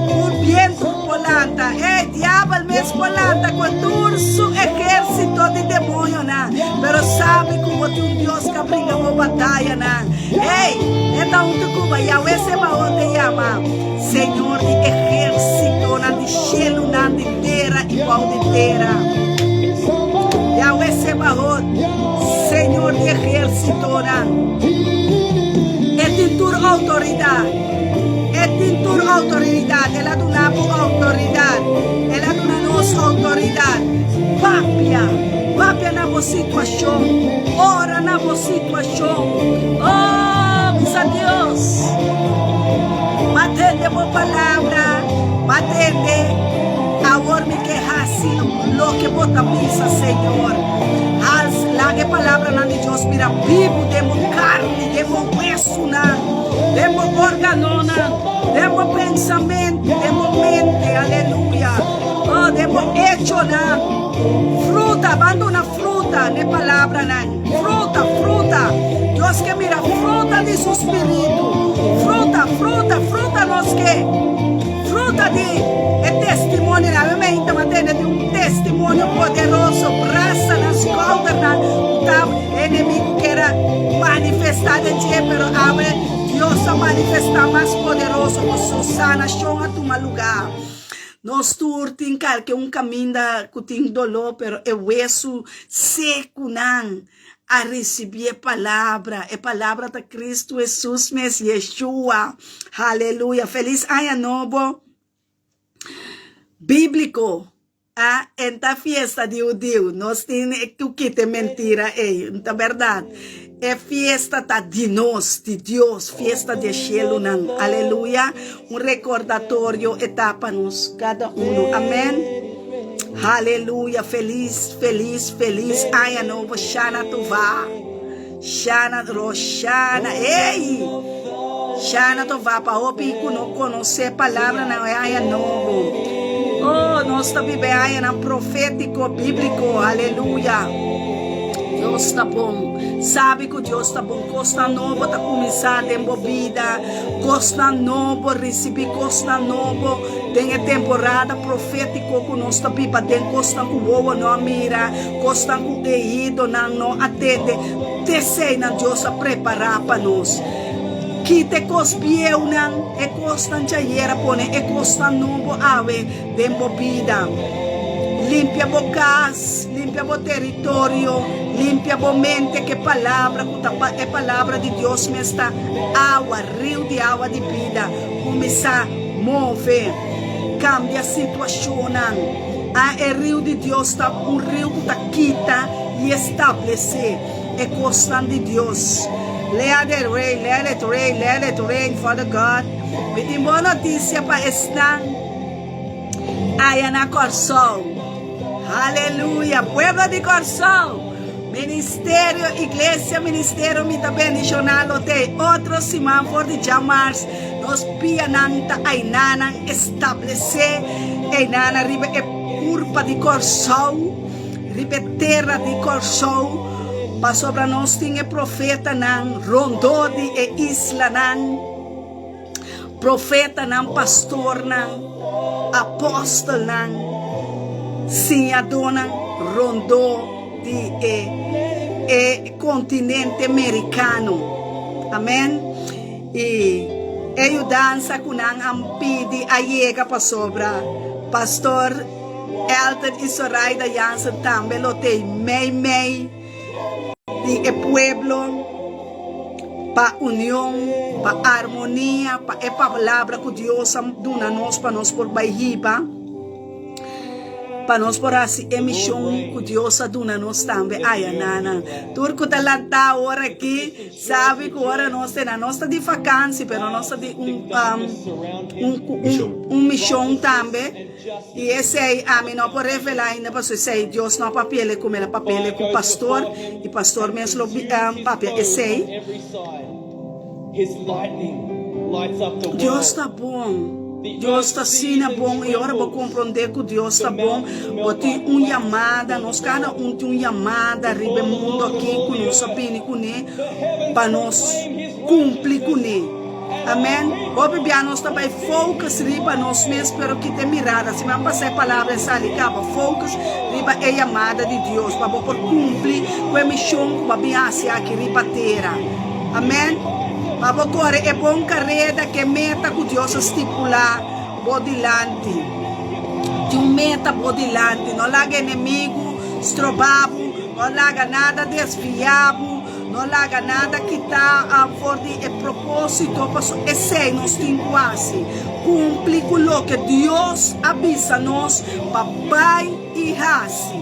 tur bientu por lanta, e diabel mes por lanta ku tur su ehérsito di demoñonan, pero sabi ku bo tin un Dios ku a bringa bo batayanan. Hey, e ta huntu ku bo. Yahweh Sebaot te yama, Señor di ehérsitonan di shelunan, di tera i bou di tera. Yahweh Sebaot, Señor di ehérsitonan. E tin tur outoridat. E tin tur outoridat. El a duna bo outoridat. El a duna nos outoridat. Papia, papia na bo situashon. Ora na bo situashon. Oh, bisa Dios, M'a tende bo palabra, m'a tende. Awor mi ke hasi loke bo ta bisa, Señor. Hals, laga e palabranan di Dios bira bibu den bo karni, den bo wesunan, den bo organonan, den bo pensamentu, den bo mente, aleluya. Oh, den bo echonan. Fruta, ban duna fruta n'e palabranan. Fruta, fruta. Dios ke mira fruta di su spiritu. Fruta, fruta, fruta nos ke. Fruta di e testimonio. Awe mi ainda ta tende di un testimonio poderoso. Brasa nan skoudernan ku ta enemigu kier a manifestá den dje, pero awe Dios a manifestá mas poderoso ku su sanashon a tuma lugá. Nos tur tin kalke un kaminda ku tin doló, pero e wesu sekunan a risibí e palabra. E palabra ta Kristu Hesus mes, Yeshua. Haleluya! Felis aña nobo bíbliko! A En ta fiesta di hudiu. Nos tin ku kita e mentira ei. Ta bèrdat. E fiesta ta di nos, di Dios, fiesta di e shelunan. Aleluya! Un rekordatorio e ta pa nos kada uno. Amen. Aleluya! Felis, felis, felis aña nobo. Shana Tová. Shana Roshana. Ey! Shana Tová pa hopi ku no konosé palabranan e aña nobo. Oh, nos ta biba e añanan profétiko, bíbliko. Aleluya! Dios ta bon. Sabi ku Dios ta bon. Kosnan nobo ta kuminsá den bo bida. Kosnan nobo, risibí kosnan nobo den e temporada profétiko ku nos ta biba den. Kosnan ku wowo no a mira, kosnan ku oídonan no a tende. T'eseinan Dios a prepará pa nos. Kita e kos bieunan, e kosnan djayera, pone e kosnan nobo awe den bo bida. Limpia bo kas, limpia bo teritorio, limpia bo mente ku e palabra ku ta pa e palabra di Dios mes ta awa, riu di awa di bida. Kuminsá move, kambia situashonnan. A E riu di Dios ta un riu ku ta kita i establesé e kosnan di Dios. Let it rain, let it rain, let it rain, Father God. Mi tin bon notisia pa esnan. Aya na Kòrsou. Haleluya! Pueblo di Kòrsou, Ministerio, Iglesia, Ministerio mi ta bendishoná lo te otro siman for di djamars nos pianan ta ainanan establesé einanan riba e kurpa di Kòrsou, riba e tera di Kòrsou, pasobra nos tin e profetanan rondó di e islanan. Profetanan, pastornan, apòstelnan, siñadónan rondó di e e kontinente merikano. Amen. I e yudansa ku nan a pidi a yega pasobra Pastor Elton i Soraida Jansen tambe lo tei mei mei di e pueblo pa union, pa armonia, pa e palabra ku Dios a duna nos pa nos por bai hiba. Pa nos por hasi e mishon ku Dios a duna nos tambe aya nana. Tur ku ta lantá awor aki sabi ku ora nos te na nos ta di fakansi pero nos ta di un un un mishon tambe i esei ami no por revelá ainda pasobra esei Dios no a papiele ku mi el a papiele ku pastor i pastor mes lo papia esei. Dios ta bon. Dios ta asina bon i ora bo komprondé ku Dios ta bon, bo tin un yamada, nos kada un tin un yamada riba e mundu aki ku nos a bini kuné pa nos kumpli kuné. Amèn. Hopi bia nos ta bai focus riba nos mes, pero kita e mirada. Siman pasá e palabra e sali kaba, focus riba e yamada di Dios pa bo por kumpli ku e mishon ku bo a bin hasi aki riba tera. Amèn. Pa bo kore e bon kareda ku e meta ku Dios a stipulá bo dilanti. Tin un meta bo dilanti. No laga enemigu stroba bo, no laga nada desviá bo, no laga nada kita for di e propósito, pasobra esei nos tin ku hasi, kumpli ku loke Dios a bisa nos pa bai i hasi.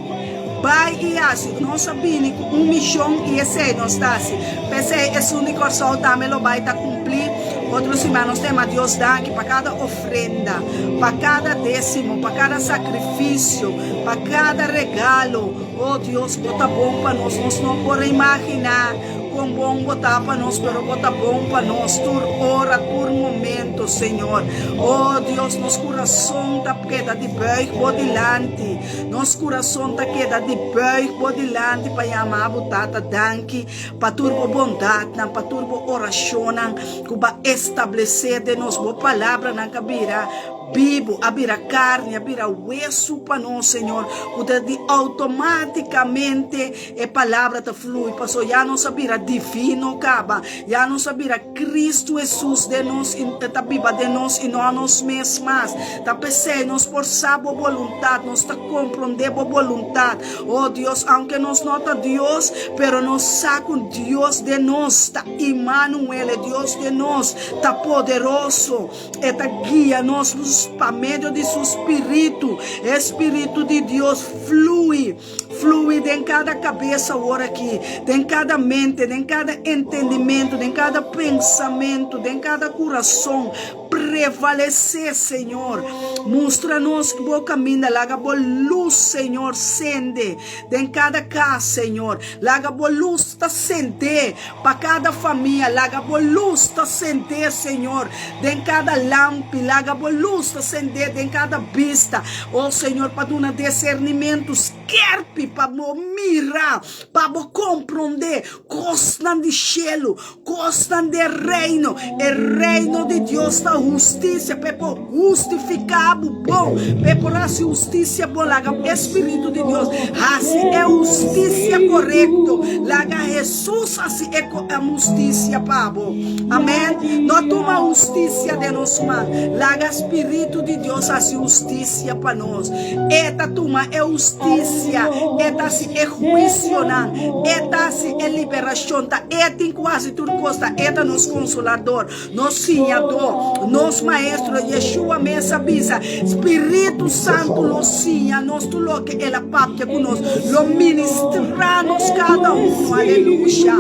Bai i hasi. Nos a bini ku un mishon i esei nos ta hasi. P'esei esun di Kòrsou tambe lo bai ta kumplí. Otro siman nos ta yama Dios danki pa kada ofrenda, pa kada désimo, pa kada sakrifisio, pa kada regalo. O Dios, bo ta bon pa nos. Nos no por imaginá kon bon bo ta pa nos, pero bo ta bon pa nos tur ora, tur momento, Señor. O Dios, nos kurason ta keda di bùig bo dilanti. Nos kurason ta keda di buig bo dilanti pa yama bo Tata danki pa tur bo bondatnan, pa tur bo orashonnan ku bo a establesé den nos. Bo palabranan ku a bira bibu, a bira karni, a bira wesu pa nos, Señor, ku ta di outomátikamente e palabra ta flui, pasobra ya nos a bira divino kaba, ya nos a bira Cristo Hesus den nos i ta biba den nos i no a nos mes mas. Ta p'esei nos por sa bo boluntat, nos ta komprondé bo boluntat. O Dios, aunke nos no ta Dios, pero nos sa ku Dios den nos ta Immanuel, e Dios den nos ta poderoso, e ta guia nos pa medio di su Spiritu. E Spiritu di Dios flui. Flui den kada kabes awor aki, den kada mente, den kada entendimentu, den kada pensamentu, den kada kurason. Prevalesé, Señor. Mustra nos Bo kaminda. Laga Bo lus, Señor, sende den kada kas, Señor. Laga Bo lus ta sendé pa kada famia. Laga Bo lus ta sendé, Señor, den kada lampi. Laga Bo lus ta sendé den kada bista. O Señor, pa duna desernimentu skerpi pa bo mira, pa bo komprondé kosnan di shelu, kosnan di e Reino. E Reino di Dios ta hustisia, pa e por hustifiká bo bon, pa e por hasi hustisia bon. Laga e Spiritu di Dios hasi e hustisia korekto. Laga Hesus hasi e hustisia pa bo. Amèn. No tuma hustisia den nos man. Laga Spiritu di Dios hasi hustisia pa nos. E ta tuma e hustisia, e ta hasi e huisionan, e ta hasi e liberashon. Ta E tin ku hasi tur kos. Ta E ta nos Konsolador, nos Siñadó, nos Maestro. Yeshua mes a bisa, Spiritu Santu lo siña nos tur loke El a papia ku nos, lo ministrá nos kada unu. Aleluya!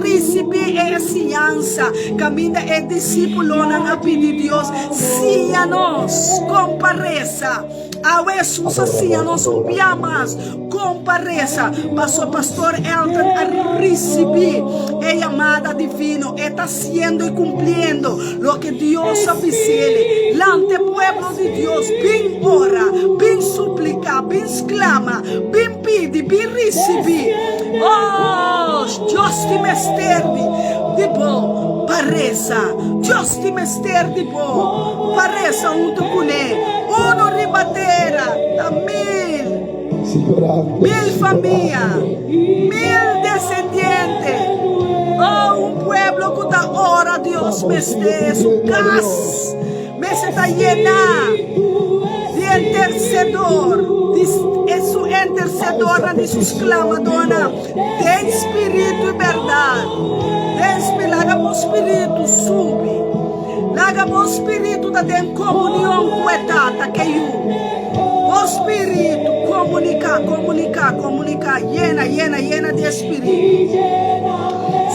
Risibí e siñansa kaminda e disípulonan a pidi Dios, Siña nos kon pa resa. Awe Hesus a siña nos un bia mas kon pa resa. Paso Pastor Elton a risibí e yamada divino. E ta hasiendo i kumpliendo loke Dios a bis'ele. Lanta e pueblo di Dios, bin ora, bin supliká, bin sklama, bin pidi, bin risibí. Oh, Dios tin mester di bo pa resa. Dios tin mester di bo pa resa huntu kuné. Uno riba tera ta mil, mil famia, mil desendiente. Oh, un pueblo. pueblo ku ta ora Dios mester su kas mester ta yená di intersedor, di su intersedornan, di su sklamadornan den spiritu i bèrdat. Den spi laga bo spiritu subi. Laga bo spiritu ta den komunion ku e Tata, ku e Yu. Bo spiritu komuniká, komuniká, komuniká, yena, yena, yena di e spiritu.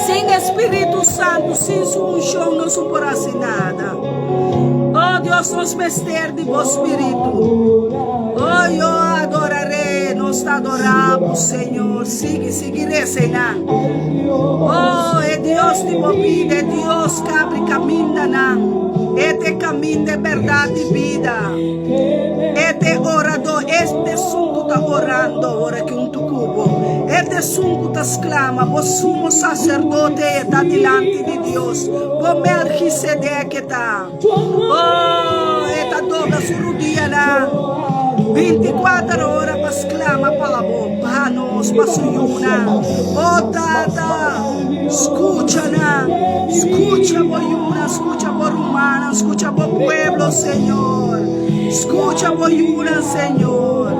Sin e Spiritu Santu, sin su unshon nos no por hasi nada. Oh Dios, nos mester di bo spiritu. Oh, yo adoraré, nos ta adorá bo, Señor. Sigui, sigui resa einan. Oh, e Dios di bo bida, e Dios ku abri kamindanan. E ta e kaminda, e bèrdat i bida. E ta e oradó, e ta esun ku ta orando ora ki un tukubo. E ta esun ku ta sklama, bo sumo saserdote e ta dilanti di Dios, bo Melchisedek e ta. Oh, e ta dobla su rudianan 24 ora pa sklama pa bo, pa nos, pa su yunan. Oh, Tata, skucha nan, skucha bo yunan, skucha bo rumannan, skucha bo pueblo, Señor. Skucha bo yunan, Señor.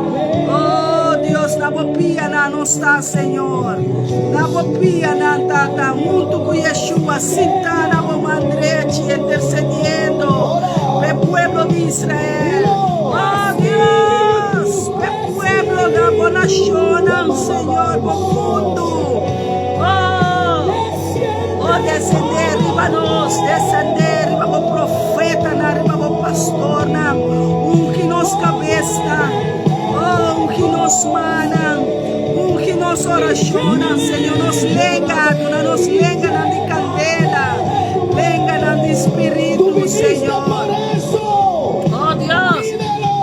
Oh, Dios, na bo pianan nos ta, Señor. Na bo pianan, Tata, huntu ku Yeshua, sintá na bo man drechi, intercediendo p'e pueblo di Israel. Oh, Dios, p'e pueblo na bo nashonnan, Señor, bo mundu. Oh, oh, descendé riba nos, descendé riba bo profetanan, riba bo pastornan. Ungi nos kabesnan, oh, ungi nos mannan. Ungi nos orashonnan, Señor, nos lenga, duna nos lenganan di kandela, lenganan di Spiritu, Señor. Oh Dios,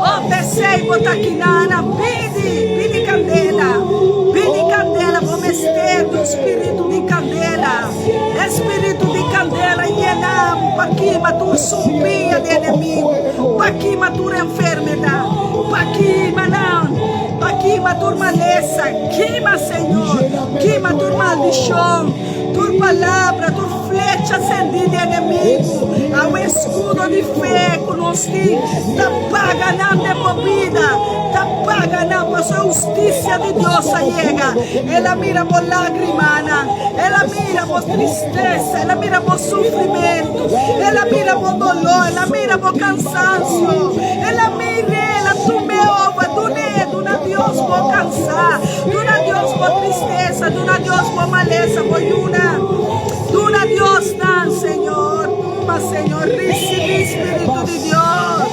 oh p'esei bo ta kinana, pidi, pidi kandela, pidi kandela, bo mester di un spiritu di kandela, e spiritu di kandela yena bo pa kima tur sumpia di enemigu, pa kima tur enfermedat, pa kima nan. Pa kima tur malesa, kima, Señor, kima tur maldishon, tur palabra, tur flecha sendí di enemigu. Awe eskudo di fe ku nos tin ta paga nan den bo bida, ta paga nan pasobra e hustisia di Dios a yega. El a mira bo lágrimanan, el a mira bo tristesa, el a mira bo sufrimentu, el a mira bo doló, el a mira bo kansansio, el a Mir'é, el a tum'é over. Dun'é, duna Dios bo kansá, duna Dios bo tristesa, duna Dios bo malesa, bo yuna. Duna Dios nan, Señor. Tuma, Señor, risibí Spiritu di Dios.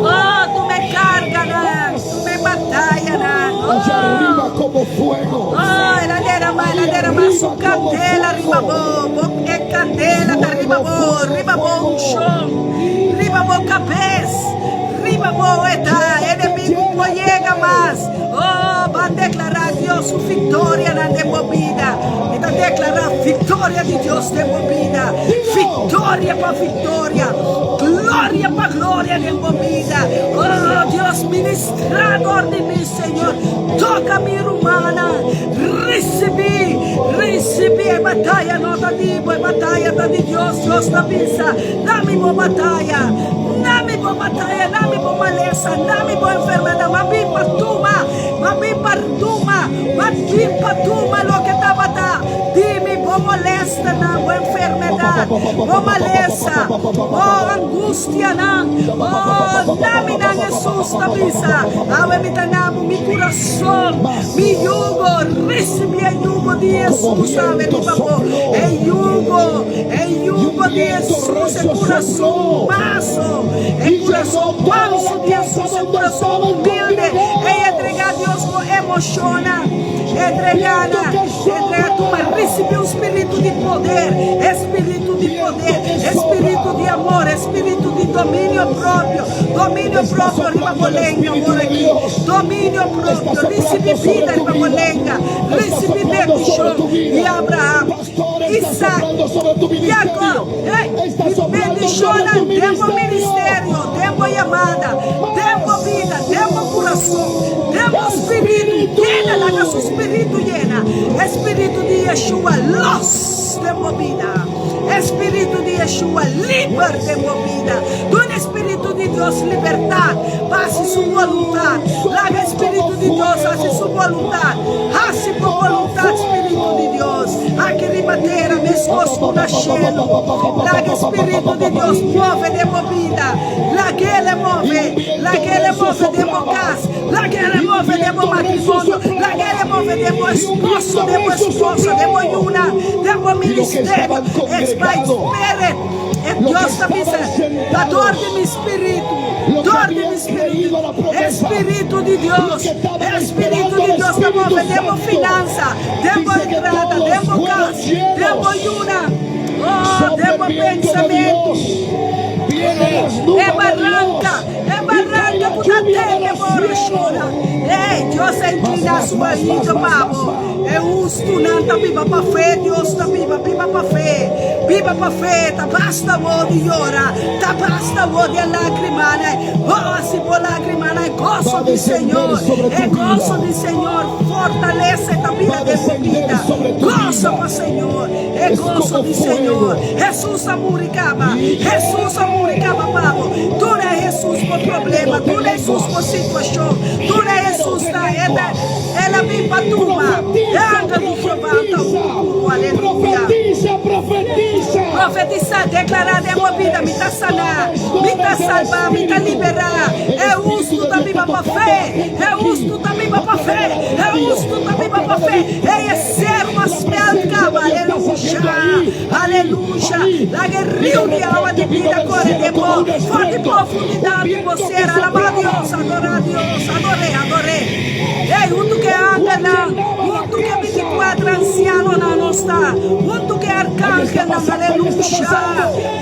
Oh, tuma e karganan, tuma e batayanan. Oh, oh, el a derama, el a derama su kandela riba bo. Bo e kandela ta riba bo, riba bo unshon. Riba bo kabes, riba bo eta, enemigu por yega mas. Oh, ban deklará Dios su viktorianan den bo bida. Mi ta deklará viktoria di Dios den bo bida. Viktoria pa viktoria, gloria pa gloria den bo bida. Oh, Dios, ministrá dor di mi, Señor. Toka mi rumannan. Risibí, risibí. E bataya no ta di bo, e bataya ta di Dios. Dios ta bisa. Na mi bo bataya, na mi bo bataya, na mi bo malesa, na mi bo enfermedad. Ma bin pa tuma, ma bin pa tuma, ma bin pa tuma loke tabata di mi bo molestanan, bo enfermedad, bo malesa, bo angustianan. Oh, na mi nan Hesus ta bisa, awe mi ta na bo mi kurason, mi yugo, risibi e yugo di Hesus awe riba bo, e yugo. E yugo di Hesus, e kurason manso, e kurason manso di Hesus, e kurason humilde, e entregá Dios bo emoshonnan, entregá na, entregá tuma, risibí un spiritu di poder, e spiritu di poder, e spiritu di amor, e spiritu di dominio propio, dominio propio riba bo lenga awor aki, dominio propio, risibí bida riba bo lenga, risibí bendishon di Abraham. Isaac, Jacob, hey, bendishonnan den bo ministerio, den bo yamada, den bo bida, den bo kurason, den bo spiritu. Yena, laga su spiritu yena. E spiritu di Yeshua los. E Spiritu di Yeshua liber den bo bida. Duna e Spiritu di Dios libertat pa hasi Su boluntat. Laga e Spiritu di Dios hasi Su boluntat. Hasi bo boluntat, Spiritu di Dios, aki riba tera meskos ku na shelu. Laga e Spiritu di Dios move den bo bida. Lag'el e move. Lag'el e move den bo kas. Lag'el e move den bo matrimonio. Lag'el e move den bo esposo, den bo esposa, den bo yuna, den bo ministerio. It's by Spirit. E Dios ta bisa, Ta dor di mi Spiritu, dor di mi Spiritu. E Spiritu di Dios, e Spiritu di Dios ta move den bo finansa, den bo entrada, den bo kas, den bo yuna, oh, den bo pensamentu. E baranka, e baranka ku ta tende bo orashonnan. Ey, Dios a inkliná su oido pa bo. E hustunan ta biba pa fe, Dios ta biba, biba pa fe, biba pa fe. Ta basta bo di yora, ta basta bo di e lágrimanan. Oh, si bo lágrimanan, e goso di Señor, e goso di Señor fortalece ta bira den bo bida. Goso pa Señor, e goso di Señor. Hesus a muri kaba, Hesus a muri kaba pa bo. Duna Hesus bo problema, duna Hesus bo situashon, duna Hesus ta e ta. El a bin pa tuma e angel di Jehová ta huntu, aleluya. Profetisá, deklará den bo bida, Mi ta saná, mi ta salbá, mi ta liberá. E hustu ta biba pa fe, e hustu ta biba pa fe, e hustu ta biba pa fe. Ei e seru a smèlt kaba, aleluya, aleluya. Laga e riu di awa di bida kore den bo for di profundidat di bo ser. Alabá Dios, adorá Dios, ador'é, ador'é. Ei, huntu ku e angelnan, huntu ku e bintikuater ansianonan nos ta, huntu ku e arkangelnan, aleluya,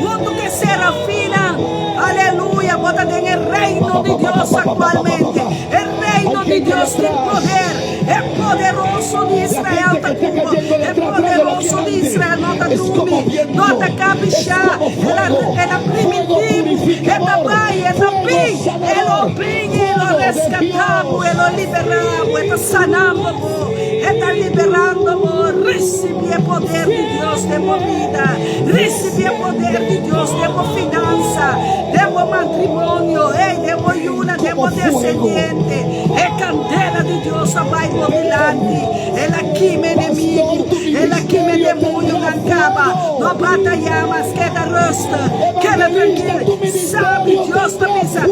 huntu ku e serafinnan, aleluya, bo ta den e Reino di Dios aktualmente. E Reino di Dios tin poder. E Poderoso di Israel ta ku bo. E Poderoso di Israel no ta drumi, no ta kabishá. El a, el a primintí bo, e ta bai, e ta bin, e lo bin. E lo rescatá bo, e lo liberá bo, e ta sanando bo, e ta liberando bo. Ricibi e poder di Dios den bo bida, ricibi e poder di Dios den bo finansa, den bo matrimonio, ey, den bo yuna, den bo descendiente. E candela di Dios a bay bo dilanti, el a kima enemigo, el a kima e demonionan caba. No bataya mas, keda rustig, keda trankil, sabi Dios ta bisa.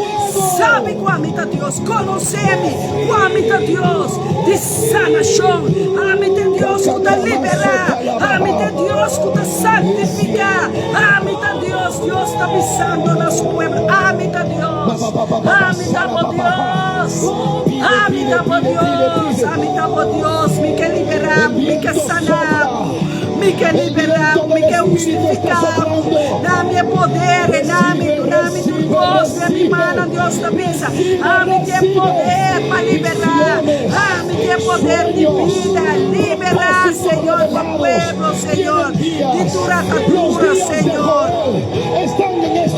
Sabi ku ami ta Dios, konosé mi ku ami ta Dios di sanashon, ami ta e Dios ku ta liberá, ami ta e Dios ku ta santifiká, ami ta Dios. Dios ta bisando na su pueblo, Ami ta Dios, ami ta bo Dios, ami ta bo Dios, ami ta bo Dios, mi ke liberá bo, mi ke saná bo. Mi ke liberá bo, mi ke hustifiká bo. Dami e poder, e nami, dunami tur kos den mi mannan, Dios ta bisa. Ami tin e poder pa liberá, ami tin e poder di bida. Liberá, Señor, bo pueblo, Señor, di tur atadura, Señor.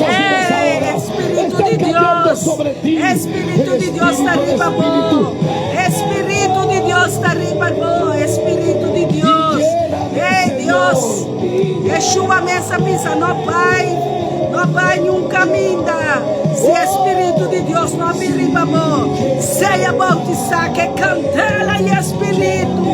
Ey, e Spiritu di Dios, e Spiritu di Dios ta riba bo, e Spiritu di Dios ta riba bo, e Spiritu di Dios. Ey, Dios, Yeshua mes a bisa, No bai, no bai niun kaminda si e Spiritu di Dios no a bin riba bo. Sea bautisá ku e kandela i e Spiritu,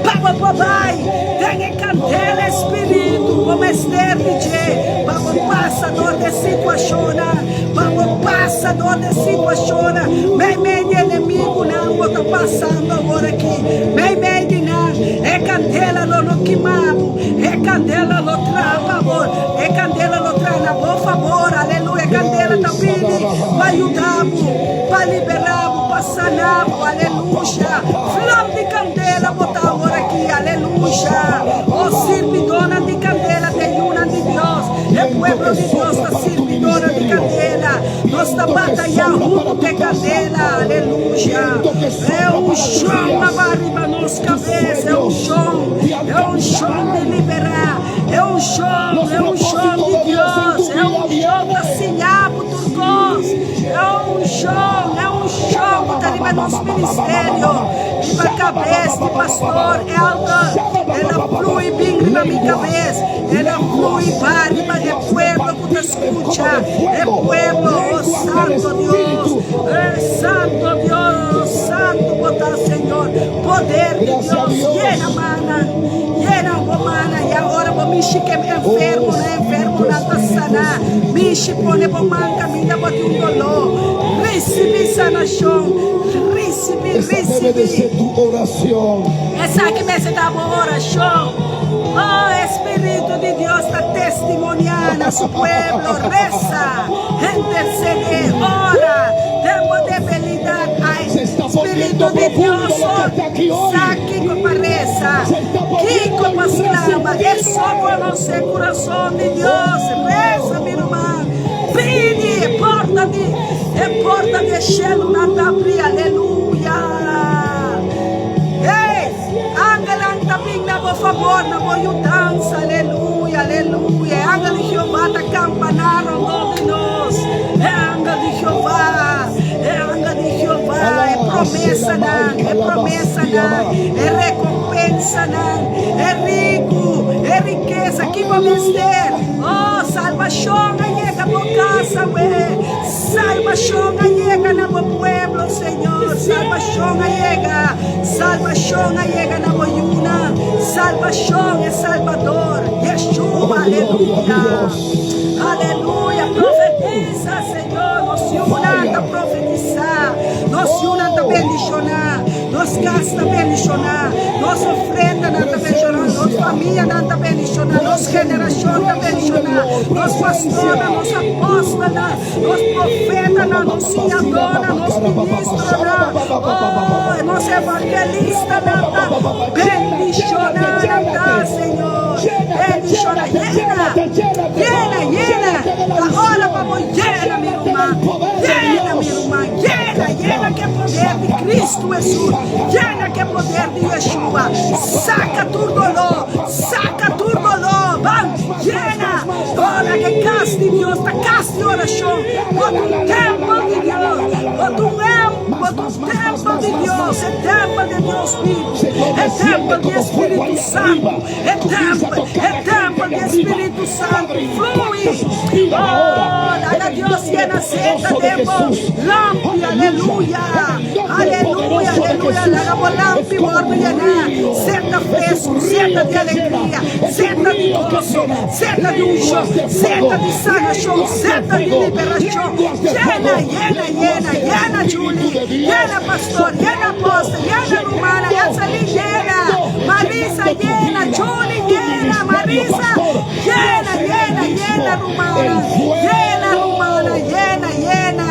pa bo por bai den e kandela e Spiritu. Bo mester di dje pa bo pasa dor di e situashonnan, pa bo pasa dor di e situashonnan meimei di enemigunan bo ta pasando awor aki, meimei di nan. E kandela lo no kima bo, e kandela lo traha pa bo, e kandela lo traha na bo fabor, aleluya, e kandela ta bini pa yuda bo, pa libera bo, pa sana bo, aleluya, flam di kandela bo ta awor aki, aleluya, o sirbidónan di kandela ta e yunan di Dios, e pueblo di Dios ta sirbidónan di kandela, nos ta batayá huntu ku e kandela, aleluya, e unshon a bai riba nos kabes, e unshon, e unshon di liberá, e unshon, e unshon di Dios, e unshon ta siña bo tur kos, e unshon, e unshon ku ta riba nos ministerio, riba kabes di pastor, elder. El a flui bin riba mi kabes, el a flui ba riba e pueblo ku ta skucha, e pueblo, o Santo Dios, e Santo Dios, Santo bo ta, Señor, poder di Dios, yena mannan, yena bo mannan, i awor bo mishi ke enfermonan, enfermonan ta saná, mishi pone bo man kaminda bo tin un doló, risibí sanashon, risibí, risibí. Esaki mester ta bo orashon. Oh, e Spiritu di Dios ta testimoniá na su pueblo, Resa, intersedé, ora den bo debilidat. Ai, Spiritu di Dios so sa kiko pa resa, kiko pa sklama. E so konosé kurason di Dios. Resa, mi ruman. Pidi, e porta di e porta di e shelunan ta abrí. Aleluya! Hey! Angelnan ta bin na bo fabor, na bo yudansa. Aleluya, aleluya. E angel di Jehová ta kampaná rondó di nos. E angel di Jehová, e angel di Jehová, e promesanan, e promesanan, e rekompensanan, e riku, e rikesa. Ki bo mester? Oh, salbashon a yega bo kas awe. Salbashon a yega na bo pueblo, Señor. Salbashon a yega. Salbashon a yega na bo yunan. Salbashon, e Salbador, Yeshua. Aleluya. Aleluya. Profetisa, Señor. Nos yunan ta profetisa. Nos yunan ta bendishoná. Nos kas ta bendishoná. Nos ofrendanan ta bendishoná. Nos famianan ta bendishoná. Nos generashon ta bendishoná. Nos pastornan, nos apòstelnan, nos profetanan, nos siñadónan, nos ministronan, oh, nos evangelistanan ta bendishoná nan ta, Señor. Bendishoná. Yena, yena, yena. Ta ora pa bo yena, mi ruman. Yena, mi ruman. Yena, yena ku e poder di Cristo Hesus. Yena ku e poder di Yeshua. Saka tur doló, saka tur doló. Ban. Yena ora ke kas di Dios ta kas di orashon, bo ta un tèmpel di Dios, bo ta un bo ta un tèmpel di Dios, e tèmpel di Dios bibu, e tèmpel di e Spiritu Santu, e tèmpel, e tèmpel di e Spiritu Santu, flui! Oh, laga Dios yena seta den bo lampi, aleluya, aleluya, aleluya, laga bo lampi wòrdu yená, seta fresku, seta di alegria. Zeta di goso, zeta di unshon, zeta di sanashon, zeta di liberashon. Yena, yena, yena, yena Julie, yena pastor, yena apostel, yena rumana, Elsalyn yena, Marisa yena, Julie yena, Marisa yena, yena, yena rumana, yena rumana, yena, yena,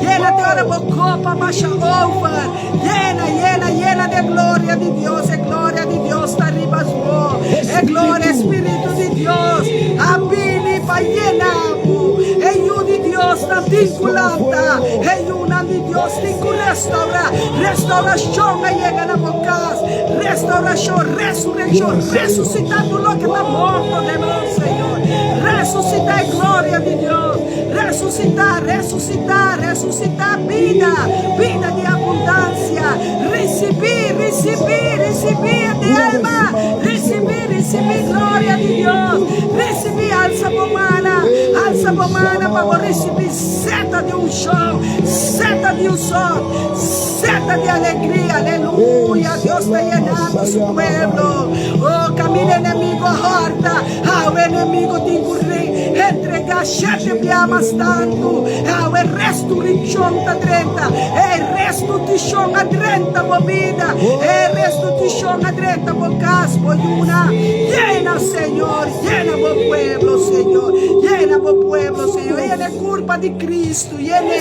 yena te ora bo kopa basha over. Yena, yena, yena de gloria di Dios, e gloria di Dios ta riba bo. E gloria, e Spiritu di Dios a bini pa yena bo. E Yu di Dios ta tin ku lanta, e yunan di Dios tin ku restaurá. Restaurashon a yega na bo kas, restaurashon, resurekshon, resusitá tur loke ta morto den nos, Señor. Resusitá e gloria di Dios, resusitá, resusitá. Resusitá, resusitá bida, bida di abundansia. Risibí, risibí, risibí di alma, risibí, risibí gloria di Dios. Risibí, alsa bo mana, alsa bo mana pa bo risibí seta di unshon, seta di unshon, seta di alegria. Aleluya, Dios ta yenando su pueblo. Oh, kaminda enemigo a hòrta, Awe enemigo tin ku reentrega shete bia mas tantu. Awe resturitshon ta drenta. E restutishon a drenta bo bida. E restutishon a drenta bo kas, bo yuna. Yena, Señor, yena bo pueblo, Señor. Yena bo pueblo, Señor. Yena e kurpa di Cristo. Yena.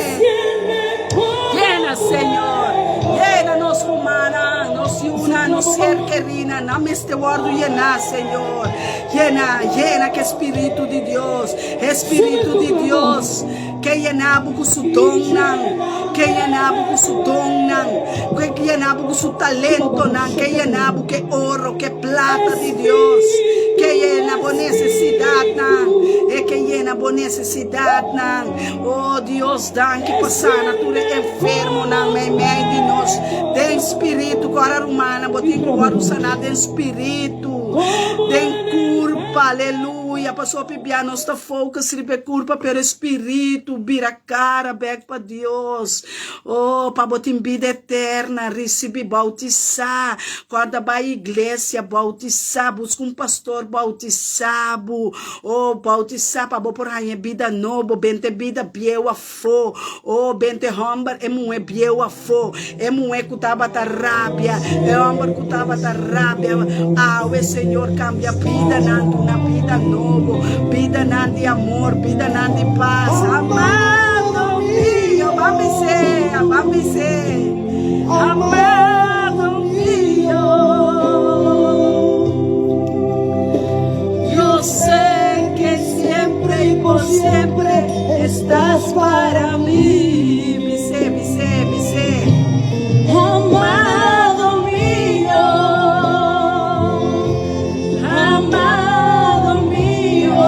Yena, Señor. Yena nos rumannan, nos yunan, nos ser kerinan. Nan mester wòrdu yená, Señor. Yena, yena ku e Spiritu di Dios. E Spiritu di Dios ke yena bo ku su donnan, ke yena bo ku su donnan, ke yena bo ku su talentonan, ke yena bo ku e oro, ku e plata di Dios, ke yena bo nesesidatnan, e ke yena bo nesesidatnan. Oh Dios, danki pa sana tur e enfermonan meimei di nos den spiritu. Ku ora rumannan bo tin ku wòrdu saná den spiritu. Den kurpa, aleluya, pasobra hopi bia nos ta focus riba e kurpa, pero e spiritu bira kara bek pa Dios. Oh, pa bo tin bida eterna, risibi, bautisá, kòrda bai iglesia, bautisá, buska un pastor bautisá bo, oh, bautisá pa bo por haña e bida nobo, benta e bida bieu afó, oh, benta e hòmber, e muhé bieu afó, e muhé ku tabata rabia, e hòmber ku tabata rabia, awe Señor kambia bidanan, duna bida nobo, bidanan di amor, bidanan di pas. Amado mío, ban bis'é, ban bis'é, amado mío, yo sé que siempre y por siempre estás para mí. Bis'é, bis'é, bis'é. Amado mío, amado mío.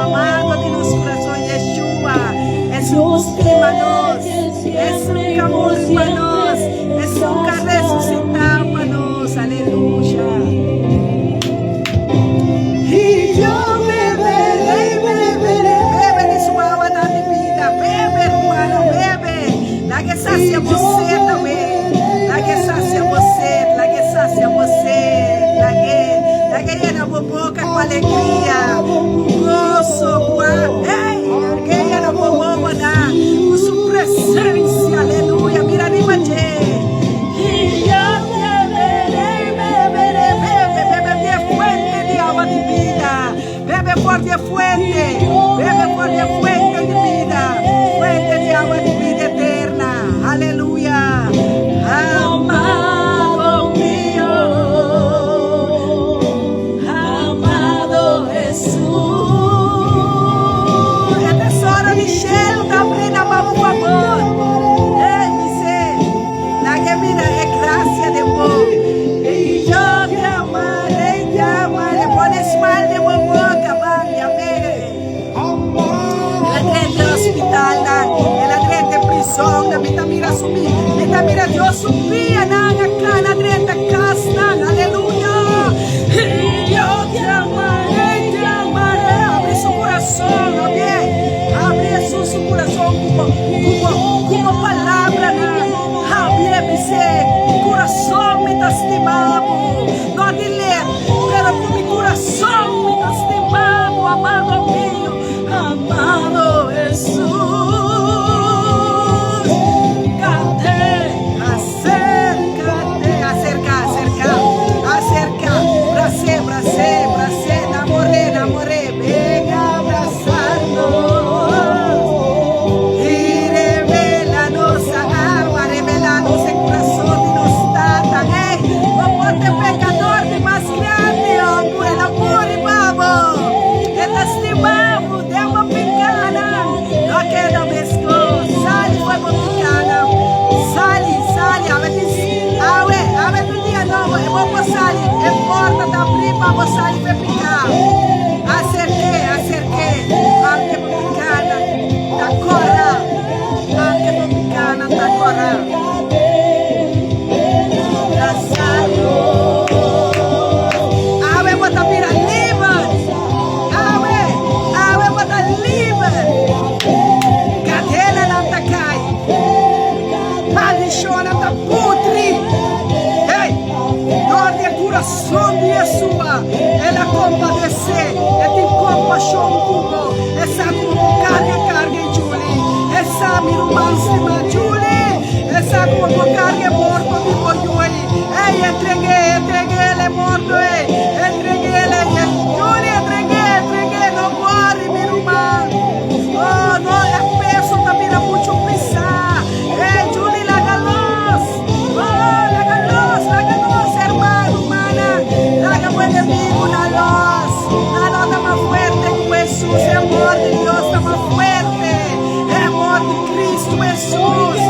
Amado di nos corazón, Yeshua, es un Yo stima sé nos, que es un siempre y por amor pa siempre nos, es un estás para resucitado pa nos, aleluya. Y yo beberé y beberé. Bebe di su awa di bida, bebe, hermano, bebe. Laga sacia Y yo bo tambe. Laga sacia bo, laga sacia bo, laga, laga yena bo boka ku alegria, ku goso, ku a, ei, laga yena bo boka na, ku su presensia, aleluya. Mira riba dje. Y yo beberé y beberé, bebe, bebe di fuente di awa di bida. Bebe for di fuente, bebe for di fuente di bida, fuente di awa di bida eterna. Aleluya. Amado mío, amado Jesús. E tesoro di shelu ta habrí pa bo fabor. Ei, bis'é, laga mira e grasia di bo. Y yo te amaré, te amaré. Pone smile den bo boka, ban, yam'é. El a drenta hospital, nan. El a drenta prison, nan. Mi ta mira su mi. Mi ta mira Dios su pia, nan. Akà, drenta kas, nan. Aleluya. Y yo te amaré, te amaré. Habri su kurason, habri. Habri su kurason ku palabra, nan. Habri, bis'é. Kurason mi ta stima bo. No di lep, pero ku mi kurason mi ta stima bo, amado mío, amado Jesús. Cante, acércate, aserká, aserká, aserká, bras'é, bras'é, bras'é, namor'é, namor'é, ven a abrazarnos y revelanos alma, revelanos e kurason di nos Tata. Ei, bo por ta pekadó di mas grandi, oh, el a muri pa bo. E ta stima bo, den bo pikánan. No keda meskos, sali for bo pikánan. Sali, sali, awe dis, awe, awe ta un dia nobo, e bo por sali, e porta ta habrí pa bo sali for piká. Aserk'é, aserk'é, aunke bo pikánan ta kòrá, aunke bo pikánan ta kòrá. Abrazarnos. Awe bo ta bira liber. Awe, awe bo ta liber. Kadenanan ta kai. Maldishonnan ta putri. Hey, dor di e kurason di Yeshua, el a kompadesé, e tin kompashon ku bo. E sa ku bo por karga e karga ei, Julie. E sa, mi ruman stimá, Julie, e sa ku bo por karga e morto di bo yu ei. Ei, entreg'é, entreg'é e morto ei. Entreg'é, Julie, entreg'é, entreg'é. No worry, mi ruman. Oh, no, e peso ta bira muchu pisá. Ei, Julie, laga los. Oh, laga los, laga los, hermano, hermana. Laga bo enemigu na los. Nan no ta mas fuerte ku Jesús. E amor di Dios ta mas fuerte. E amor di Cristo Jesús.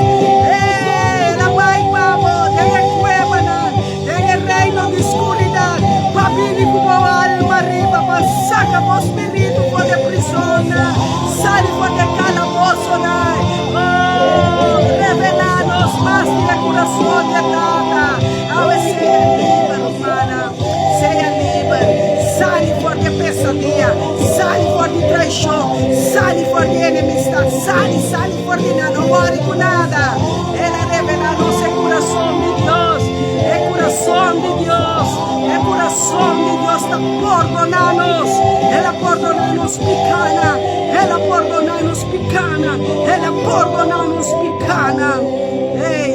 Ei, el a bai pa bo, den e kuebanan, den e reino di skuridat, pa bini ku bo alma riba, pa saka bo spiritu for di e prisonnan, sali for di e kalabosonan. Oh, revelá nos mas di e kurason di e Tata. Awe sea liber, hermana. Sea liber. Sali, sali for di nan, no wòri ku nada. El a revelá nos e kurason di Dios, e kurason di Dios, e kurason di Dios ta pordoná nos. El a pordoná nos pikánan, El a pordoná nos pikánan, El a pordoná nos pikánan. Hey,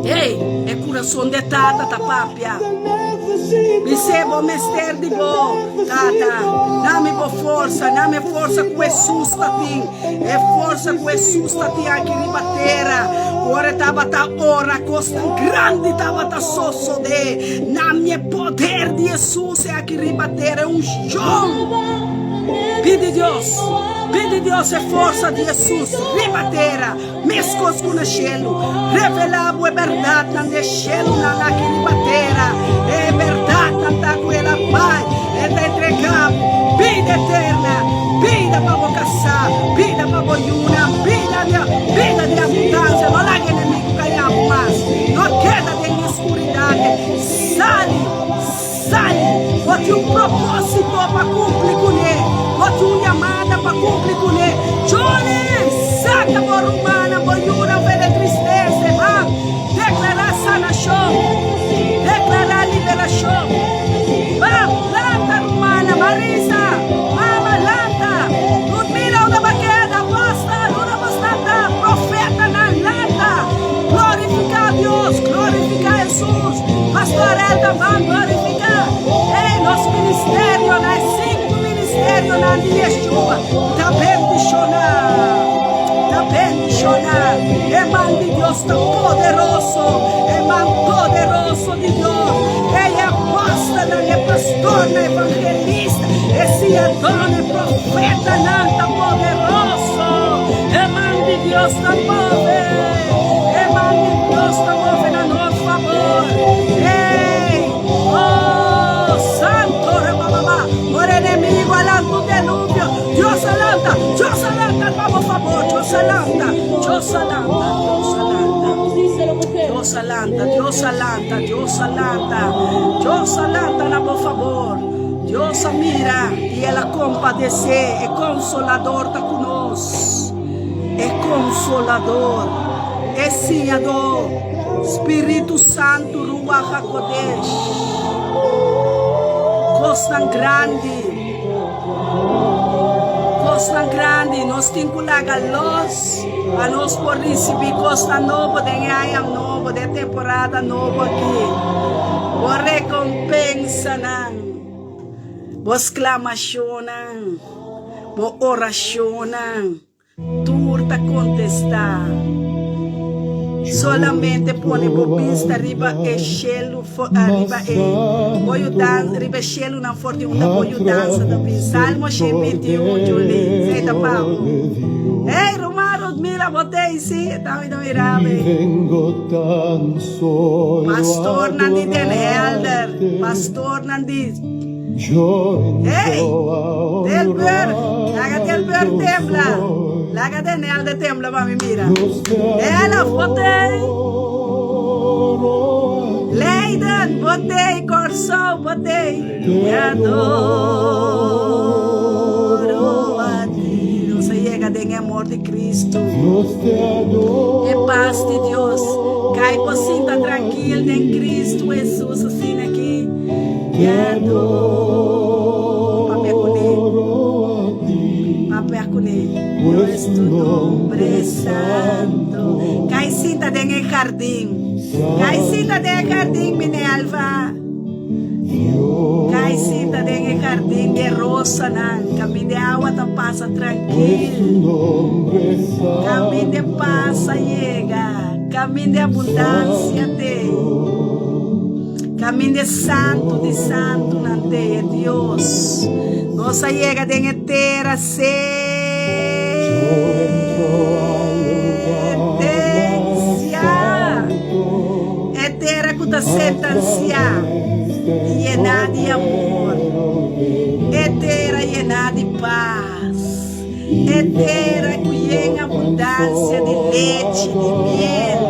hey, e kurason di Tata ta papia. Bis'é bo mester di bo, Tata. Dami bo forsa, dami e forsa ku Hesus ta tin, e forsa ku Hesus ta tin aki riba tera. Ora e tabata ora, kosnan grandi tabata sosodé. Nami e poder di Hesus e aki riba tera, e unshon. Pidi Dios, pidi Dios e forsa di Hesus riba tera. Meskos ku na shelu, revelá bo e bèrdatnan di e shelunan aki riba tera. E bèrdatnan ta ku el a bai, e ta entregá bo bida eterna, bida pa bo kasá, bida pa bo yunan, bida di bida di abundansia. No laga enemigu kañá bo mas. No keda den e skuridat. Sali, sali! Bo tin un propósito pa kumpli kuné. Bo tin un yamada pa kumpli kuné. Johnny, saka bo rumannan, bo yunan for di e tristesa. Ban deklará sanashon. Deklará liberashon. Ban, lanta rumannan. Marisa, mama, lanta. Ludmila, unda bo a keda? Apòstel, unda bo sta ta? Profetanan, lanta. Glorifiká Dios, glorifiká Hesus. Pastor Elda ban glorifica ey nos ministerionan e sinku ministerionan di Yeshua ta bendiciona ta bendiciona e man di Dios ta poderoso e man poderoso di Dios ey e apostelnan e pastornan evangelista e siadornan e profetanan ta poderoso e man di Dios ta move e man di Dios ta move na nos. Por fabor, ey, oh, santo, rabababa, ora enemigo a lanta un deluvio, Dios a lanta, Dios a lanta pa bo fabor, Dios a lanta, Dios a lanta, Dios a lanta, Dios a lanta, Dios a lanta, Dios a lanta, Dios a lanta na bo fabor, Dios a mira y el a compadece, e consolador ta cu nos, e consolador, e siñador. Spiritu Santu Ruach HaKodesh Kosnan grandi Kosnan grandi Nos tin ku laga los pa nos por risibí kosnan nobo den e aña nobo, den e temporada nobo aki. Bo rekompensanan, bo sklamashonnan, bo orashonnan. Tur ta kontestá. Solamente pone bo bista riba e shelu riba e bo yudan riba e shelunan for di unda bo yudansa ta bin. Salmo 121 Julie, esei ta pa bo. Hey ruman Rudmila bo ta ei si? Ta mi ta mira mi. Pastornan di Den Helder, pastornan di. Hey! Delburg! Laga Delburg tembla! Laga Den Helder tembla pa mi mira. Ella, botei! Leiden, botei! Kòrsou, botei! Te adoro a ti. Nos a yega den e amor di Cristo. E pas di Dios. Kai por sinta trankil den Cristo Jesus asina aki. Te adoro. Papia kuné. Papia kuné. Pues tu nombre santo. Kai sinta den e jardín. Kai sinta den e jardín, mi Nelva. Kai sinta den e jardín di e rosanan. Kaminda e awa ta pasa trankil. Kaminda e pasa yega. Kaminda e abundansia te. Caminda e santu di santunan te, e Dios. Nos a yega den e tera sentencia. E tera cu ta sentencia y yena di amor. E tera yena di paz. E tera cu yen abundancia di lechi, di miel,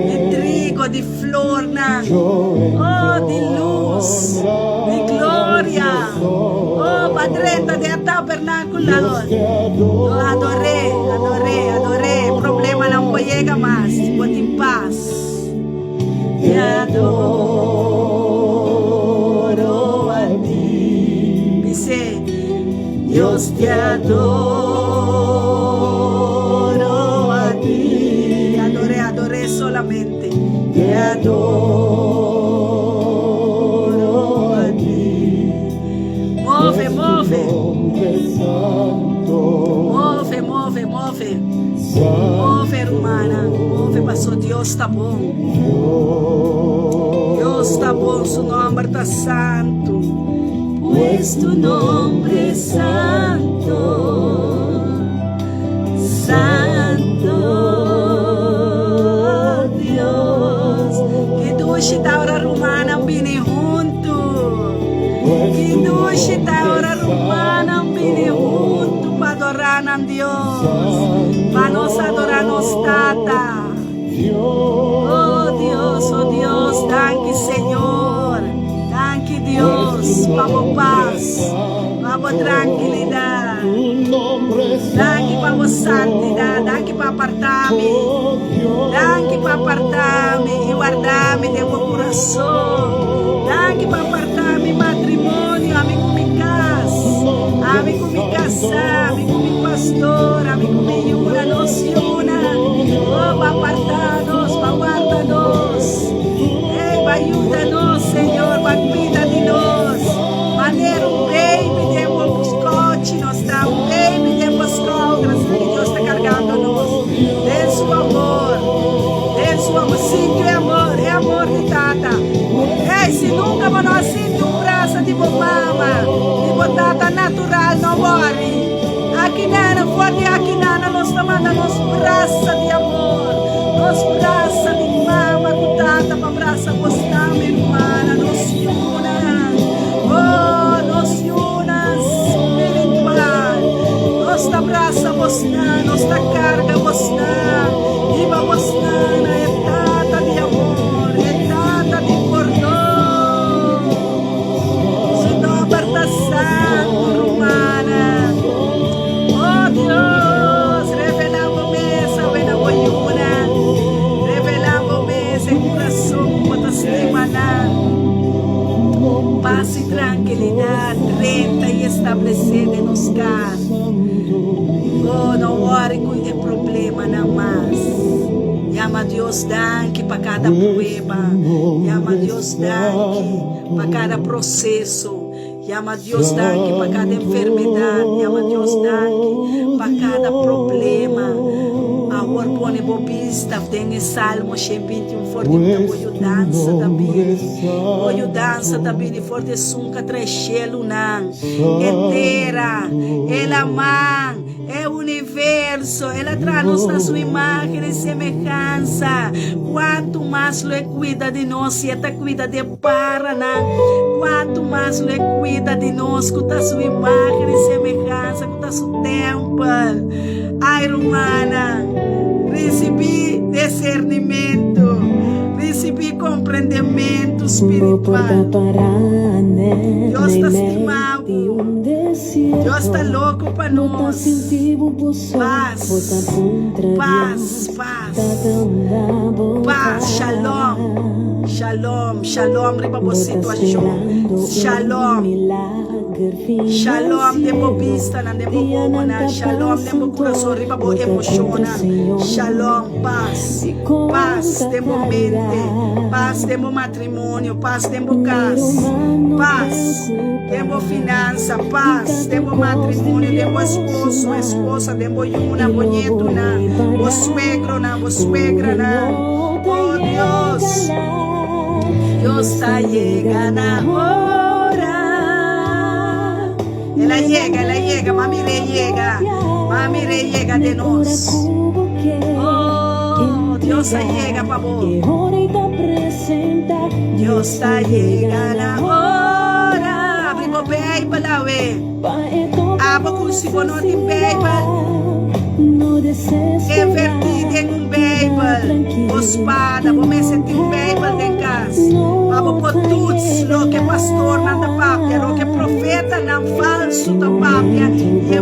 di trigo, di flornan, oh, di luz, di gloria, oh, pa drenta den e tabernaculo, lo ador'é. bis'é, Dios te adoro a ti. Ador'é, ador'é solamente. Te adoro a ti. Move, move. Move, move, move. Move, rumannan. Move, paso Dios ta bon. Dios ta bon, su nomber ta santu. Pues tu nombre es santo, santo Dios. Ki dushi ta ora rumannan bini huntu. Ki dushi ta ora rumannan bini huntu pa adorá nan Dios, pa nos adorá nos Tata. Oh Dios, oh Dios, danki Señor. Danki Dios pa bo pas, pa bo trankilidat. Danki pa bo santidat, danki pa apartá mi. Danki pa apartá mi i warda mi den bo kurason. Danki pa apartá mi matrimonio, ami ku mi kas, ami ku mi kasá, ami ku mi pastor, ami ku mi yuna, nos yuna. Oh, pa apartá nos, pa warda nos. Ey, pa yuda nos, Señor, pa cuida di nos. Manera un baby den bo buskochi nos ta, un baby den bo schouder, asina ki Dios ta cargando nos. Den su amor, den su amor. Sinti e amor, e amor di Tata. Ey, si nunca bo no a sinti un brasa di bo mama, di bo tata natural, no worry. Akinana, for di akinana nos ta manda nos brasa di amor, nos brasa di mama ku tata pa brasa bos tambe, rumana, nos yunan, oh, nos yunan spiritual. Nos ta brasa bosnan, nos ta karga bosnan, hiba bosnan na e Tata di amor, e Tata di pordon. Su nomber ta santu, rumannan. Oh Dios, revelá bo mes awe na bo yunan. Revelá bo mes e kurason ku bo ta stima nan. Pas i trankilidat drenta i establesé den nos kas. Oh, no wòri ku e problemanan mas. Yama Dios danki pa kada prueba. Yama Dios danki pa kada proseso. Yama Dios danki pa kada enfermedad. Yama Dios danki pa kada problema. Awor pone bo bista den e Salmo 121 for di unda bo yudansa ta bini. Bo yudansa ta bini for di esun ka trae shelunan, e tera, e laman, E universo, El a traha nos na Su imágen i semehansa. Kuantu mas lo E kuida di nos si E ta kuida di e paranan? Kuantu mas lo E kuida di nos ku ta Su imágen i semehansa, ku ta Su tèmpel? Ai, rumannan, risibí disernimentu, risibí komprendementu spiritual. Dios ta stima bo. Dios ta loko pa nos. Pas, pas, pas. Pas, shalom. Shalom, shalom riba bo situashon. Shalom. Shalom den bo bistanan, den bo wowonan. Shalom den bo kurason, riba bo emoshonnan. Shalom, pas. Pas den bo mente. Pas den bo matrimonio. Pas den bo kas. Pas. Den bo finansa, pas, den bo matrimonio, den bo esposo, esposa, den bo yunan, bo ñetunan, bo suegronan, bo suegranan. Oh Dios, Dios ta yega na ora. El a yega, el a yega, mami rei yega, mami rei yega den nos. Oh, Dios a yega pa bo. Dios ta yega na ora. Abri bo Bijbel awe. Abo ku si bo no tin Bijbel, invertí den un Bijbel. Bo spada, bo mester tin un Bijbel den kas. Pa bo por toets loke pastornan ta papia, loke profetanan falsu ta papia i e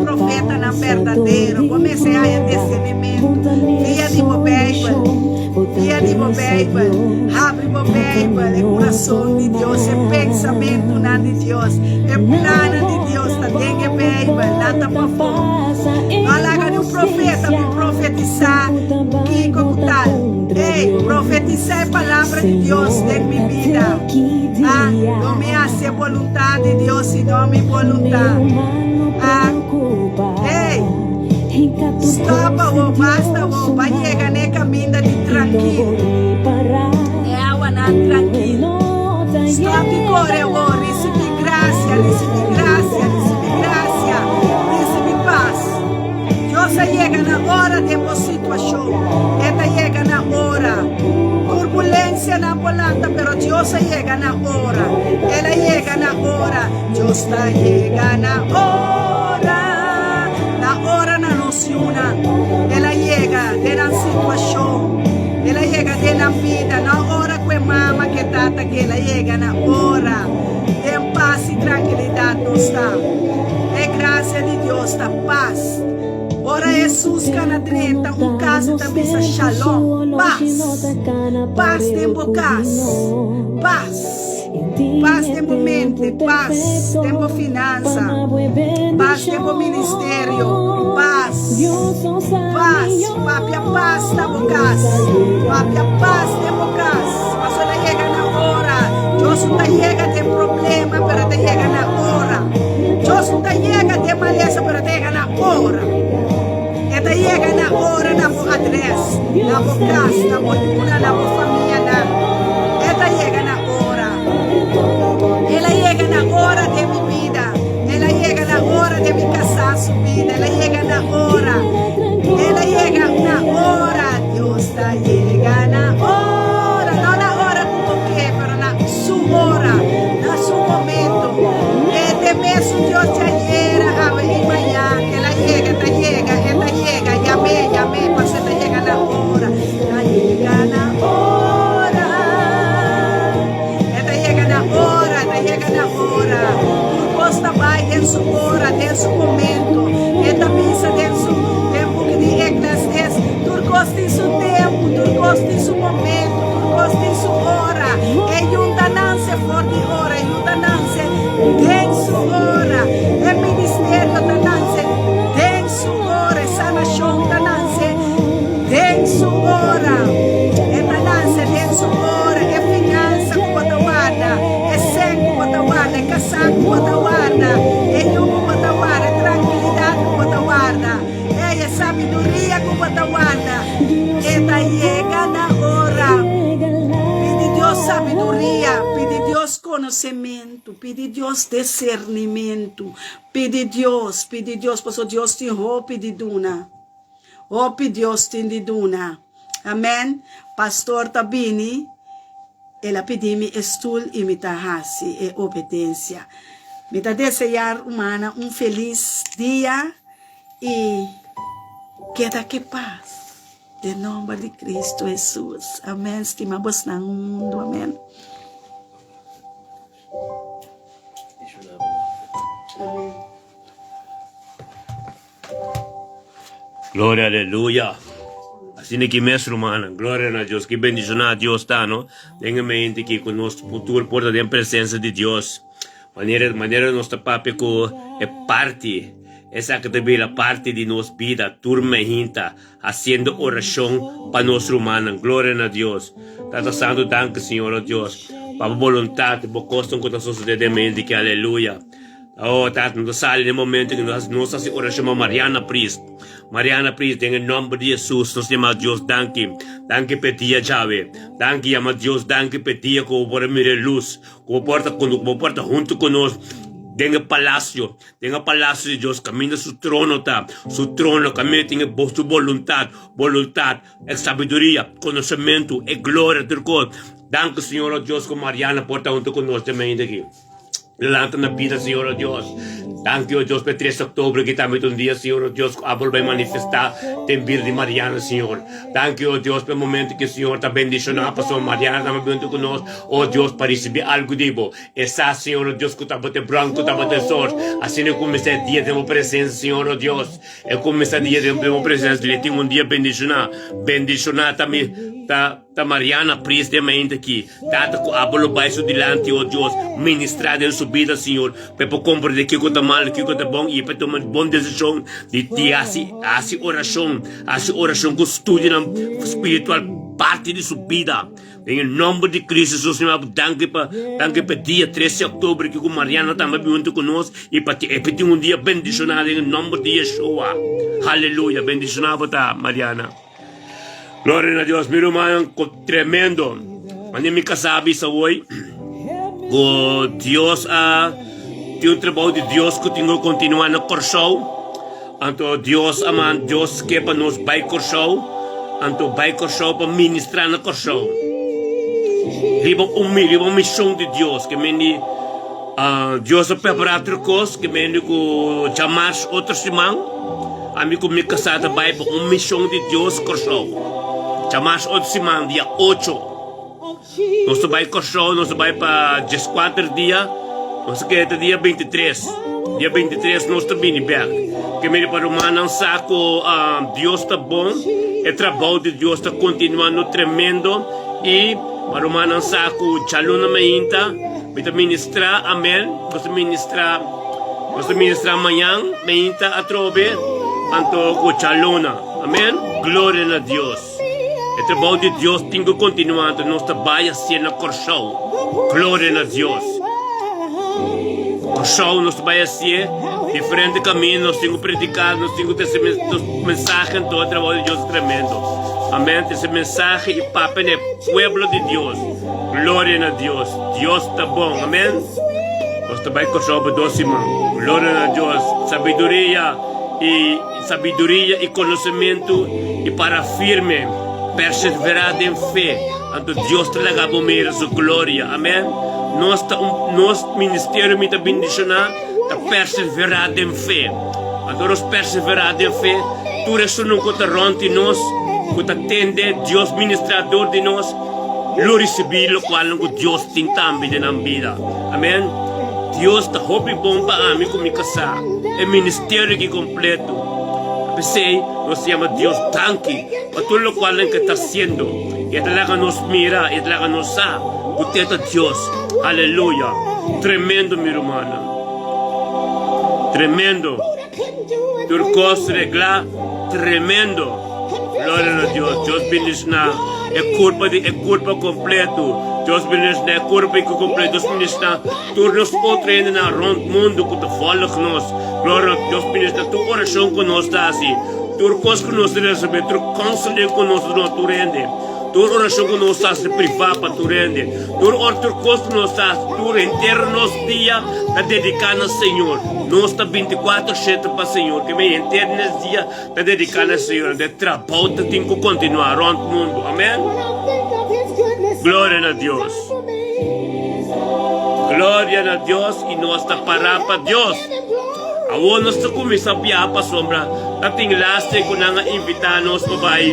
profetanan berdadero. Bo mester haya discernimentu via di bo Bijbel. Via di bo Beibel. Habri bo Beibel, e kurason di Dios, e pensamentunan di Dios, e plannan di Dios ta den e Beibel, nan ta pafó. No a laga niun profeta bin profetisá kiko ku tal. Ey, profetisá e palabra di Dios den mi bida. Ah, no mi hasi e boluntat di Dios sino mi boluntat. Ah, ey, stop awo, basta awo, ba yega na e kaminda di trankil, e awanan trankil. Stop di kore awo, risibí grasia, risibí grasia, risibí grasia, risibí pas. Dios a yega na ora den bo situashon. E ta yega na ora. Turbulensianan por lanta, pero Dios a yega na ora. El a yega na ora. Dios ta yega na ora. Na ora na nos yunan. El a yega den nan situashon. El a yega den nan bida. Na ora ku e mama ku e tata ke el a yega na ora. Den pas i trankilidat nos ta. E grasia di Dios ta pas. Ora Hesus kana drenta un kas e ta bisa shalom, pas. Pas den bo kas, pas. Pas den bo mente, pas den bo finansa, pas den bo ministerio, pas. Pas, papia pas na bo kas, papia pas den bo kas. Pasobra ta yega na ora. Dios no ta yega den problema, pero e ta yega na ora. Dios no ta yega den malesa, pero e ta yega na ora. E ta yega na ora na bo adres, na bo kas, na bo yuna, na bo famianan. E ta yega na ora. El a yega na ora den mi bida. El a yega na ora den mi kasá su bida. El a yega na ora. El a yega na ora. Dios ta yega na ora. No na ora ku bo ke, pero na su ora, na su momento. E ta e mesun Dios di ayera, awe i mañan. El a yega, e ta yega, e ta yega. Yam'é, yam'é, pasobra e ta yega na ora. Ta yega na ora. E ta yega na ora, e ta yega na ora. Tur kos ta bai den su ora, den su momento. E ta bisa den su, den buki di Eclesiastes, tur kos tin su tempu, tur kos tin su momento, tur kos tin su ora. E yunta nanse for di ora, e yunta nanse den su ora. E ministerio ta nanse den su ora, e sanashon ta nanse den su ora. E ta nanse den su ora, e finansa ku bo ta warda, e sèn ku bo ta warda, e kasá ku bo ta warda, e yu ku bo ta warda, e trankilidat ku bo ta warda, ei, e sabiduria ku bo ta warda, e ta yega na ora. Pidi Dios sabiduria, pidi Dios konosementu, pidi Dios disernimentu, pidi Dios, pidi Dios, pasobra Dios tin hopi di duna. Hopi Dios tin di duna. Amen. Pastor ta bini, el a pidi mi e stul y mi ta haci e obedencia. Mi ta desea rumannan un feliz dia y keda ke paz. Den nomber di Cristo Jesus. Amen. Stima bosnan un mundo. Amen. Amen. Gloria aleluya. Asina ki mes rumannan, gloria na Dios. Ki bendishoná Dios ta, no? Den e mente ki ku nos tur por ta den presensia di Dios. Manera manera nos ta papia ku e parti, esaki ta bira parti di nos bida tur mehinta, hasiendo orashon pa nos rumannan. Gloria na Dios. Tata Santu, danki Señor, oh Dios, pa bo boluntat, bo kosnan ku ta sosodé den mente ki. Aleluya. Oh, Tata, nos ta sali den momento ku nos nos hasi orashon pa Mariana Pris. Mariana Pris, den e nòmber di Hesus, nos yama Dios danki. Danki p'e dia djawe. Danki, yama Dios danki p'e dia ku bo por a mira e lus, ku bo por ta ku bo por ta huntu ku nos den e palasio, den e palasio di Dios, kaminda su trono ta, su trono kaminda tin e su boluntat, boluntat, e sabiduria, konosementu, e gloria, tur kos. Danki, Señor, oh Dios, ku Mariana por ta huntu ku nos den mainta aki. Lanta na bida, Señor, oh Dios. Danki, oh Dios, pa e tres oktober ki tambe ta un dia, Señor, oh Dios, ku abo lo bai manifestá den bida di Mariana, Señor. Danki, oh Dios, pa e momento ki Señor ta bendishoná pasobra Mariana tambe binti ku nos, oh Dios, pa risibí algu di bo. E sa, Señor, oh Dios, ku tabata e bron, ku tabata e sors. Asina e kuminsá e dia den bo presensia, Señor, oh Dios. E kuminsá dia den bo presensia. Li tin un dia bendishoná. Bendishoná ta mi. Ta ta Mariana Pries den mente aki. Tata ku abo lo bai su dilanti, o Dios, ministrá den su bida, Señor, pa e por komprendé kiko ta mal i kiko ta bon i e por tuma bon desishon di di hasi hasi orashon, hasi orashon ku studionan spiritual parti di su bida. Den e nòmber di Cristo Jesus, Señor, abo danki pa danki pa e dia tres di òktober aki ku Mariana tambe a bin huntu ku nos i pa e por tin un dia bendishoná den e nòmber di Yeshua. Haleluya! Bendishoná bo ta, Mariana. Gloria na Dios, mi rumannan, ku tremendo. Mane mi kasá a bisa hoy ku Dios a tin un trabou di Dios ku tin ku kontinuá na Kòrsou. Anto Dios a man Dios ke pa nos bai Kòrsou, anto bai Kòrsou pa ministrá na Kòrsou. Riba un riba un mishon di Dios ke mende Dios a prepará tur kos ke mende ku djamars otro siman. Ami ku mi kasá ta bai pa un mishon di Dios Kòrsou. Djamas otro siman, dia ocho, nos ta bai Kòrsou, nos ta bai pa dieskuater dia, nos ta keda te dia bintitres. Dia bintitres nos ta bini bèk. Ke mira pa rumannan sa ku Dios ta bon, e trabou di Dios ta kontinuando tremendo i pa rumannan sa ku djaluna mainta mi ta ministrá, amèn, nos ta ministrá. Nos ta ministra mañan meinta atrobe anto ku djaluna. Amen. Gloria na Dios. E trabou di Dios tin ku kontinua anto nos ta bai hasié na Kòrsou. Gloria na Dios. Kòrsou nos ta bai hasié diferente kaminda nos tin ku prediká, nos tin ku trese mensahe anto e trabou di Dios ta tremendo. Amen. Trese mensahe i papia na e pueblo di Dios. Gloria na Dios. Dios ta bon. Amen. Nos ta bai Kòrsou pa dos siman. Gloria na Dios. Sabiduria i sabiduria i konosementu i para firme, perseverá den fe, anto Dios ta laga bo mira su gloria. Amen. Nos ta un nos ministerio mi ta bendishoná ta perseverá den fe. Anto nos perseverá den fe, tur esunnan ku ta rònt di nos, ku ta tende Dios ministrá dor di nos, lo risibí lokualnan ku Dios tin tambe den nan bida. Amen. Dios ta hopi bon pa ami ku mi kasá. E ministerio aki kompleto. Ta p'esei nos ta yama Dios danki pa tur lokualnan ke ta hasiendo. I e ta laga nos mira, i e ta laga nos sa ku te ta Dios. Aleluya! Tremendo mi rumannan. Tremendo. Tur kos reglá. Tremendo. Gloria na Dios. Dios bendiciona e curpa di e curpa completo. Dios bendiciona e curpa y completo. Dios bendiciona tur nos otro hendenan rond mundo cu ta volg nos. Gloria na Dios bendiciona tur oracion cu nos ta haci. Tur cos cu nos ta recibi, tur counseling cu nos ta duna tur hende. Tur oracion cu nos ta haci priva pa tur hende. Tur ora tur cos cu nos ta haci, tur henter nos dia ta dedica na Señor. Nos ta binticuatro shete pa Señor. Ke men henter nes dia ta dedica na Señor. Anto e trabou ta tin cu continua rond mundo. Amen. Gloria na Dios. Gloria na Dios y nos ta para pa Dios. Awor nos ta cuminsa biaha pasobra ta tin laste cu nan a invita nos pa bay.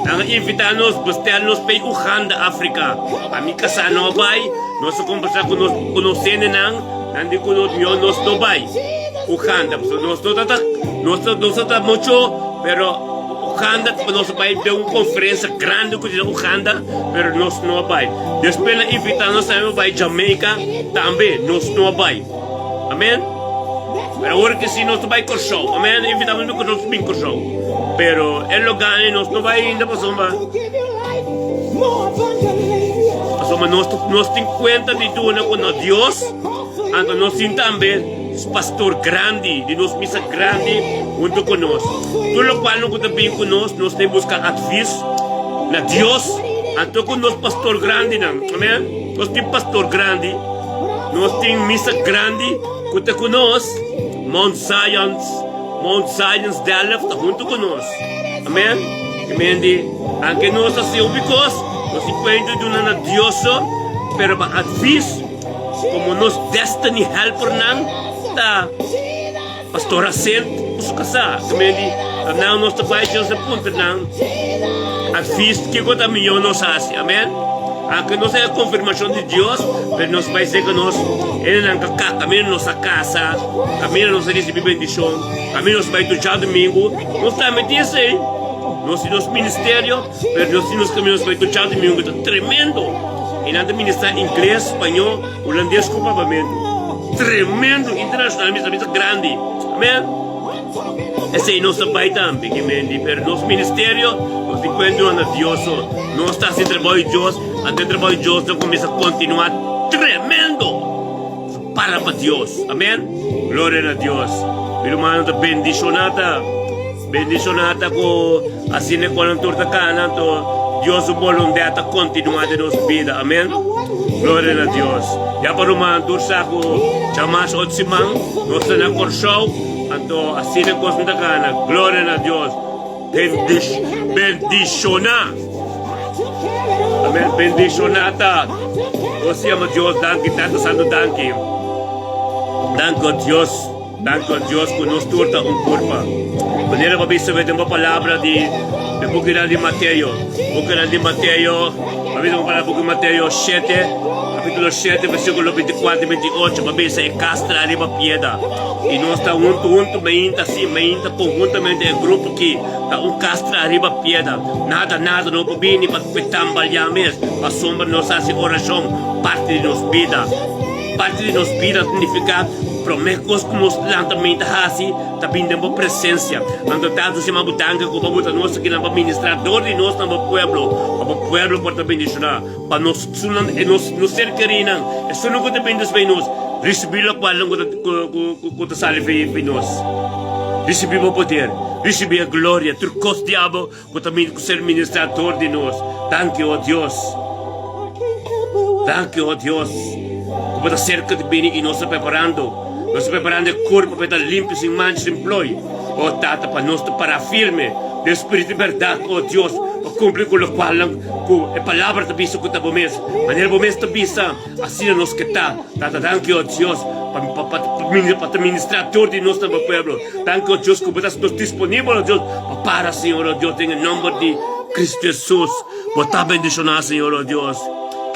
Nan a invita nos bestel nos p'e Uganda, Africa. Ami casá no a bay. Nos a combersa cu nos conocendenan, nan di cu nos mihor nos no bay Uganda pasobra nos no ta nos ta nos ta mucho pero Uganda nos a bay den un conferencia grandi cu tin na Uganda pero nos no a bay. Despues nan invita nos tambe pa bay Jamaica tambe nos no a bay. Amen. Pero awor ke si nos ta bai Kòrsou. Amen. Invitamos mi Kòrsou, nos bin Kòrsou. Pero e lo gana nos no bai ainda pasobra pasobra nos nos tin kuenta di duna ku nos Dios, anto nos tin tambe pastor grandi di nos misa grandi huntu ku nos. Tur lokual no ku ta bin ku nos, nos ta buska advis na Dios anto ku nos pastor grandinan. Amen. Nos tin pastor grandi. Nos tin misa grandi ku ta ku nos, Mount Zion's, Mount Zion's Delft ta huntu ku nos. Amen. Amen di, anke nos a hasi hopi kos, nos tin kuenta duna na Dios so, pero pa advis, komo nos destiny helpernan ta Pastor Hacent ku su kasá. Amen di, ta nan nos ta bai Dios a puntra nan advis kiko ta mihó nos hasi. Amen. Aunke nos haya konfirmashon di Dios, pero nos bai seka nos hendenan ka ka kaminda nos a kasa, kaminda nos a risibí bendishon, kaminda nos bai tur djadumingu, nos tambe tin esei. Nos tin nos ministerio, pero nos tin nos kaminda nos bai tuchando i mi ta tremendo. I nan ta ministrá ingles, spañó, hulandes ku papamentu. Tremendo internashonal mi ta bisa grandi. Amen. Esei nos ta bai tambe ki mendi, pero nos ministerio nos tin kuenta na Dios so. Nos ta hasi trabou di Dios, anto e trabou di Dios ta kuminsá kontinuá tremendo. Para pa Dios. Amen. Gloria na Dios. Mi rumannan ta bendishoná ta. Bendishoná ta ku asina ku nan tur ta kana, anto Dios su bolundat ta kontinuá den nos bida. Amen. Gloria na Dios. Ya pa rumannan tur sa ku djamas otro siman nos ta na Kòrsou, anto asina kos ta kana. Gloria na Dios. Bendishoná. Amen. Bendishoná ta. Nos yama Dios danki, Tata Santu danki. Danki o Dios, danki o Dios ku nos tur ta un kurpa. Manera bo bisa den bo palabra di e bukinan di Mateo, bukinan di Mateo, bo bisa bo palabra buki Mateo shete, kapitulo shete, versíkulo bintikuater i bintiotcho, bo bisa e kas traha riba pieda. I nos ta huntu huntu mainta si mainta konhuntamente e grupo ki ta un kas traha riba pieda. Nada nada no por bini pa tambaliá mes, pasobra nos hasi orashon parti di nos bida. Parti di nos bida ta nifiká promé kos ku nos lanta mainta hasi ta bini den bo presensia. Anto Tata nos yama bo danki ku bo buta nos akinan pa ministrá dor di nos na bo pueblo, pa bo pueblo por ta bendishoná. Pa nos sunan e nos nos ser kerinan, esunnan ku ta bini despues di nos, risibí lokual nan ku ta ku ta sali fi nos. Risibí bo poder, risibí e gloria, tur kos di abo ku ta bini ku ser ministrá dor di nos. Danki, o Dios. Danki, o Dios, ku bo ta serka di bini i nos ta preparando. Nos ta preparando e kurpo pa e ta limpi, sin mancha, sin ploi. O Tata, pa nos ta pará firme den spiritu di bèrdat, o Dios, pa kumpli ku lokualnan ku e Palabra ta bisa ku ta bo mes. Manera bo mes ta bisa, asina nos ke ta. Tata, danki, o Dios, pa pa ta ministrá dor di nos na bo pueblo. Danki, o Dios, ku bo ta nos disponibel, o Dios, pa para, Señor, o Dios, den e nòmber di Cristo Jesus. Bo ta bendishoná, Señor, o Dios.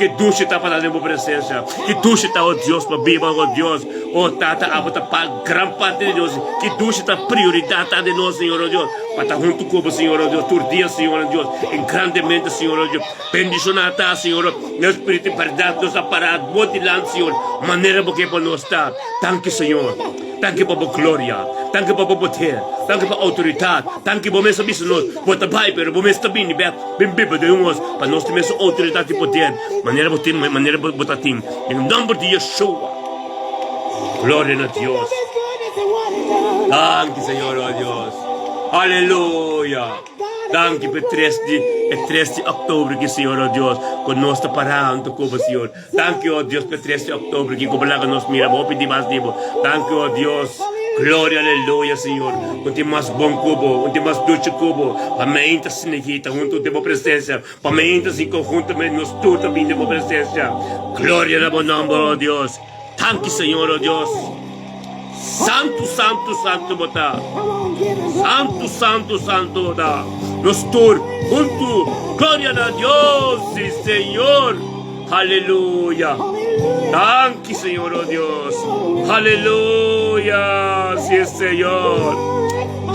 Ki dushi ta pa ta den bo presensia. Ki dushi ta, o Dios, pa biba, o Dios. O Tata, abo ta pa gran parti di nos. Ki dushi ta prioridat ta di nos, Señor, o Dios, pa ta huntu ku bo, Señor, o Dios, tur dia, Señor, o Dios, i grandemente, Señor, o Dios. Bendishoná ta, Señor, o na spiritu i bèrdat nos a pará bo dilanti, Señor, manera bo ke pa nos ta. Danki, Señor. Danki pa bo gloria. Danki pa bo poder. Danki pa outoridat. Danki bo mes a bisa nos, bo ta bai, pero bo mes ta bini bèk, bin biba den nos, pa nos tin mes outoridat i poder, manera bo tin, manera bo ta tin. Den nòmber di Yeshua. Gloria na Dios. Danki Señor, oh Dios. Aleluya. Danki pa e tres di e tres di oktober ki Señor, oh Dios, ku nos ta pará huntu ku bo, Señor. Danki, oh Dios, pa e tres di oktober ki ku bo laga nos mira bo hopi di mas di bo. Danki, oh Dios. Gloria, aleluya, Señor. Un tin mas bon ku bo, un tin mas duchi ku bo. Pa meinta sinigita huntu den bo presensia. Pa meinta sin konhuntamente nos tur ta bini den bo presensia. Gloria na bo nòmber, oh Dios. Danki, Señor, oh Dios. Santu, santu, santu bo ta. Santu, santu, santu bo ta. Nos tur huntu. Gloria na Dios, si Señor. Aleluya. Danki, Señor, oh Dios. Aleluya, si Señor.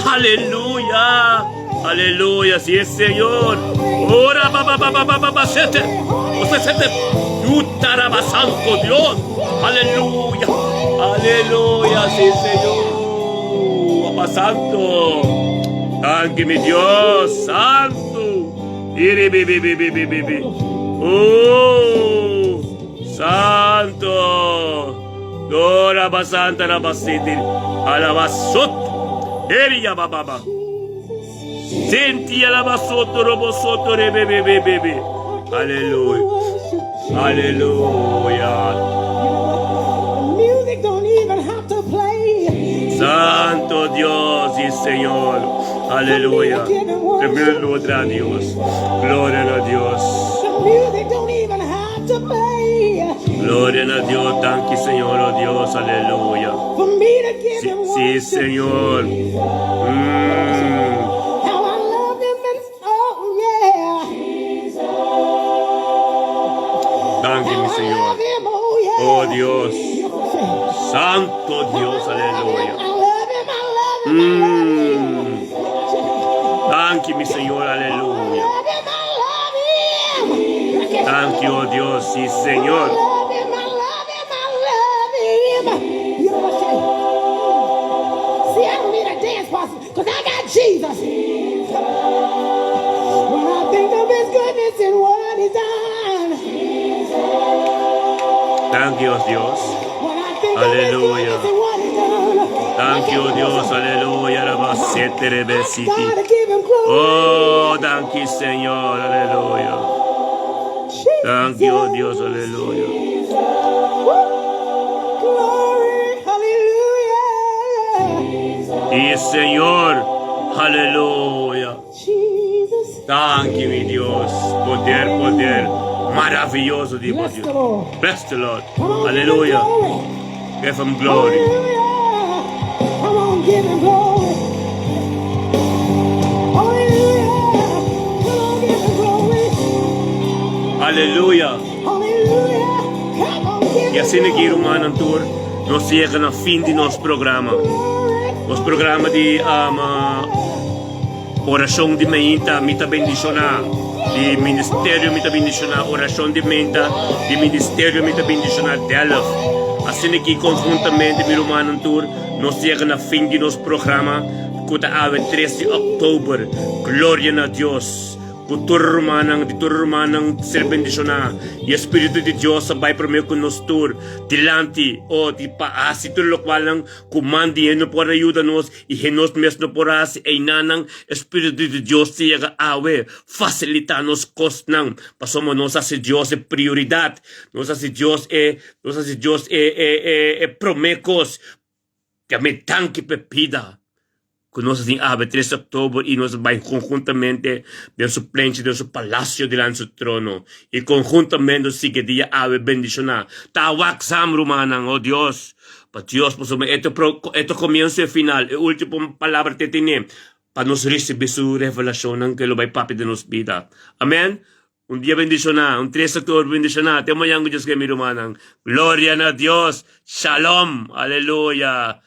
Aleluya. Aleluya, si Señor. Ora ba ba ba ba ba ba ba sete. O se sete. Yutaraba santo Dios. Aleluya. Aleluya, si Señor. Papá Santo. Danki mi Dios. Santo. Iri bi bi bi bi bi bi bi. Oh, Santo. Dora basanta rabasiti. Alabasot. Eri ya baba. Senti alabasoto robosoto rebe bebe bebe. Aleluya. Aleluya. Music don't even have to play. Santo Dios y Señor. Aleluya. Tremendo otra Dios. Gloria a Dios. The music don't even have to play. Gloria a Dios. Danki Señor, oh Dios. Aleluya. For me to give Sí, him sí worship. Señor. Mm. How I love him and oh yeah. Danki How mi I Señor. love him, oh yeah. Oh Dios. Santo Dios. I love him, Aleluya. I love him, I love him, I love him. Mm. Danki mi. mi Señor, aleluya. Danki, oh Dios, si Señor. Danki, oh Dios. Aleluya. Danki, oh Dios, aleluya. Rabasete rebesiti. Oh, danki, Señor, aleluya. Danki, oh Dios, aleluya. Y Señor, aleluya. Danki, mi Dios. Poder, poder maraviyoso di bo Dios. Bless the Lord. Aleluya. Give him glory. Come on, give him glory. Hallelujah. Come on, give him glory. Aleluya. Hallelujah. Come on, give Y him asina aki, glory. rumannan tur, nos a yega na fin di nos programa. Nos programa di Orashon di Meinta, Mi Ta Bendishoná. Di Ministerio Mi Ta Bendishoná. Orashon di Meinta di Ministerio Mi Ta Bendishoná Delft. Asina aki konhuntamente mi rumannan tur nos yega na fin di nos programa ku ta awe tres di òktober. Gloria na Dios! Ku tur rumannan di tur rumannan ser bendishoná i e Spiritu di Dios a bai promé ku nos tur dilanti, o di pa hasi tur lokualnan ku man di hende no por a yuda nos I he nos mes no por hasi einanan, e Spiritu di Dios ta yega awe fasilitá nos kosnan, pasobra nos hasi Dios e prioridat, nos hasi Dios e, nos hasi Dios e, e, e, e promé kos. Tambe danki p'e bida ku nos a tin awe tres di oktober i nos a bai konhuntamente den su plenchi, den su palasio dilanti su trono i konhuntamente nos sigui dia awe bendishoná. Ta waksam rumannan, o Dios! Pa Dios pasobra e ta pro e ta komienso i e final, e ultimo palabra ta e tene pa nos risibí su revelashonnan ku e lo bai papia den nos bida. Amen. Un dia bendishoná, un tres oktober bendishoná. Te mañan ku Dios ke mi rumannan. Gloria na Dios. Shalom. Aleluya.